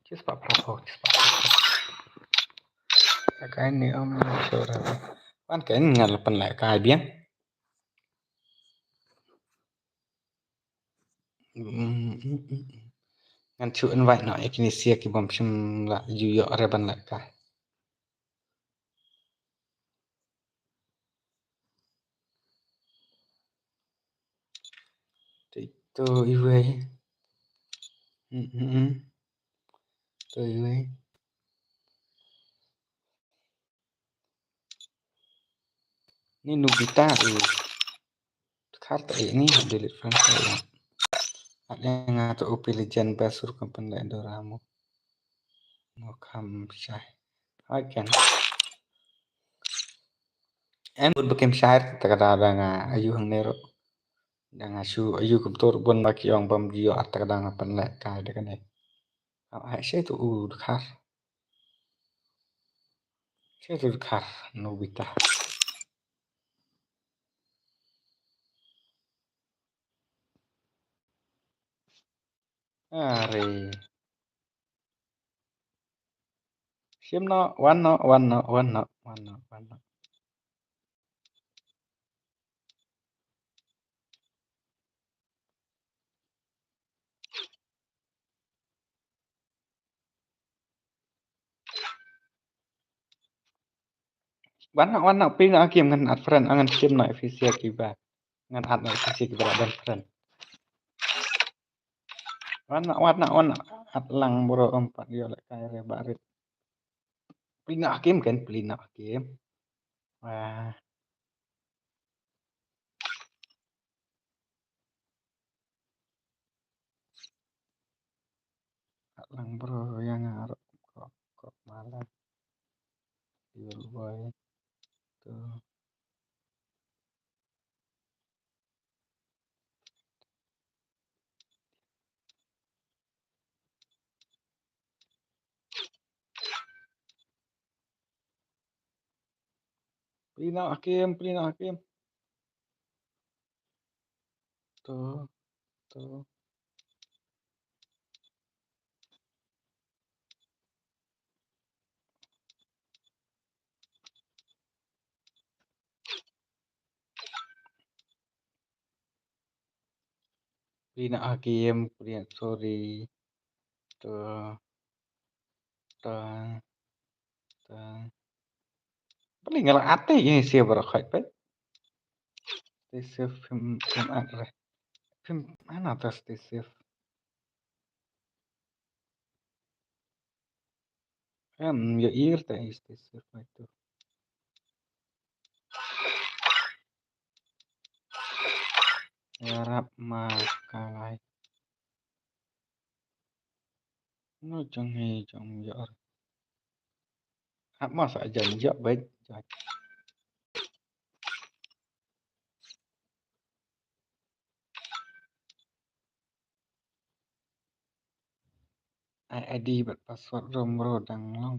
Chispah phraphew, chispah phraphew. Ka kai ni om sura. Wan kai ni ngal pynleh kai biang. Mm, mm, mm, mm. Ngan shu invite noh ïa kine sia ki bym shym la ju ïoh re ban lehkai. To iwei. Hmm, hmm, hmm. To iwei. Ni Nobita u. Khar ta ini delete friend sa ya. At ïa nga to U P Legend best ruh kam pynleh Dora mo. Mo kham shai. Hai ken. Em bud ba kem shai ta ka da da nga ayu hangne ruh. Da nga shu ayu kumto ruh bun ba ki ong bym ju ïoh at ta ka da nga pynleh kai da kane. Ai shai to u dkhar. Shai to dkhar Nobita. Are. Shim noh, wan noh, wan noh, wan noh, wan noh, wan noh. Wan noh, wan noh, pynah hakim ngan add friend, ngan shim noh ïa phi sia kiba. Ngan add noh ïa phi sia kiba la don friend. Wan noh, wan noh, wan noh. Add lang bro, em pat ïoh lehkai re ba rit. Pynah hakim kan, pynah hakim. Wah. Add lang bro, ïa nga ruh kok, kok malam. Your boy. To. Pynah hakim, pynah hakim. To, to. Pynah hakim, pynah, sorry. To, to, to. Bali ngala ate ini sia barokhai pe. Stay safe, phim, phim at re. Phim, mana ta stay safe. Em, ïoh ir ta stay safe mai tu. Ïarap ma ka lai. No jong hi jong ïoh. Hap ma sa jong ïoh bait. Ai I D bad password rum bro dang long.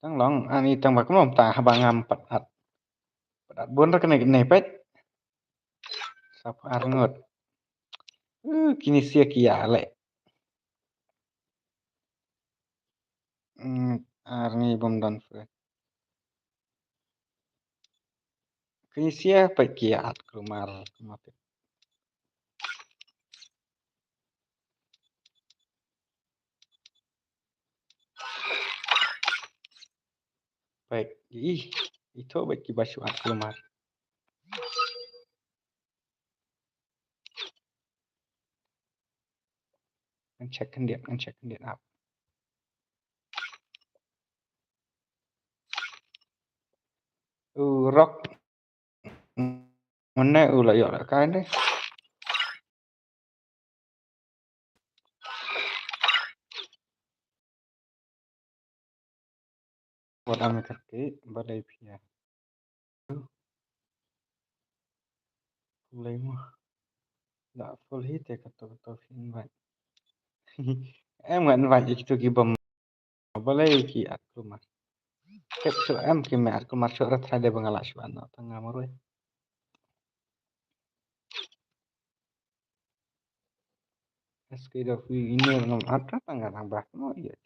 Dang long ani tang ba kumno ta haba ngam pat at. Pat at bun ra kane kane pet. Sap ar ngut. Uh, kini sia ki ïa leh. Hmm, ar ngi bom don friend. Kini sia pet ki ïa at kulmar, kulmar. Pet, ih, ito pet ki ba shu at kulmar. Ngan check khyndiat, ngan check khyndiat ap. U Rock. Mynne u la ïoh la kai ne. Wat am kyrkieh, balei phi ïa. Balei mo. Da full hi te kato kato phi invite. Em nga invite ïa kito ki bym. Balei ki at kulmar. Tep shu em ki me at kulmar shu rat hade ba nga la shu an tang nga marwei. S K W email ngam at tang nga tang bah no ïa.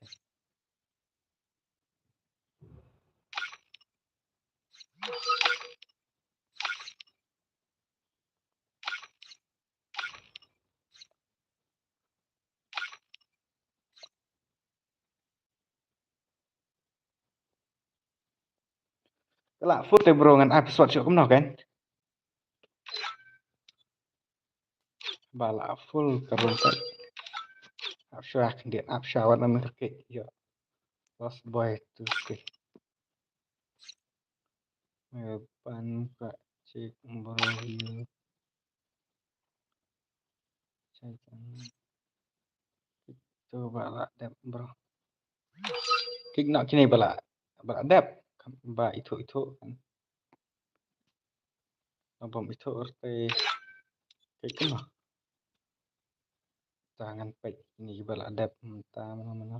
Ka la full te bro, ngan ai password shuh kumno kan. Ba la full ka room peit. Ap shuwa khyndiat, ap shuwa wat na mynta ka, ïa. Lost boy tu ke. Eh, ban ka check bro ïa. Check. Itu ba la dep bro. Kik na kine ba la, ba la dep. Ba itu, itu kan. Ba bym ithuh te kei kumno. Te ngan peit ine kiba la dep mynta mano mano.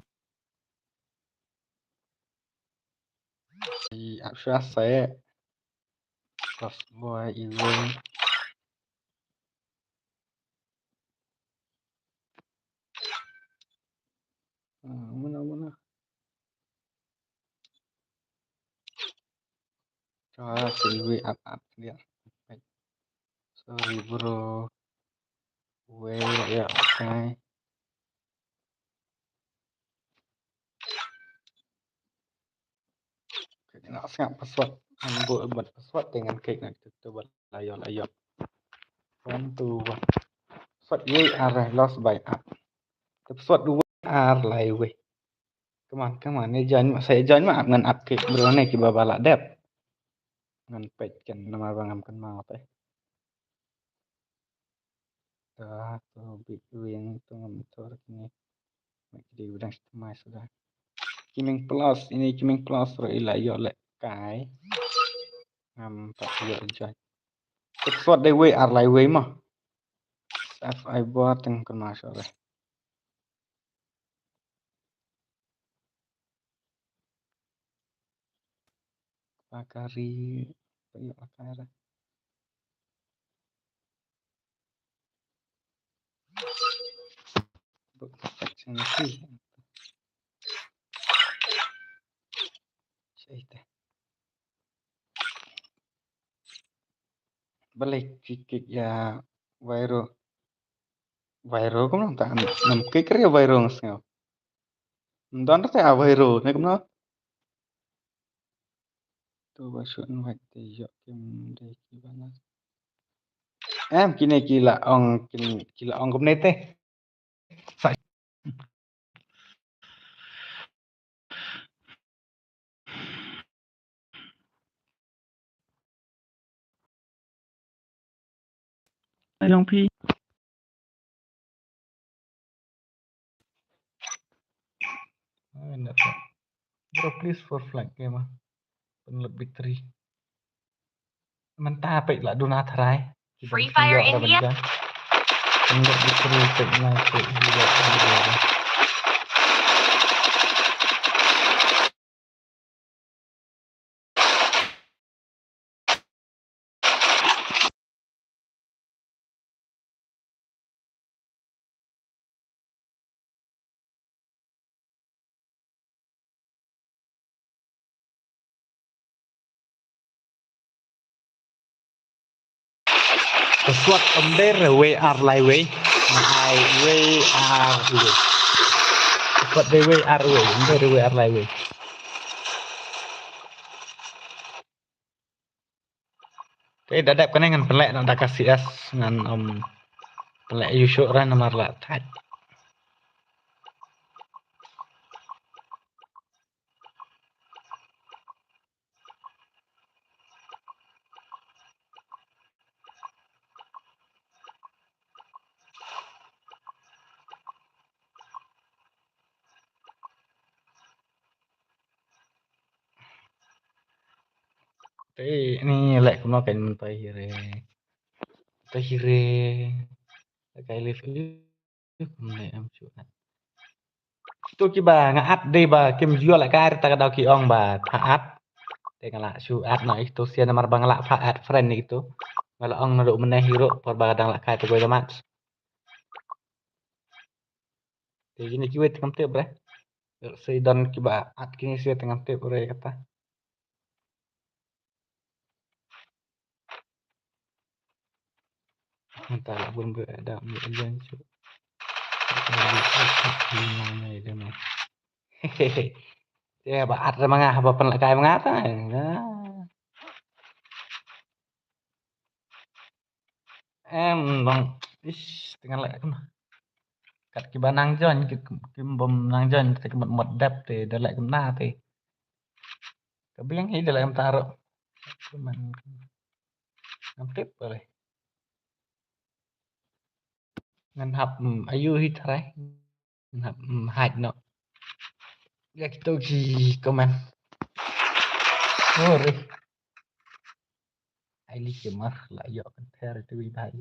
I ap shuwa sa ïa. Lost boy iwei. Ah, mano mano. Ka sa iwei ap ap dia. Sorry bro. Wei la ïa, okay. Okay, nga sngap password. Ngan buh bad password te ngan klik na kitu, kitu bad la ïoh, la ïoh. One, two, one. Password iwei ar, lost boy ap. Te password iwei ar lai wei. Come on, come on, ne join ma, sa join ma ap ngan ap ki bro ne kiba ba la dep. Ngan peit kan namar ba ngam kynmaw te. Ta to bit wing to ngam to kine. Mak di udang stemai sudah. Kiming plus, ine Kiming plus ro ila ïoh leh kai. Ngam pat ïoh join. Password dei wei ar lai wei ma. F I bot teng kena sore. Pakari, payo pakara. Book section C. Sita. Balik kik kik ïa Vairo. Vairo kumno ta nam kik ri Vairo ngasngaw. Ndon ta a Vairo ne kumno. Tu ba shu invite te ïoh kim de ki bana. Em kine ki la ong kin ki la ong kumne te. Sa Jong phi. Ai, net. Bro, please for flag game ah. Pynlut victory. Mynta peit la duna tharai. Free Fire India. Pynlut victory peit na peit hero hero. Password ym dei re wei ar lai wei. Ai wei ar wei. Password dei wei ar wei. Ym dei re wei ar lai wei. Te da dep kane ngan pynleh na da ka C S ngan, um, pynleh ïa u shuh re namar la thait. Te ni leh kumno kan mynta hi re. Mynta hi re. Kai live. Kumne em shu add. Kitu kiba nga add dei ba kim ju ïoh lehkai, te ka daw ki ong ba pha add. Te nga la shu add noh ïa kitu sien namar ba nga la pha add friend ïa kitu. Nga la ong naduh mynne hi ruh por ba dang lehkai te kawei ka match. Te kine kiwei te ngam tip re. Lehse don kiba add kine sien te ngam tip re kata. Mynta la bun ba da mi alien shu. Te ba add re ma nga haba pynlehkai ma nga ta. Em, long. Ish, tang leh kumno. Kat kiba nang join, ki, ki bym nang join, te ki mut mut dep te, da leh kumno te. Ka biang hi da leh kumta ruh. Kumno. Ngam tip balei. Ngan hap, mm, ayu hi trai. Ngan hap, mm, hide noh. Ïa kito ki comment. Sorry. Ai li ki mar la ïoh kan ther tu wi bhai.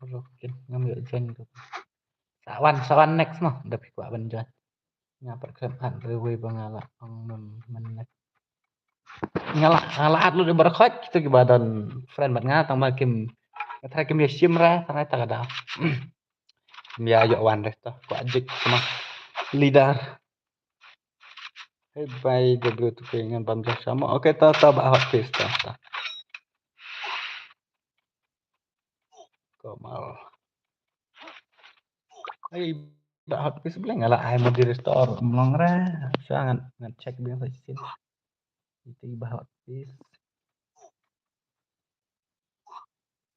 Rokin ngam ïoh join ko. Sa wan, sa wan next mo, da phi kwah ban join. Nga pat khlem add re wei ba nga la ong mem men next. Nga la, nga la add lut baroh khoit kito kiba don friend bad nga tang ba kim, nga tharai kim ïa shim re, tang ai ta ka daw. Kim ïa ïoh wan re to, kwah jik kumno leader. Hey bye, W two K ngan bam jah sha mo. Okay, ta, ta ba hot piece ta, ta. Komal. Hey, ba hot piece bling ala ai moderator mlong ra. Sha ngan, ngan check biang sa shisien. Iti ba hot piece.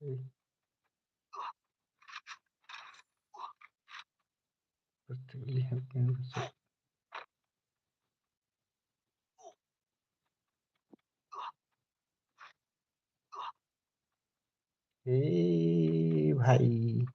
Hey. ए भाई।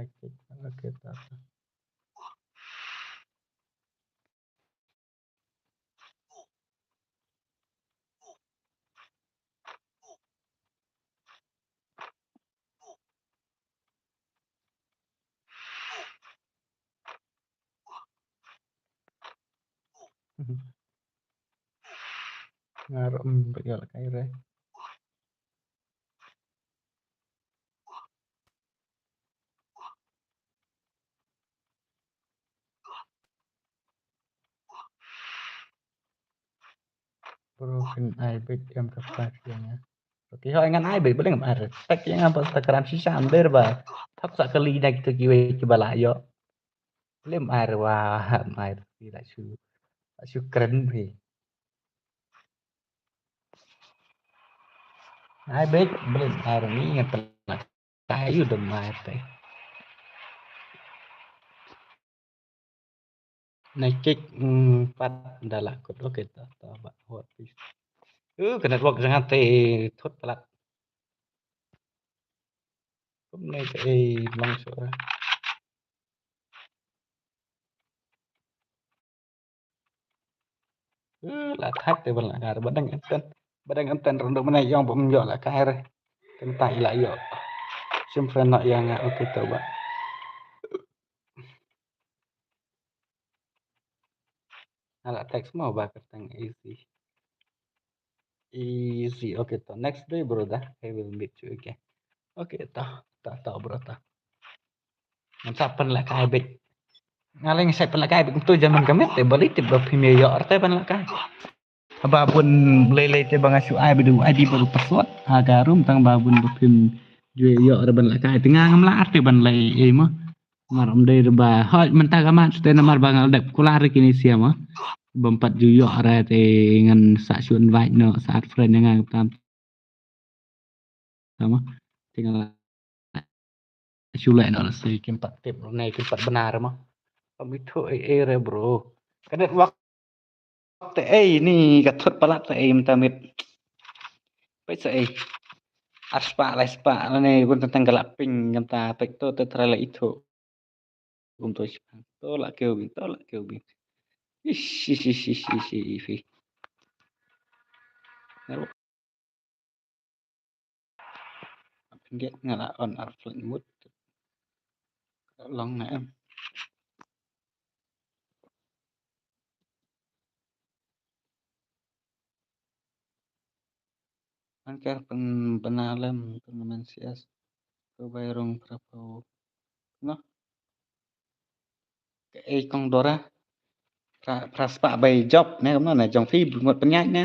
Okay, okay, ta, ta. Nga ruh, mm, ba ïoh la kai re. Bro, phin ai beit em ka five ïa nga. Okay, hooid ngan ai beit, balei ngam ai re. Tag ïa nga ba sa kram shisha, ym dei re ba thok sa kali na kito kiwei kiba la ïoh. Balei ym ai re, wa, ym ai re, phi la shu, la shu kren phi. Ai beit, balei ym ai re, ni ngan tang. Kaei u dang mai te. Nai kick, mm, pat da la kut. Okay, ta, ta ba hot piece. Uh, ka network jong nga te thut palat. Kumne ka ei long shuh. Eh, la thak te ban la kar, ba dang enten. Ba dang enten rung do mane ïong bym ïoh la kai re. Kynta i la ïoh. Shim friend noh ïa nga, okay to ba. Nga la text mo ba kyrteng easy. Easy. Okay to. Next day, brother, I will meet you again. Okay to. To, to, bro, to. Ngan sa pynlehkai beit. Nga leh ngan sa pynlehkai beit. Kumto jan man ka met te ba lei tip ba phim ïoh te ban lehkai. Haba bun lei lei te ba nga shu ai ba du ai di ba du password ha ka room tang ba bun ba phim ju ïoh re ban lehkai. Te nga ngam lah te ban leh ei mo. Mar ym dei re ba hoi mynta ka mat te namar ba nga la dep kular re kine sia mo. Bym pat ju ïoh re te ngan sa shu invite noh sa add friend ïa nga tam. Tama. Te nga la shu leh noh lehse kim pat tip ne kim pat bna re mo. Kam ithuh ei ei re bro. Ka network te ei ni ka thut palat te ei mynta miet. Peit sa ei. Ar spah lai spah lane bun tang ka la ping mynta peit to te trai la ithuh. Kumto shipang. To la kiew bing, to la kiew bing. Ish, ish, ish, ish, ish, ish, ish. Nga ruh. Pyndiat nga la on ar flight mode. Long na em. An ker pynbna lem tournament C S. Ko bai rung phra phew. Noh. Ka ei kong Dora. Phra, phra spah bai jop ne kumno ne jong phi bun ngut pynïaid ne.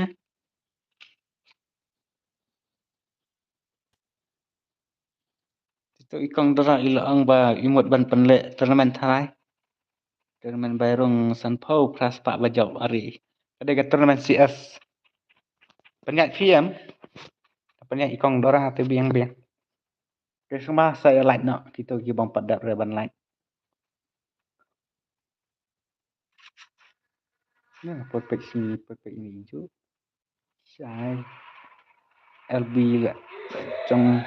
Itu i kong Dora i la ong ba i mut ban pynleh tournament tharai. Tournament bai rung sanphew phra spah ba jop ari. Ka dei ka tournament C S. Pynïaid phi em. Pynïaid i kong Dora te biang biang. Te sngewbha sa ïa like noh kito ki bym pat dap re ban like. Nah, perfect sini, perfect ini ju. Shai. L B lah. Jong.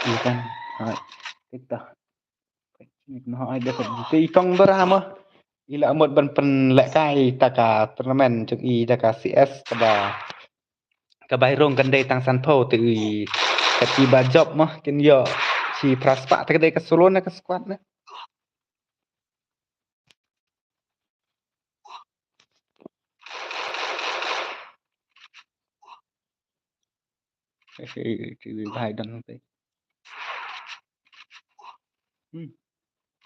Iya kan. Hai. Kita. Nah, ai da ka te i kong Dora mo. I la mut ban pynlehkai ta ka tournament jong i da ka C S kaba ka bai rung kan dei tang sanphew te i ka ti ba jop mo kin ïoh shi phra spah te ka dei ka solo ne ka squad ne. Ê, ê, ê, ê, ê, hai đằng thế. Hmm.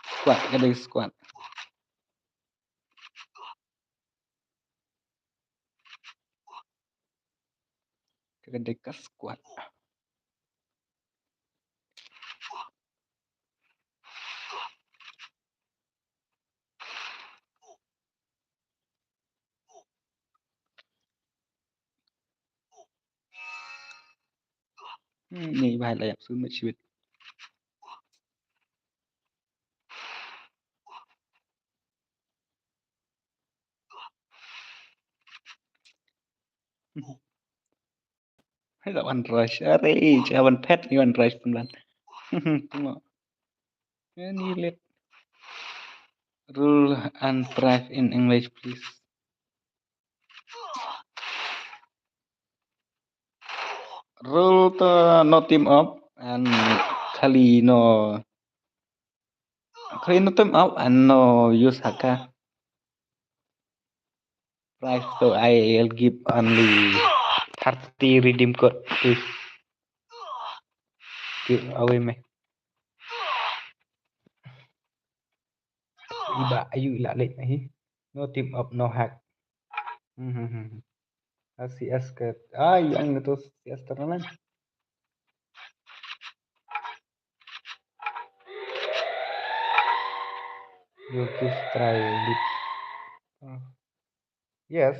Squad, cái đây squad. Cái đây cắt squad. Hmm, ni ba la yak sun mit shibit. Hai la wan rush. Are, cha wan pet ni wan rush pun lan. Tengok. Any lit. Rule and price in English, please. Rule to no team up and khali no Clean them up and no use H K. Price to I'll give only thirty redeem code. Please. Give away me. Iba ayu ila late nahi. No team up, no hack. Hmm, hmm, hmm, hmm. Ah, C S ke. Ah, yang itu C S tournament. You give try lead. Ah. Yes.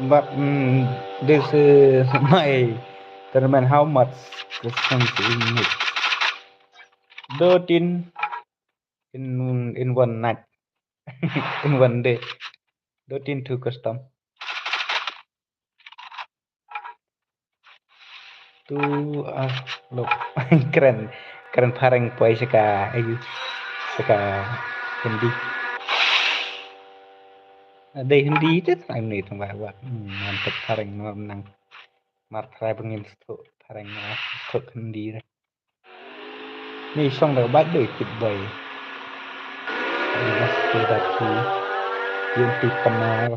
But, mm, this is my Tournament, how much custom in need? Dotin in, in one night. In one day. Dotin two custom. Tu, ah, lo. Kren, kren phareng poi sha ka, ayu, sha ka Hindi. Dei Hindi te tang ni tang ba wa. Hmm, mantap phareng, mar nang. Mar trai bangin stok phareng, mar stok Hindi re. Ni song da bad dei tip boy. Ni mas tu da ki. Yung tip pamar.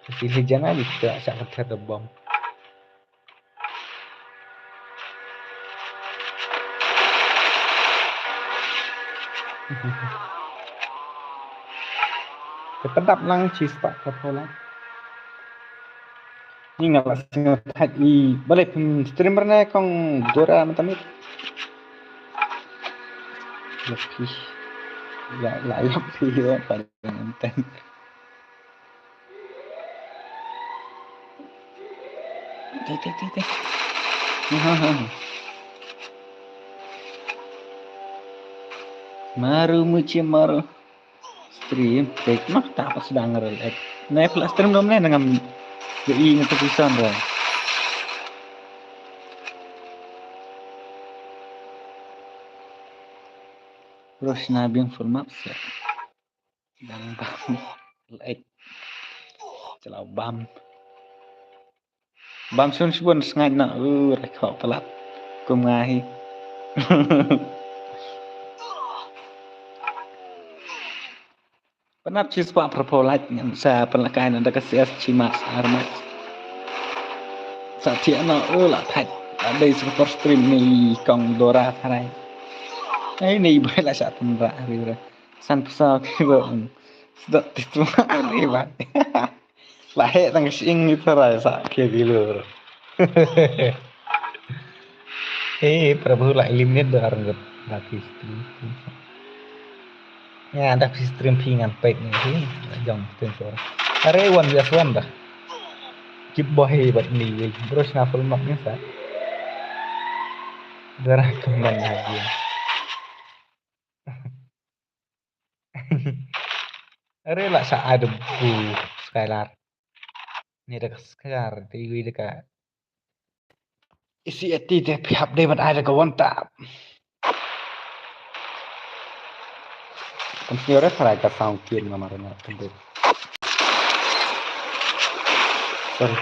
Kasi hi jana ni kita sa ka ter da bom. Te padap lang cheese pak ka phola. Ni nga la sngewthuh i balei pynstream ne kong Dora mynta mit. Lap phi. La, la lap phi ïa pa nonton. Te, te, te, te. Ha, ha, ha. Maru muchi maru. Stream, pek mah tak apa sedang rel ek. Nai pula stream dom ne ngam. Jadi ini tu pisan dah. Terus nabi yang full map sih. Dang bam. Like. Chala bam. Bam sun shibun sngaid na u rekhok palat. Kum nga hi. Panap chi spah pyrphew like ngan sa pynlakai na da ka C S chi mas ar mas. Sa thiah na u la thait. Adei super stream ni kong Dora tharai. Ai ni bai la sa tynra ri ri. San psa ki ba. Sdok ti tu ri ba. La heh tang ka shing ni tharai sa ki bilur. Eh, Prabhu la eliminate da arngut. Da ki stream. Ya, da ki stream phi ngan pek ni hi. Jong stream tu. Are one vs one dah. Keep boy bat ni. Bro sna full map ni sa. Dara kemban lagi. Are la sa ada bu Skylar. Ni da ka Skylar, te iwi da ka. Isi ati te pihap dei ban ai da ka one tap. Kan senior ya sarai ka sound clear nga marana kan dei. Sorry.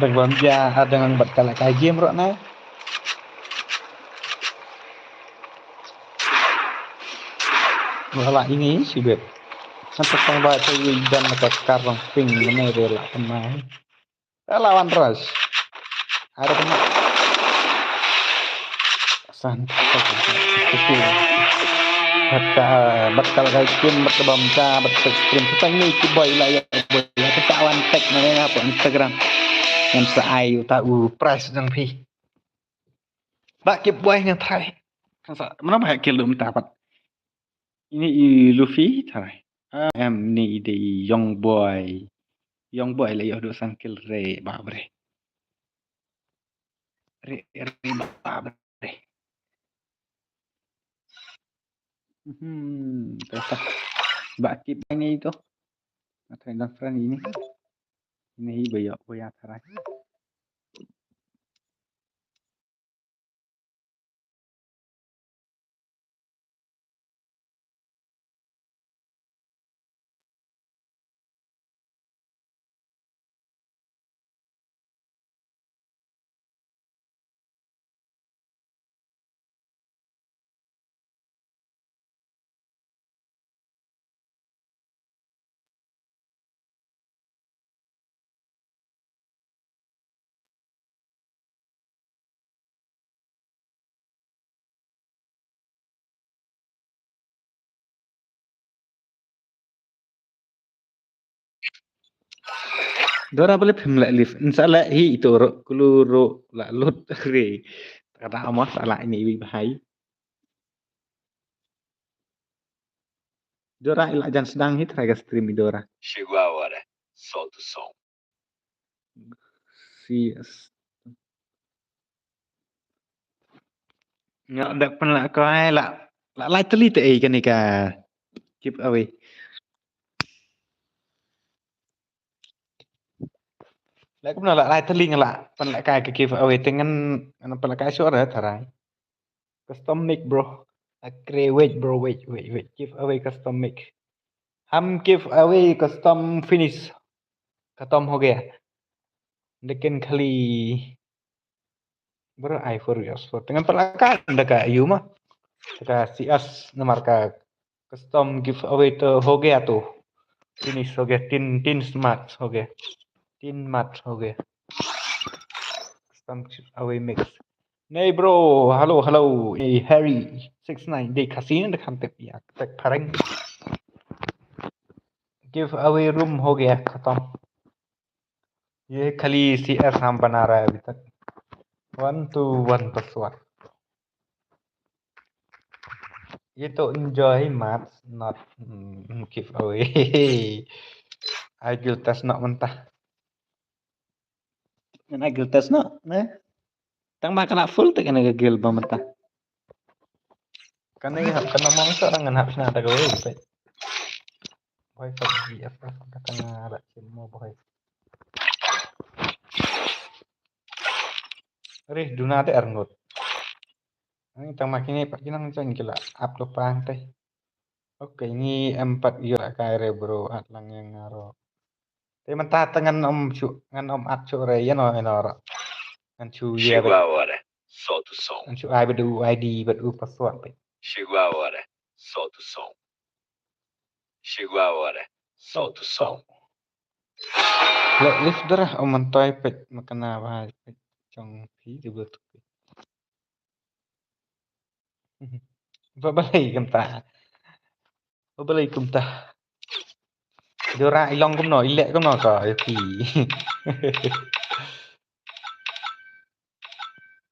Dang bam ja ha dang bat kala kai game rok na. Wala ini si beb. Kan petang ba tu dan ka kar rong ping ne de la pernah. Lawan ras. Ada kena. San. Bat ka, bat ka lagai stream, bat ka bam ka, bat ka stream. Kita ni ki boy la ya boy. Kita wan tag na apa Instagram. Yang sa ai uta u price jang phi. Ba ki boy ngan try. Kan sa mana ba kill dum ta pat. Ini i Luffy tharai. Ah, em ni i dei i Young Boy. Young Boy la ïoh duk sangkil re ba bre. Re, re ba bre. Hmm, terus ba kip ini itu. Atau yang friend ini. Ini i boy, boy tharai. Dora bele phim leh live. Nsa leh hi itu ro kulu ro la lut re. Kata ama sa la ini wi bahai. Dora i la jan sdang hi trai ka stream i Dora. Shigwa ware. Salt to salt. Si as. Nga dak pynlah kai la la lai tylli te ei kane ka giveaway. La kumno la lai tylli nga la pynlah kai ka giveaway te ngan ngan pynlah kai shuh re tharai. Custom mic bro. Akre wait bro wait wait wait giveaway custom mic. Ham giveaway custom finish. Khatam ho gaya. Lekin khali bro ai for us for. Te ngan pynlah kai da ka yu ma. Da ka C S namar ka custom giveaway to ho gaya to. Finish ho gaya tin tin smart ho gaya. Tin mat ho gaya. Custom giveaway mix. Nei bro, hello hello. Ei Harry six nine dei Khasi ne da khan tep ïa tep phareng. Giveaway room ho gaya khatam. Ye khali C S ham bana raha hai abhi tak. One to one password. Ye to enjoy mats not mm, giveaway. Ai gil test nok mynta. Ngan ai gil test noh ne. Tang ma ka la full te kane ka gil ba mynta. Kane hap kane mong sa ngan hap sna ta ka wei pe. Boy pag di apa kata nga la chim mo boy. Rih duna te arngut. Ang tang ma kine pat kinang jan kila ap lo pang te. Okay, ni empat yu la kai re bro at lang yang ngaro. Te mynta te ngan om shu ngan om at shu re ïa no ïa no ro. Ngan shu ïa ba. Shigwa ware. Salt to salt. Ngan shu ai ba du I D ba du password ba. Shigwa ware. Salt to salt. Shigwa ware. Salt to salt. Lo list darah om man toy pet makana ba pet chong phi di betul. Ba balei kumta. Ba balei kumta. Dora i long kumno, i leh kumno ka, ïa ki.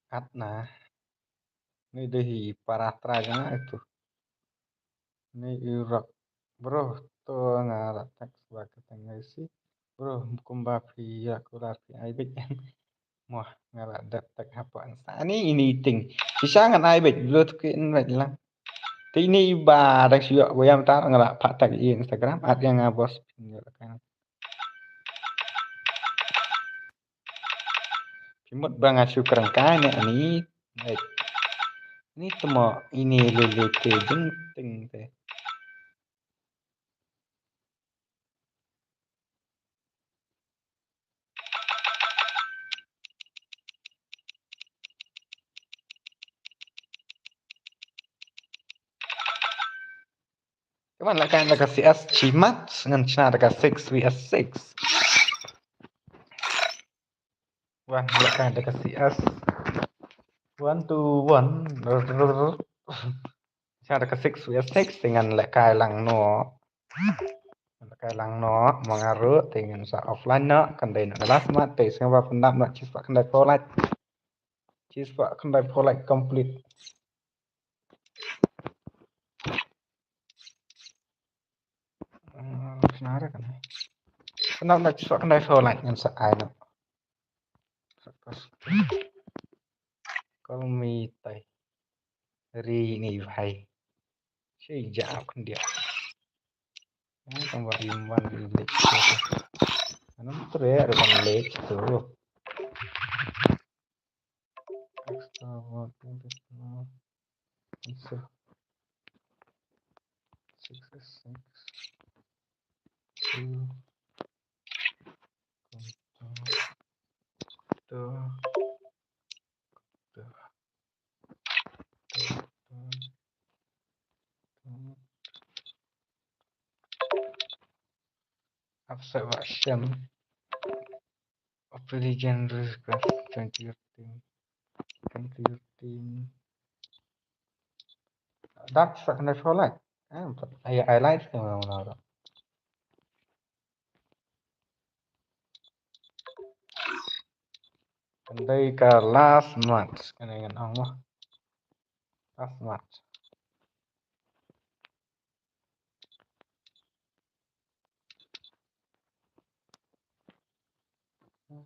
Kat na. Ni dei hi para trai jana itu. Ni i rak. Bro, to nga la text ba ka tang ngai si. Bro, kumba phi ïa kular phi ai bit. Moh nga la dep tak hapa sa ni ini ting. Shisha ngan ai bit blut ki in bit lang. Te ini ba dak shu yok boyam ta nga la pat tak i Instagram at yang nga bos pin yok kan. Pimut ba nga shu kerengkai ne ani. Ni temo ini lele te jing ting te. Kaman la kan da ka C S chimat ngan chna da ka six V S six. Wan la kan da ka C S. One to one. Chna da ka six V S six te ngan la kai lang no. Ngan la kai lang no ma nga ruh te ngan sa offline no kan dei no last mat te sngew ba pyndap no chispah khyndai phew like. Chispah khyndai phew like complete. Snar kan. Kena nak sok kena so like ngan sa ai no. Call me tai. Ri ni bhai. Shi ja khun dia. Ni tang ba im wan di lek. Anam tre ada kan lek tu. Extra working this now. Six S six. Two. Two. Two. Two. Observation. Operating General Request twenty eighteen. Twenty eighteen. Dak sa kena solat. Eh, ay, ay live ke mana mana. Kendai ka last match. Kena ingat ang lah. Last match. Sa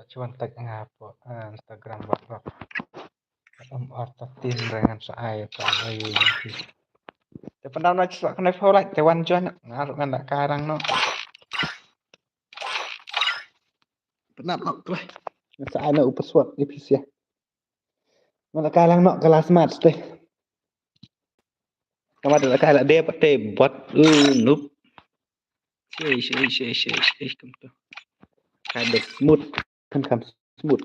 chuan tag nga hapoh, ah, Instagram ba rock. Am ar ta tin rengan sa ai ta ai. Te pyndaw na sa kane pho lai te wan join nga ruh ngan da kai rang no. Pyndaw no kle. Sa ai na u password ni pisia. Ngan da kai lang no ka last match te. Kamat da kai la de pat te bot u nup. Shei shei shei shei shei kam to. Ka de smooth. Kan kam smooth.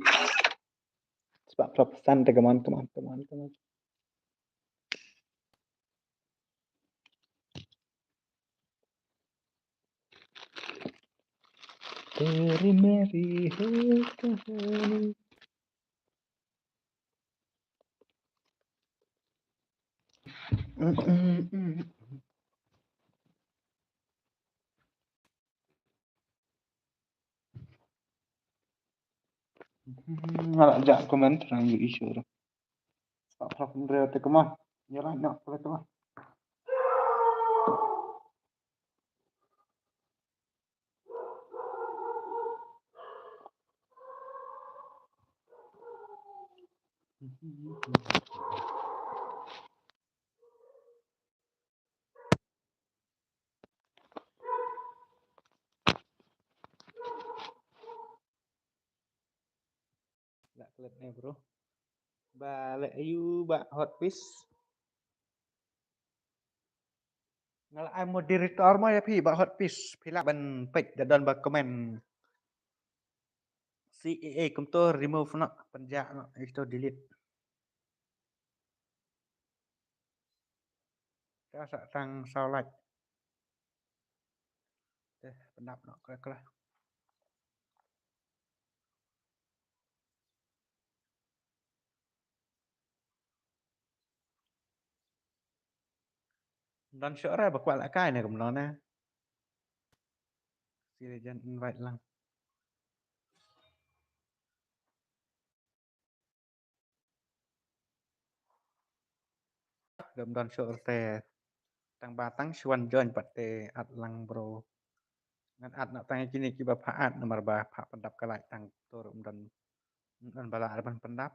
Spah prop san te, come on, come on, come on, come on. Teri meri ho kahani. Mm, mm, mm. Nga la jah comment rang yu issue ro. Sa prap nreo te kema. Ya la nok pala kema. La klet ne bro. Ba le ayu ba hot piece. Nga la ai moderator mo ïa phi ba hot piece. Phi lah ban peit da don ba comment. C A A kumto remove noh, pynjah noh, ito delete. Ka sa tang saw like. Te pyndap noh kle kle. Don shuh re ba kwah la kai ne kumno ne. Sila jan invite lang. Dom don shuh re te. Tang ba tang shuan join pat te at lang bro. Ngan at na tang kini kiba pha at namar ba pha pyndap ka like tang tur um don um don ba la ar ban pyndap.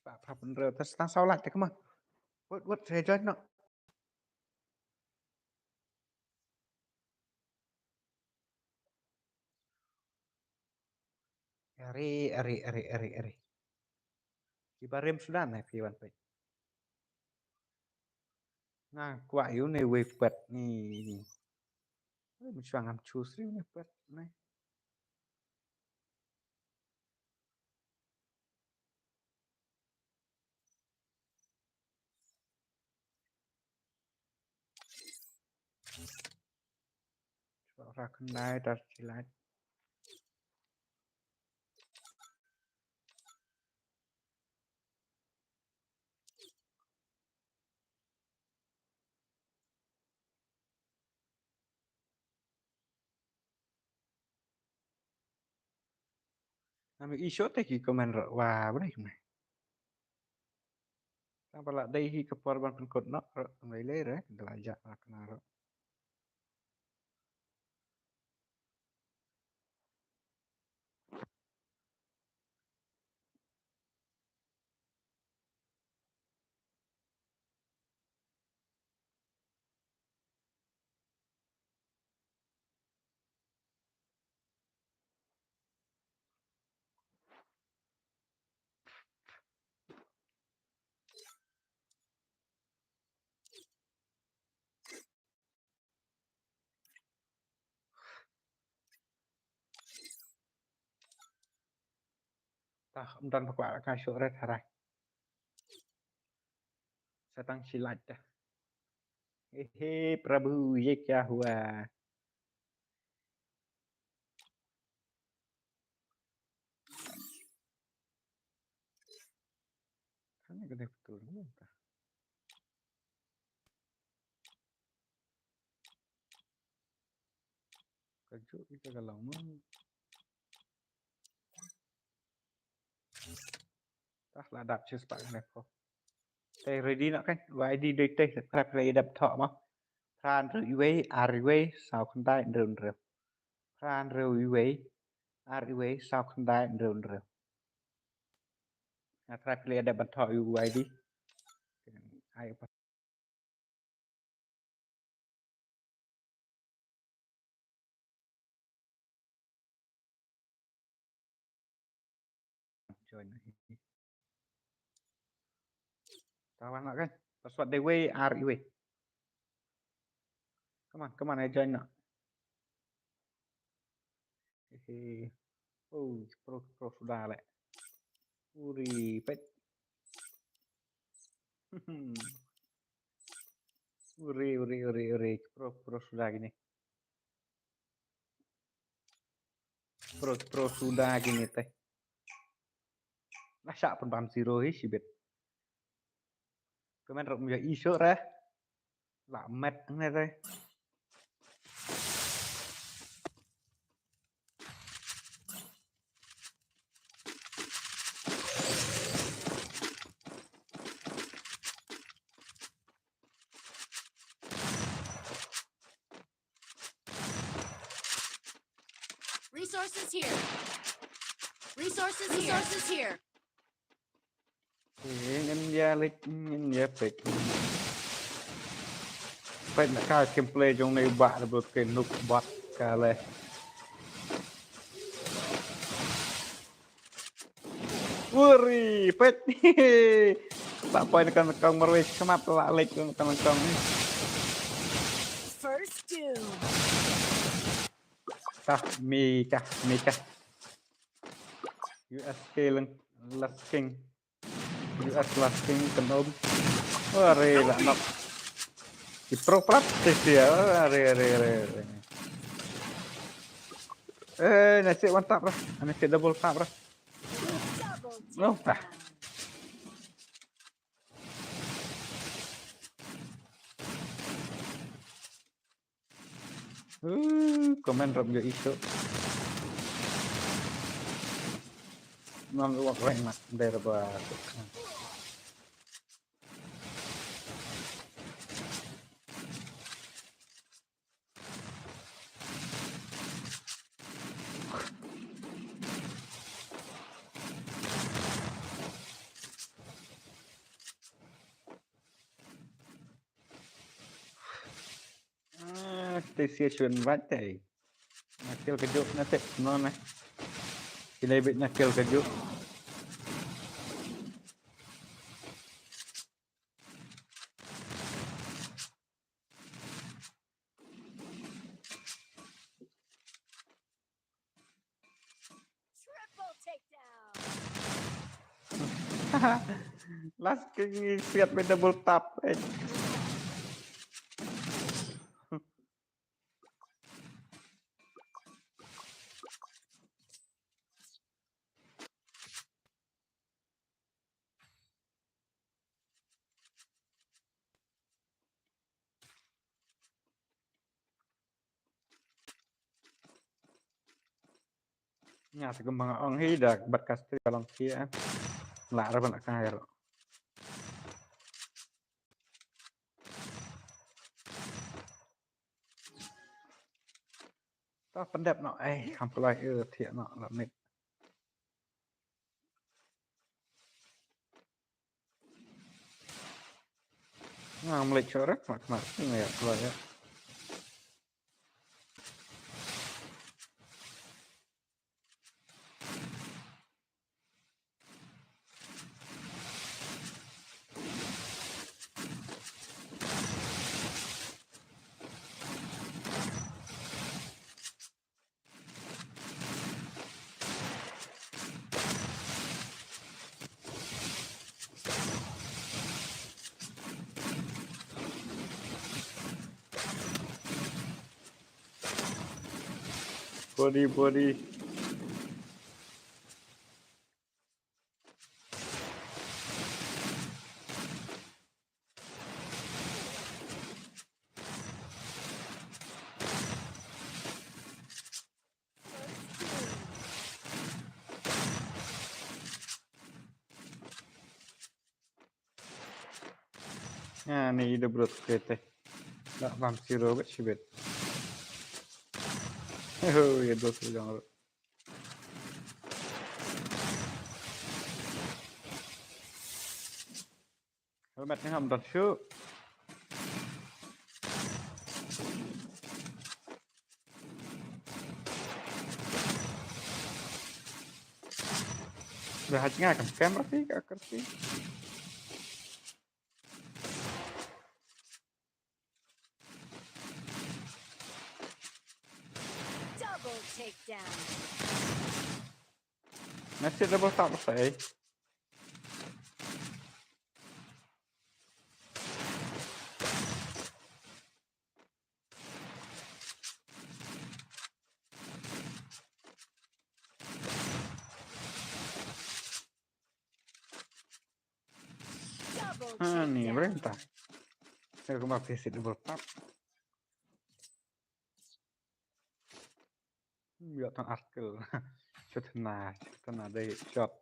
Spah pha pynreu tas tang saw like te kma. Wat wat se join no. Are, are, are, are, are. Kiba rem suda na phi wan peit. Nga kwah ïa une wei pet ni. Wei, mynshuwa ngam choose ïa une pet ni. Rak nai tar chilat. Nami i shot te ki comment ro wa bre me. Tang ba la dei hi ka por ban pynkut noh ro tang lei lei re da la jah ra kena ro. Ta ym don ba kwah ka shuh re tharai. Sa tang shi lait ta. He, he, Prabhu, ye kya hua? Kane betul. Ka juk ïa ka long mo. Tah la dap shi spah kane ko. Te ready noh kan. Y D dei te. Try phi la ïa dep thoh mo. Phra hynriew iwei, ar iwei, saw khyndai, hynriew hynriew. Phra hynriew iwei, ar iwei, saw khyndai, hynriew hynriew. Nga try phi la ïa dep ban thoh ïa u Y D. Ai pa. Join na hi. Tawan lah kan. Password dei wei ar iwei. Come on, come on, ai join na. Hehe. Oh, pro, pro suda leh. Uri, pet. Uri, uri, uri, uri. Pro, pro suda kine. Pro, pro suda kine te. Lah shah pynbam zero hi shibit. Comment ruh ym ïohi shuh re. Lah met ne te. Resources here. Resources here. Resources here. Ngin ïa leit, ngin ïa peit. Peit na ka gameplay jong ne ba da bot ke nuk bat ka le. Uri, peit. Ba poi na ka kong marwei smat la leit ka kong. First doom. Tah, Mika, Mika. U S K lang, Last King. U S Last King, kan om. Uri, la nok. Ki pro prap, te sia. Uri, uri, uri, uri. Eh, na si one tap lah. Na si double tap lah. No, tah. Uh, comment ruh ym ïohi shuh. Ngam ïoh rank mat, dei ruh ba. Ah, te sia shuwa invite te. Na kill ka juk na tip no na. Kine bit na kill ka juk. Triple takedown. Last King ngi siat me double tap, eh. Nga sa kumba nga ong hi da bad ka stream ka long khia. Lah ra ban ka her. Ta pyndep noh, eh, kham kloi, eh, thiah noh, lah mik. Nga mlek shuh re, mak mak, nga ïa kloi ïa. Body, body. Ani da brot kete. Da bam siro bet shibet. Oh, ya dos jang ro. Helmet ni ham don shu. Dah haj nga kam kamera ti ka kerti. Double takedown. Nasi double tap sai. Double Ha, ni takedown. Berenta. Saya kembali ke situ bertap. Ya, tang artikel. Shot na, shot na dei shot.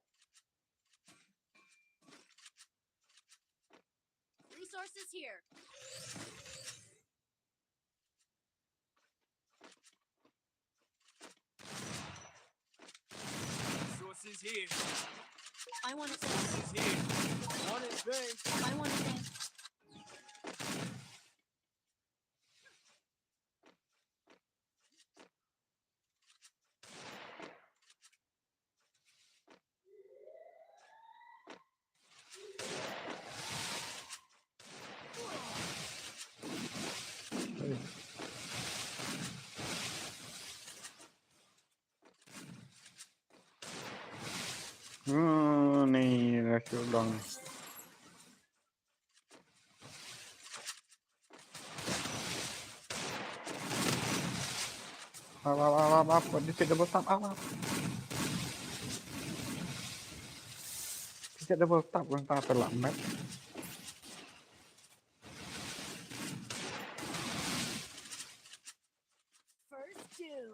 Resources here. Resources here. I want to thank. Resources here. I want to thank. I want to thank. Hmm, ni lah shu dong. Up, up, up, up, up. This is double tap, up, up. This is double tap, kan tak terlambat. First doom.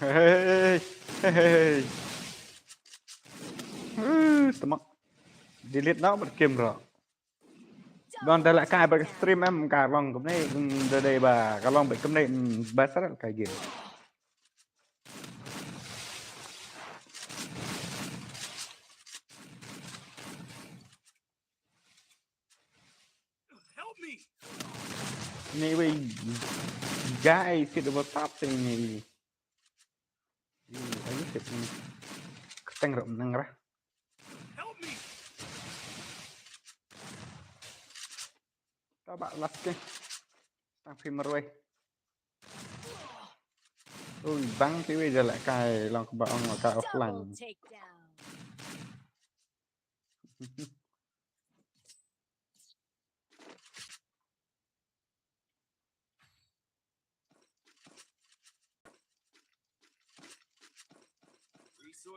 Hey, hey, hey. Uh, temak. Delete now bad camera. Don da la kai bad stream em ka long kumne, mm, da dei ba ka long bad kumne, mm, ba sar ka game. Help me. Ni wei guys, kita buat tap sini ni. Ih, ayo kita ni. Keteng rok nang rah. Help me. Tabak last ke. Tang fi marwei. Ui, bang kiwi je leh kai long kaba ong ka offline. Double takedown.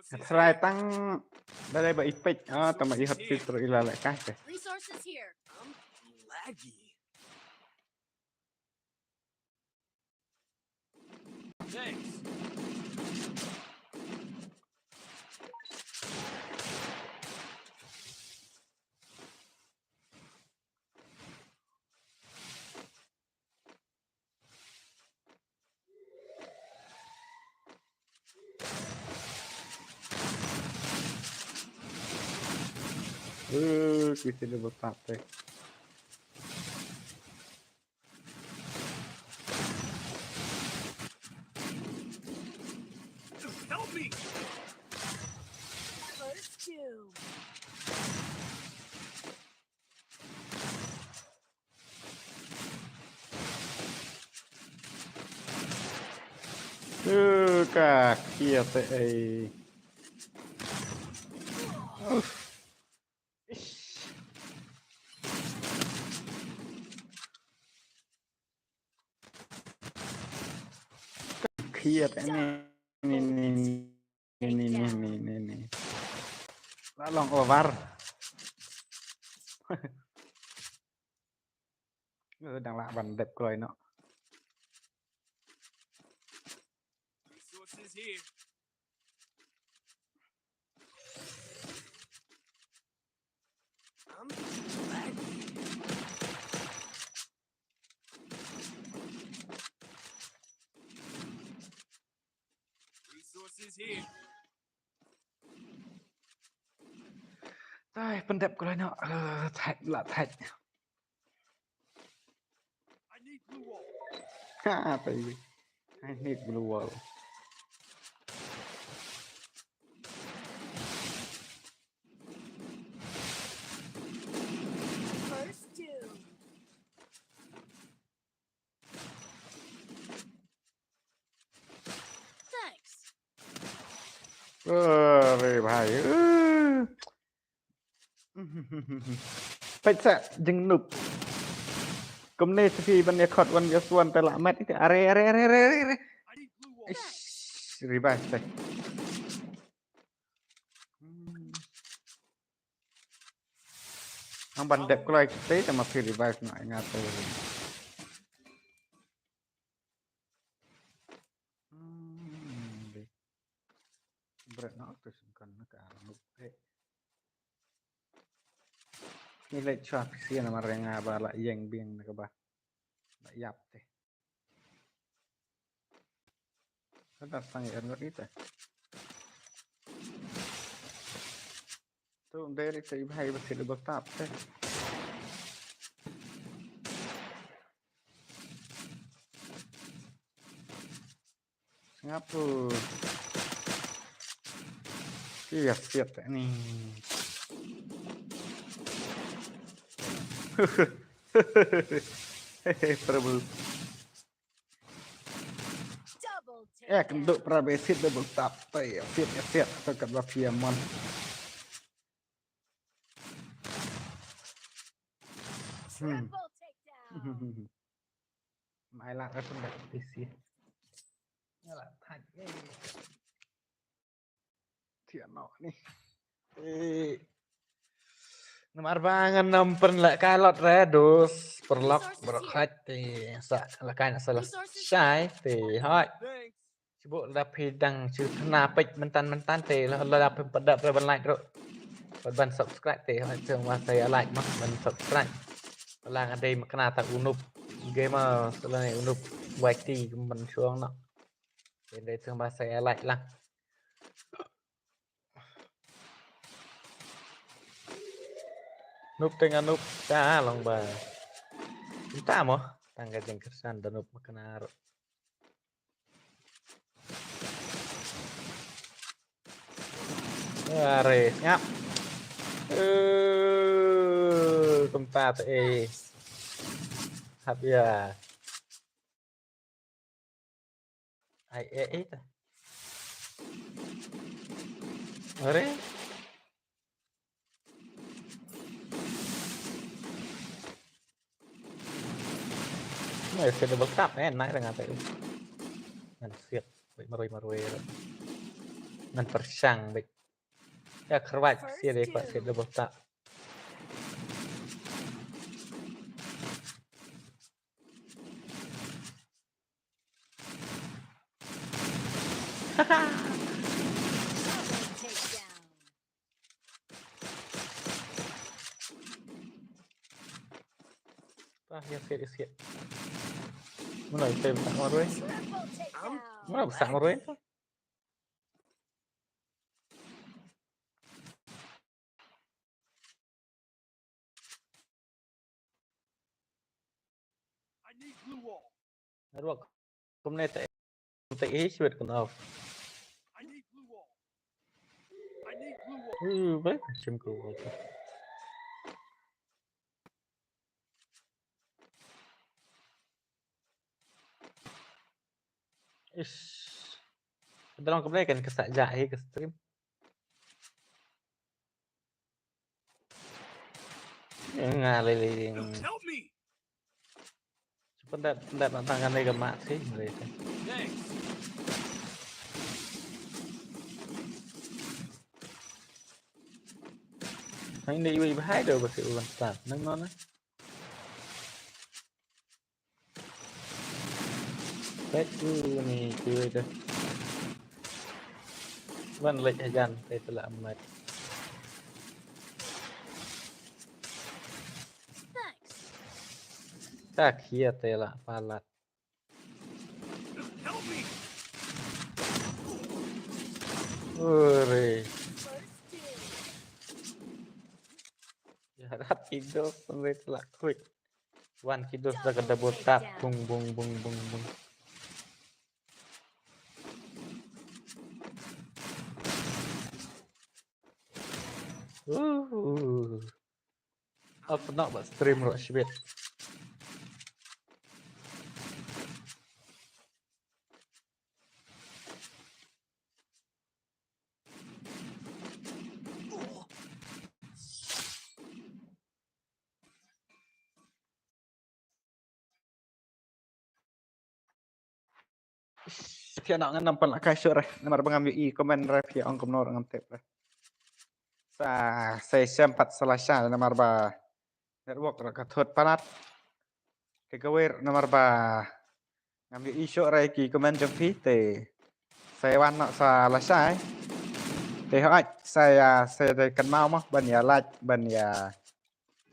Trai tang da dei ba i peit, ah, tang ba i hot filter i la leh kai te. Resources here. I'm laggy. Thanks. Uh, kita dah berpatek. Help me! First doom. Uh, ka khia te ei. Uff. Ish. Ka khia te ni, ni, ni. Ni, ni, ni, ni, ni, ni. La long over. Ơ, dang lah ban dep kloi noh. Resources here. I'm back. Resources here. Ai, pyndep kloi noh. Ơ, thait lah thait. I need blue wall. Ha, baby. I need blue wall. First doom. Thanks. Ơ, re bhai. Ơ. Peit sa jingnup. Kumne sa phi ban ïa khot wan ïa suan te la met ite. Are, are, are, are, are, are. I need blue wall. Ish, revive te. Hmm. Hang ban dep kloi te te ma phi revive na nga te. Hmm, dei. Bret na tu sum kan na ka arang nuk te. Ni le chwa phi sia na ma renga ba la ïeng biang na ka ba. La ïap te. Ka da tang ïa ngot ita. Tu dei ri te i bhai ba sit ba tap te. Singapore. Iya, siap tak ni. Hehe, Prabu. Double Eh, take. kenduk Prabu sit double tap. Tai, siap, siap. Tekan ba pia mon. Hmm. Triple takedown. Mai lah ka pun dah pisi. Yalah, thak. Eh. Tiano ni. Eh. Namar ba ngan nam pynleh ka lot re dus perlok berkhat ti sa lakai na salah shai ti hoi. Thanks. Sibuk la phi dang shu thna peit myntan myntan te la la phi pada pre ban like ruh. Ban ban subscribe te hoi, sngewbha sa ïa like ma ban subscribe. La nga dei ma kena ta u Noob Gamer, sa la ne u Noob Y T ban shuang noh. Te dei sngewbha sa ïa like lang. Noob te nga noob ta long ba. Kumta mo, tang ka jingkyrshan da noob ma kena ruh. Are, sngap. Eh, kumta te eh. Hap ïa. Ai, eh, eh, ta. Are? Nai, siat double tap, eh, nai, ngan siat. Beit marwei, marwei. Ngan pyrshang beit. Ïa kyrwat sia dei pat siat double tap. Double takedown. Ah, ïa siat, ïa siat. Mano ïa siat marwei? Triple takedown. Mano ba sah marwei? I need blue wall. Network. Kumne te. Te eh, shwet kun off. I need blue wall. I need blue wall. Uh, ba shim ku wall. Ish. Ka dang kumne kan ka sah jah hi ka stream. Nga lei lei. Help me. Pendat, pendat nak tangan lei ka mat sih, lei sih. Thanks. Hang ni wei bahai do ba sih ulang start. Nang non. Leit u ni kiwi dah. Wan leit hajan te tela amat. Tak hia tela palat. Ore. Ya rat kido sampai tela quick. Wan kido sa ka double tap. Bung bung bung bung bung. Uh. Open up stream ruh shibit. Phi ïa ngan ym pan la kai shuh re namar ba ngam ïohi comment re phi ong kumno re ngam tip re. Sa sa shem pat sa la shai namar ba network re ka thut palat. Te kawei namar ba ngam ïohi shuh re ki comment jong phi te sa wan noh sa la shai. Te hooid sa ïa sa ïa kynmaw mo ban ïa like ban ïa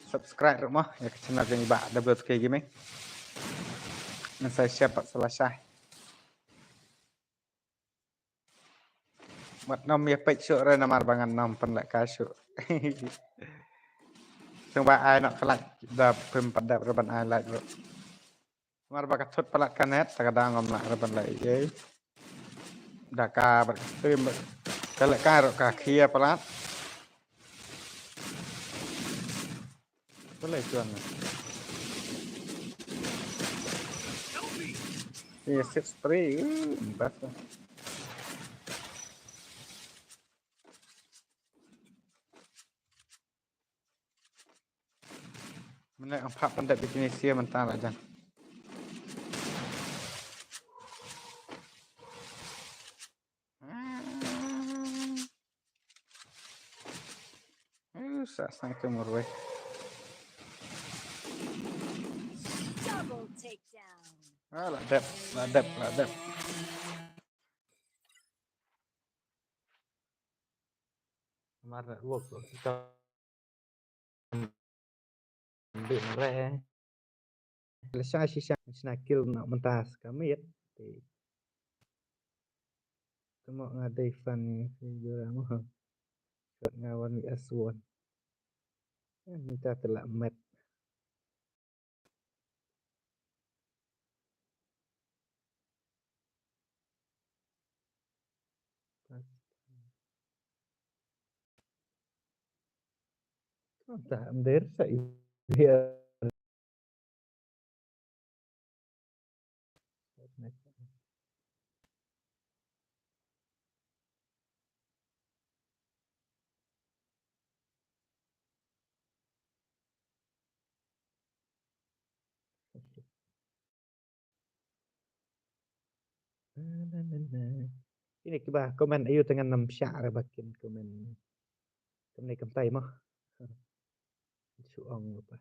subscribe ruh mo ïa ka channel jong i Bah W two K Gaming. Ngan sa share pat sa la shai. Wat nym ïa peit shuh re namar ba ngan nym pynlehkai shuh. Tang ba ai noh ka like da phim pat dep re ban ai like ruh. Namar ba ka thut palat ka net ta ka dang ngam lah re ban leh ei ei. Da ka bad ka stream bad ka lehkai ruh ka khia palat. Balei tuan. Ïa six three. Uh, bas. Mynta ong phah pyndep ïa kine sia mynta la jan. Uh, sa sang ke murwei. Double takedown. Ah, la dep, la dep, la dep. Mar network tu. Kita ambil mereh. Lesa sisa sina kill na mentas kamit. Temo ngadai fan ni jura mo. Shot ngawan ni S one. Minta telak met. Entah, ender sa iya. Ini kiba comment ayu tengah nam syak re bakin comment. Kemne kemtai mah. Shu ong apa.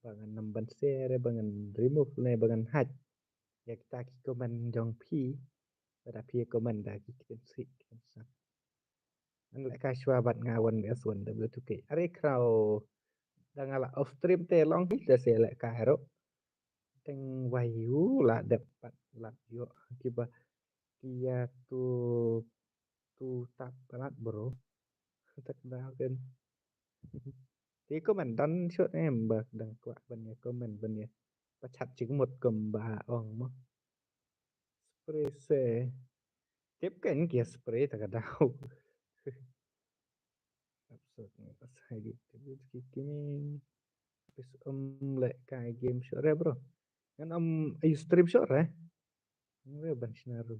Ba ngan namban share, ba ngan remove ne, ba ngan hide. Ïa kita ki comment jong phi. Ba da phi comment da ki ktien Sih ktien San. Ngan lehkai shuwa bad nga wan S one W two K. Are khraw da nga la off stream te long hi da se lehkai ruh. Teng wai u la dep pat lad ïoh kiba kia tu tu tap palat bro. Tak da ken. Te comment don shot em ba dang kwah ban ïa comment ban ïa pachat jingmut kum ba ong mo. Spray se. Tip kan kia spray ta ka dau. Episode ni pas hai di tip ki kini. Pis um lehkai game shot re bro. Ngan um ayu stream shot re. Ngan re ban shinaru.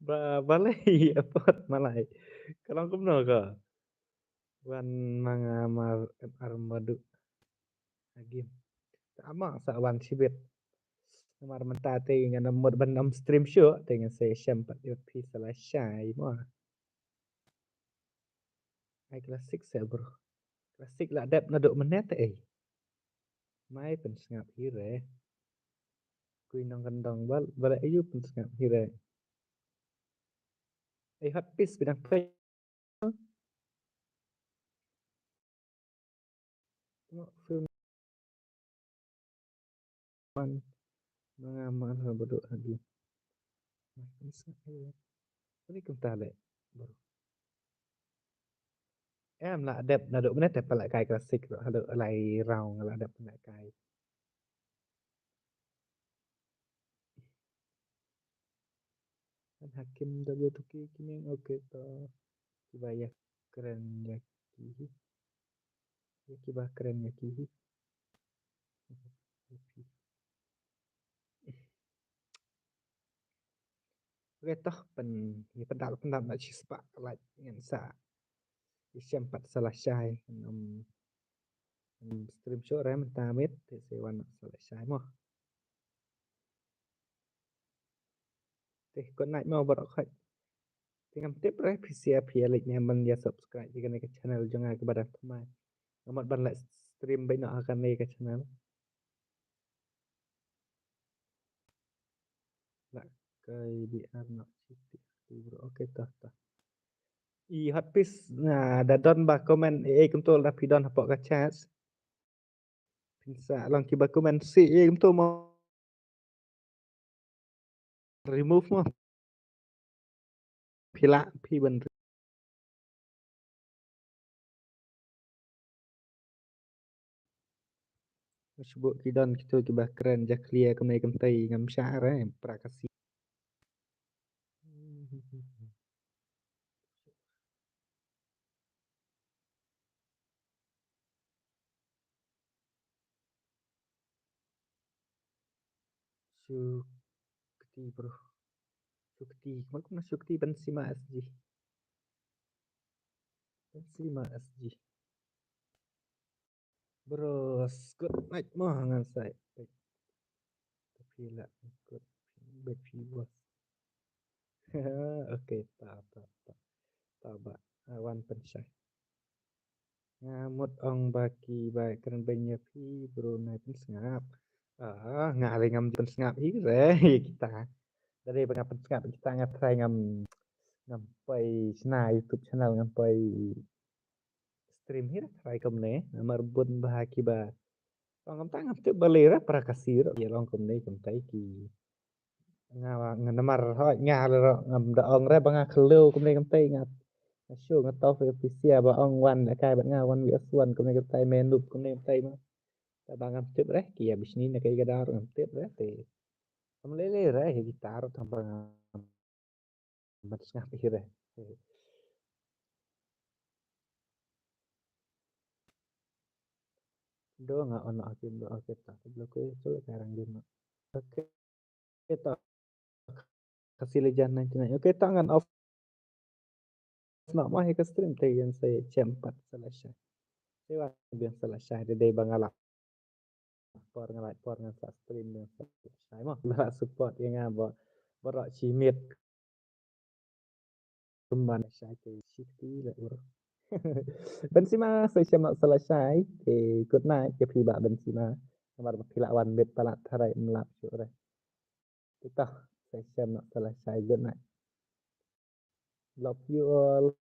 Ba balei apot malai. Ka long kumno ka. Wan manga mar ar madu. Agim. Ta ama sa wan shibit. Namar mynta te ngan mut ban nam stream shuh te ngan sa shem pat ïa phi sa la shai mo. Ai classic sa bro. Classic la dep naduh mynne te ei. Mai pynsngap hi re. Pui nongkyndong bal, bal ayu pynsngap hi re. Ei, hot piece phi dang peit. Tengok film man. Ma nga man ha baduh ha dih. Pynsngap hi re. Pynlong kumta leh. Em lah dep naduh mynne te pynlehkai classic ruh, haduh lai round lah dep pynlehkai. An Hakim W two K Gaming, okay to. Kiba ïa kren ïa ki hi. Ïa kiba kren ïa ki hi. Okay, toh, pyn, ïa pyndap, pyndap na shi spah like ngan sa. Ïa shem pat sa lashai, ngam, ngam stream shuh re mynta miet, te sa wan sa lashai mo. Te good night mo baroh khoit. Te ngam tip re phi share phi ïa like ne ban ïa subscribe ïa kane ka channel jong nga kaba dang thymmai. Nga mut ban leh stream beit noh ha kane ka channel. Lah kai B R noh. Bro, okay, toh, toh. I hot piece na da don ba comment, eh, kumto da phi don hapoh ka chat. Phin sa long kiba comment si, eh, kumto mo. Remove mo. Phi lah phi ban Shu buh ki don kito kiba kren jakhlia kumne kumtai ngam shah re, pra Khasi. Shukti, bro. Shukti. Kumno kumno Shukti? Benzema S G. Benzema S G. Bro, good night mo ngan sai. Tapi lah good. Baik, bos. Okay, ta ta ta. Ta ba. Wan pynshai. Nga mut ong ba kiba kren beiñ ïa phi, bro, nai pynsngap. Ah, nga lei ngam pynsngap hi re ïa kita. Da dei ba nga pynsngap ïa kita nga try ngam, ngam poi shna YouTube channel, ngam poi stream hi re, try kumne. Namar bun bha kiba Ong kumta ngam tip balei re, pra Khasi re ïa long kumne kumtai ki. Nga, nga namar hoi nga lei ruh ngam da ong re ba nga khlem kumne kumtai nga. Nga shu nga tau phi phi sia ba ong wan lehkai bad nga, wan wi as wan kumne kumtai, me noob kumne kumtai ma. Te ba ngam tip re ki ïa bishni na kai ka daw ruh ngam tip re te. Kam lei lei re ïa kita ruh tang ba ngam Ban sngap hi re. Do nga on, okay, do, okay, ta. Block ko tu ka rang game. Okay. Ta. Khasi Legend ninety-nine. Okay, ta ngan off. Sngap ma hi ka stream te ïa sa shem pat sa lashai. Te wan biang sa lashai te dei ba nga lah por nga lah por ngan sa stream ngan sa lashai ma. Ba support ïa nga ba baroh shi miet. Kumban shai te shiti la ur. Benzema sa shem sa lashai te good night ïa phi bah Benzema. Namar ba phi lah wan miet palat tharai mlap shuh re. Kita sa shem sa lashai good night. Love you all.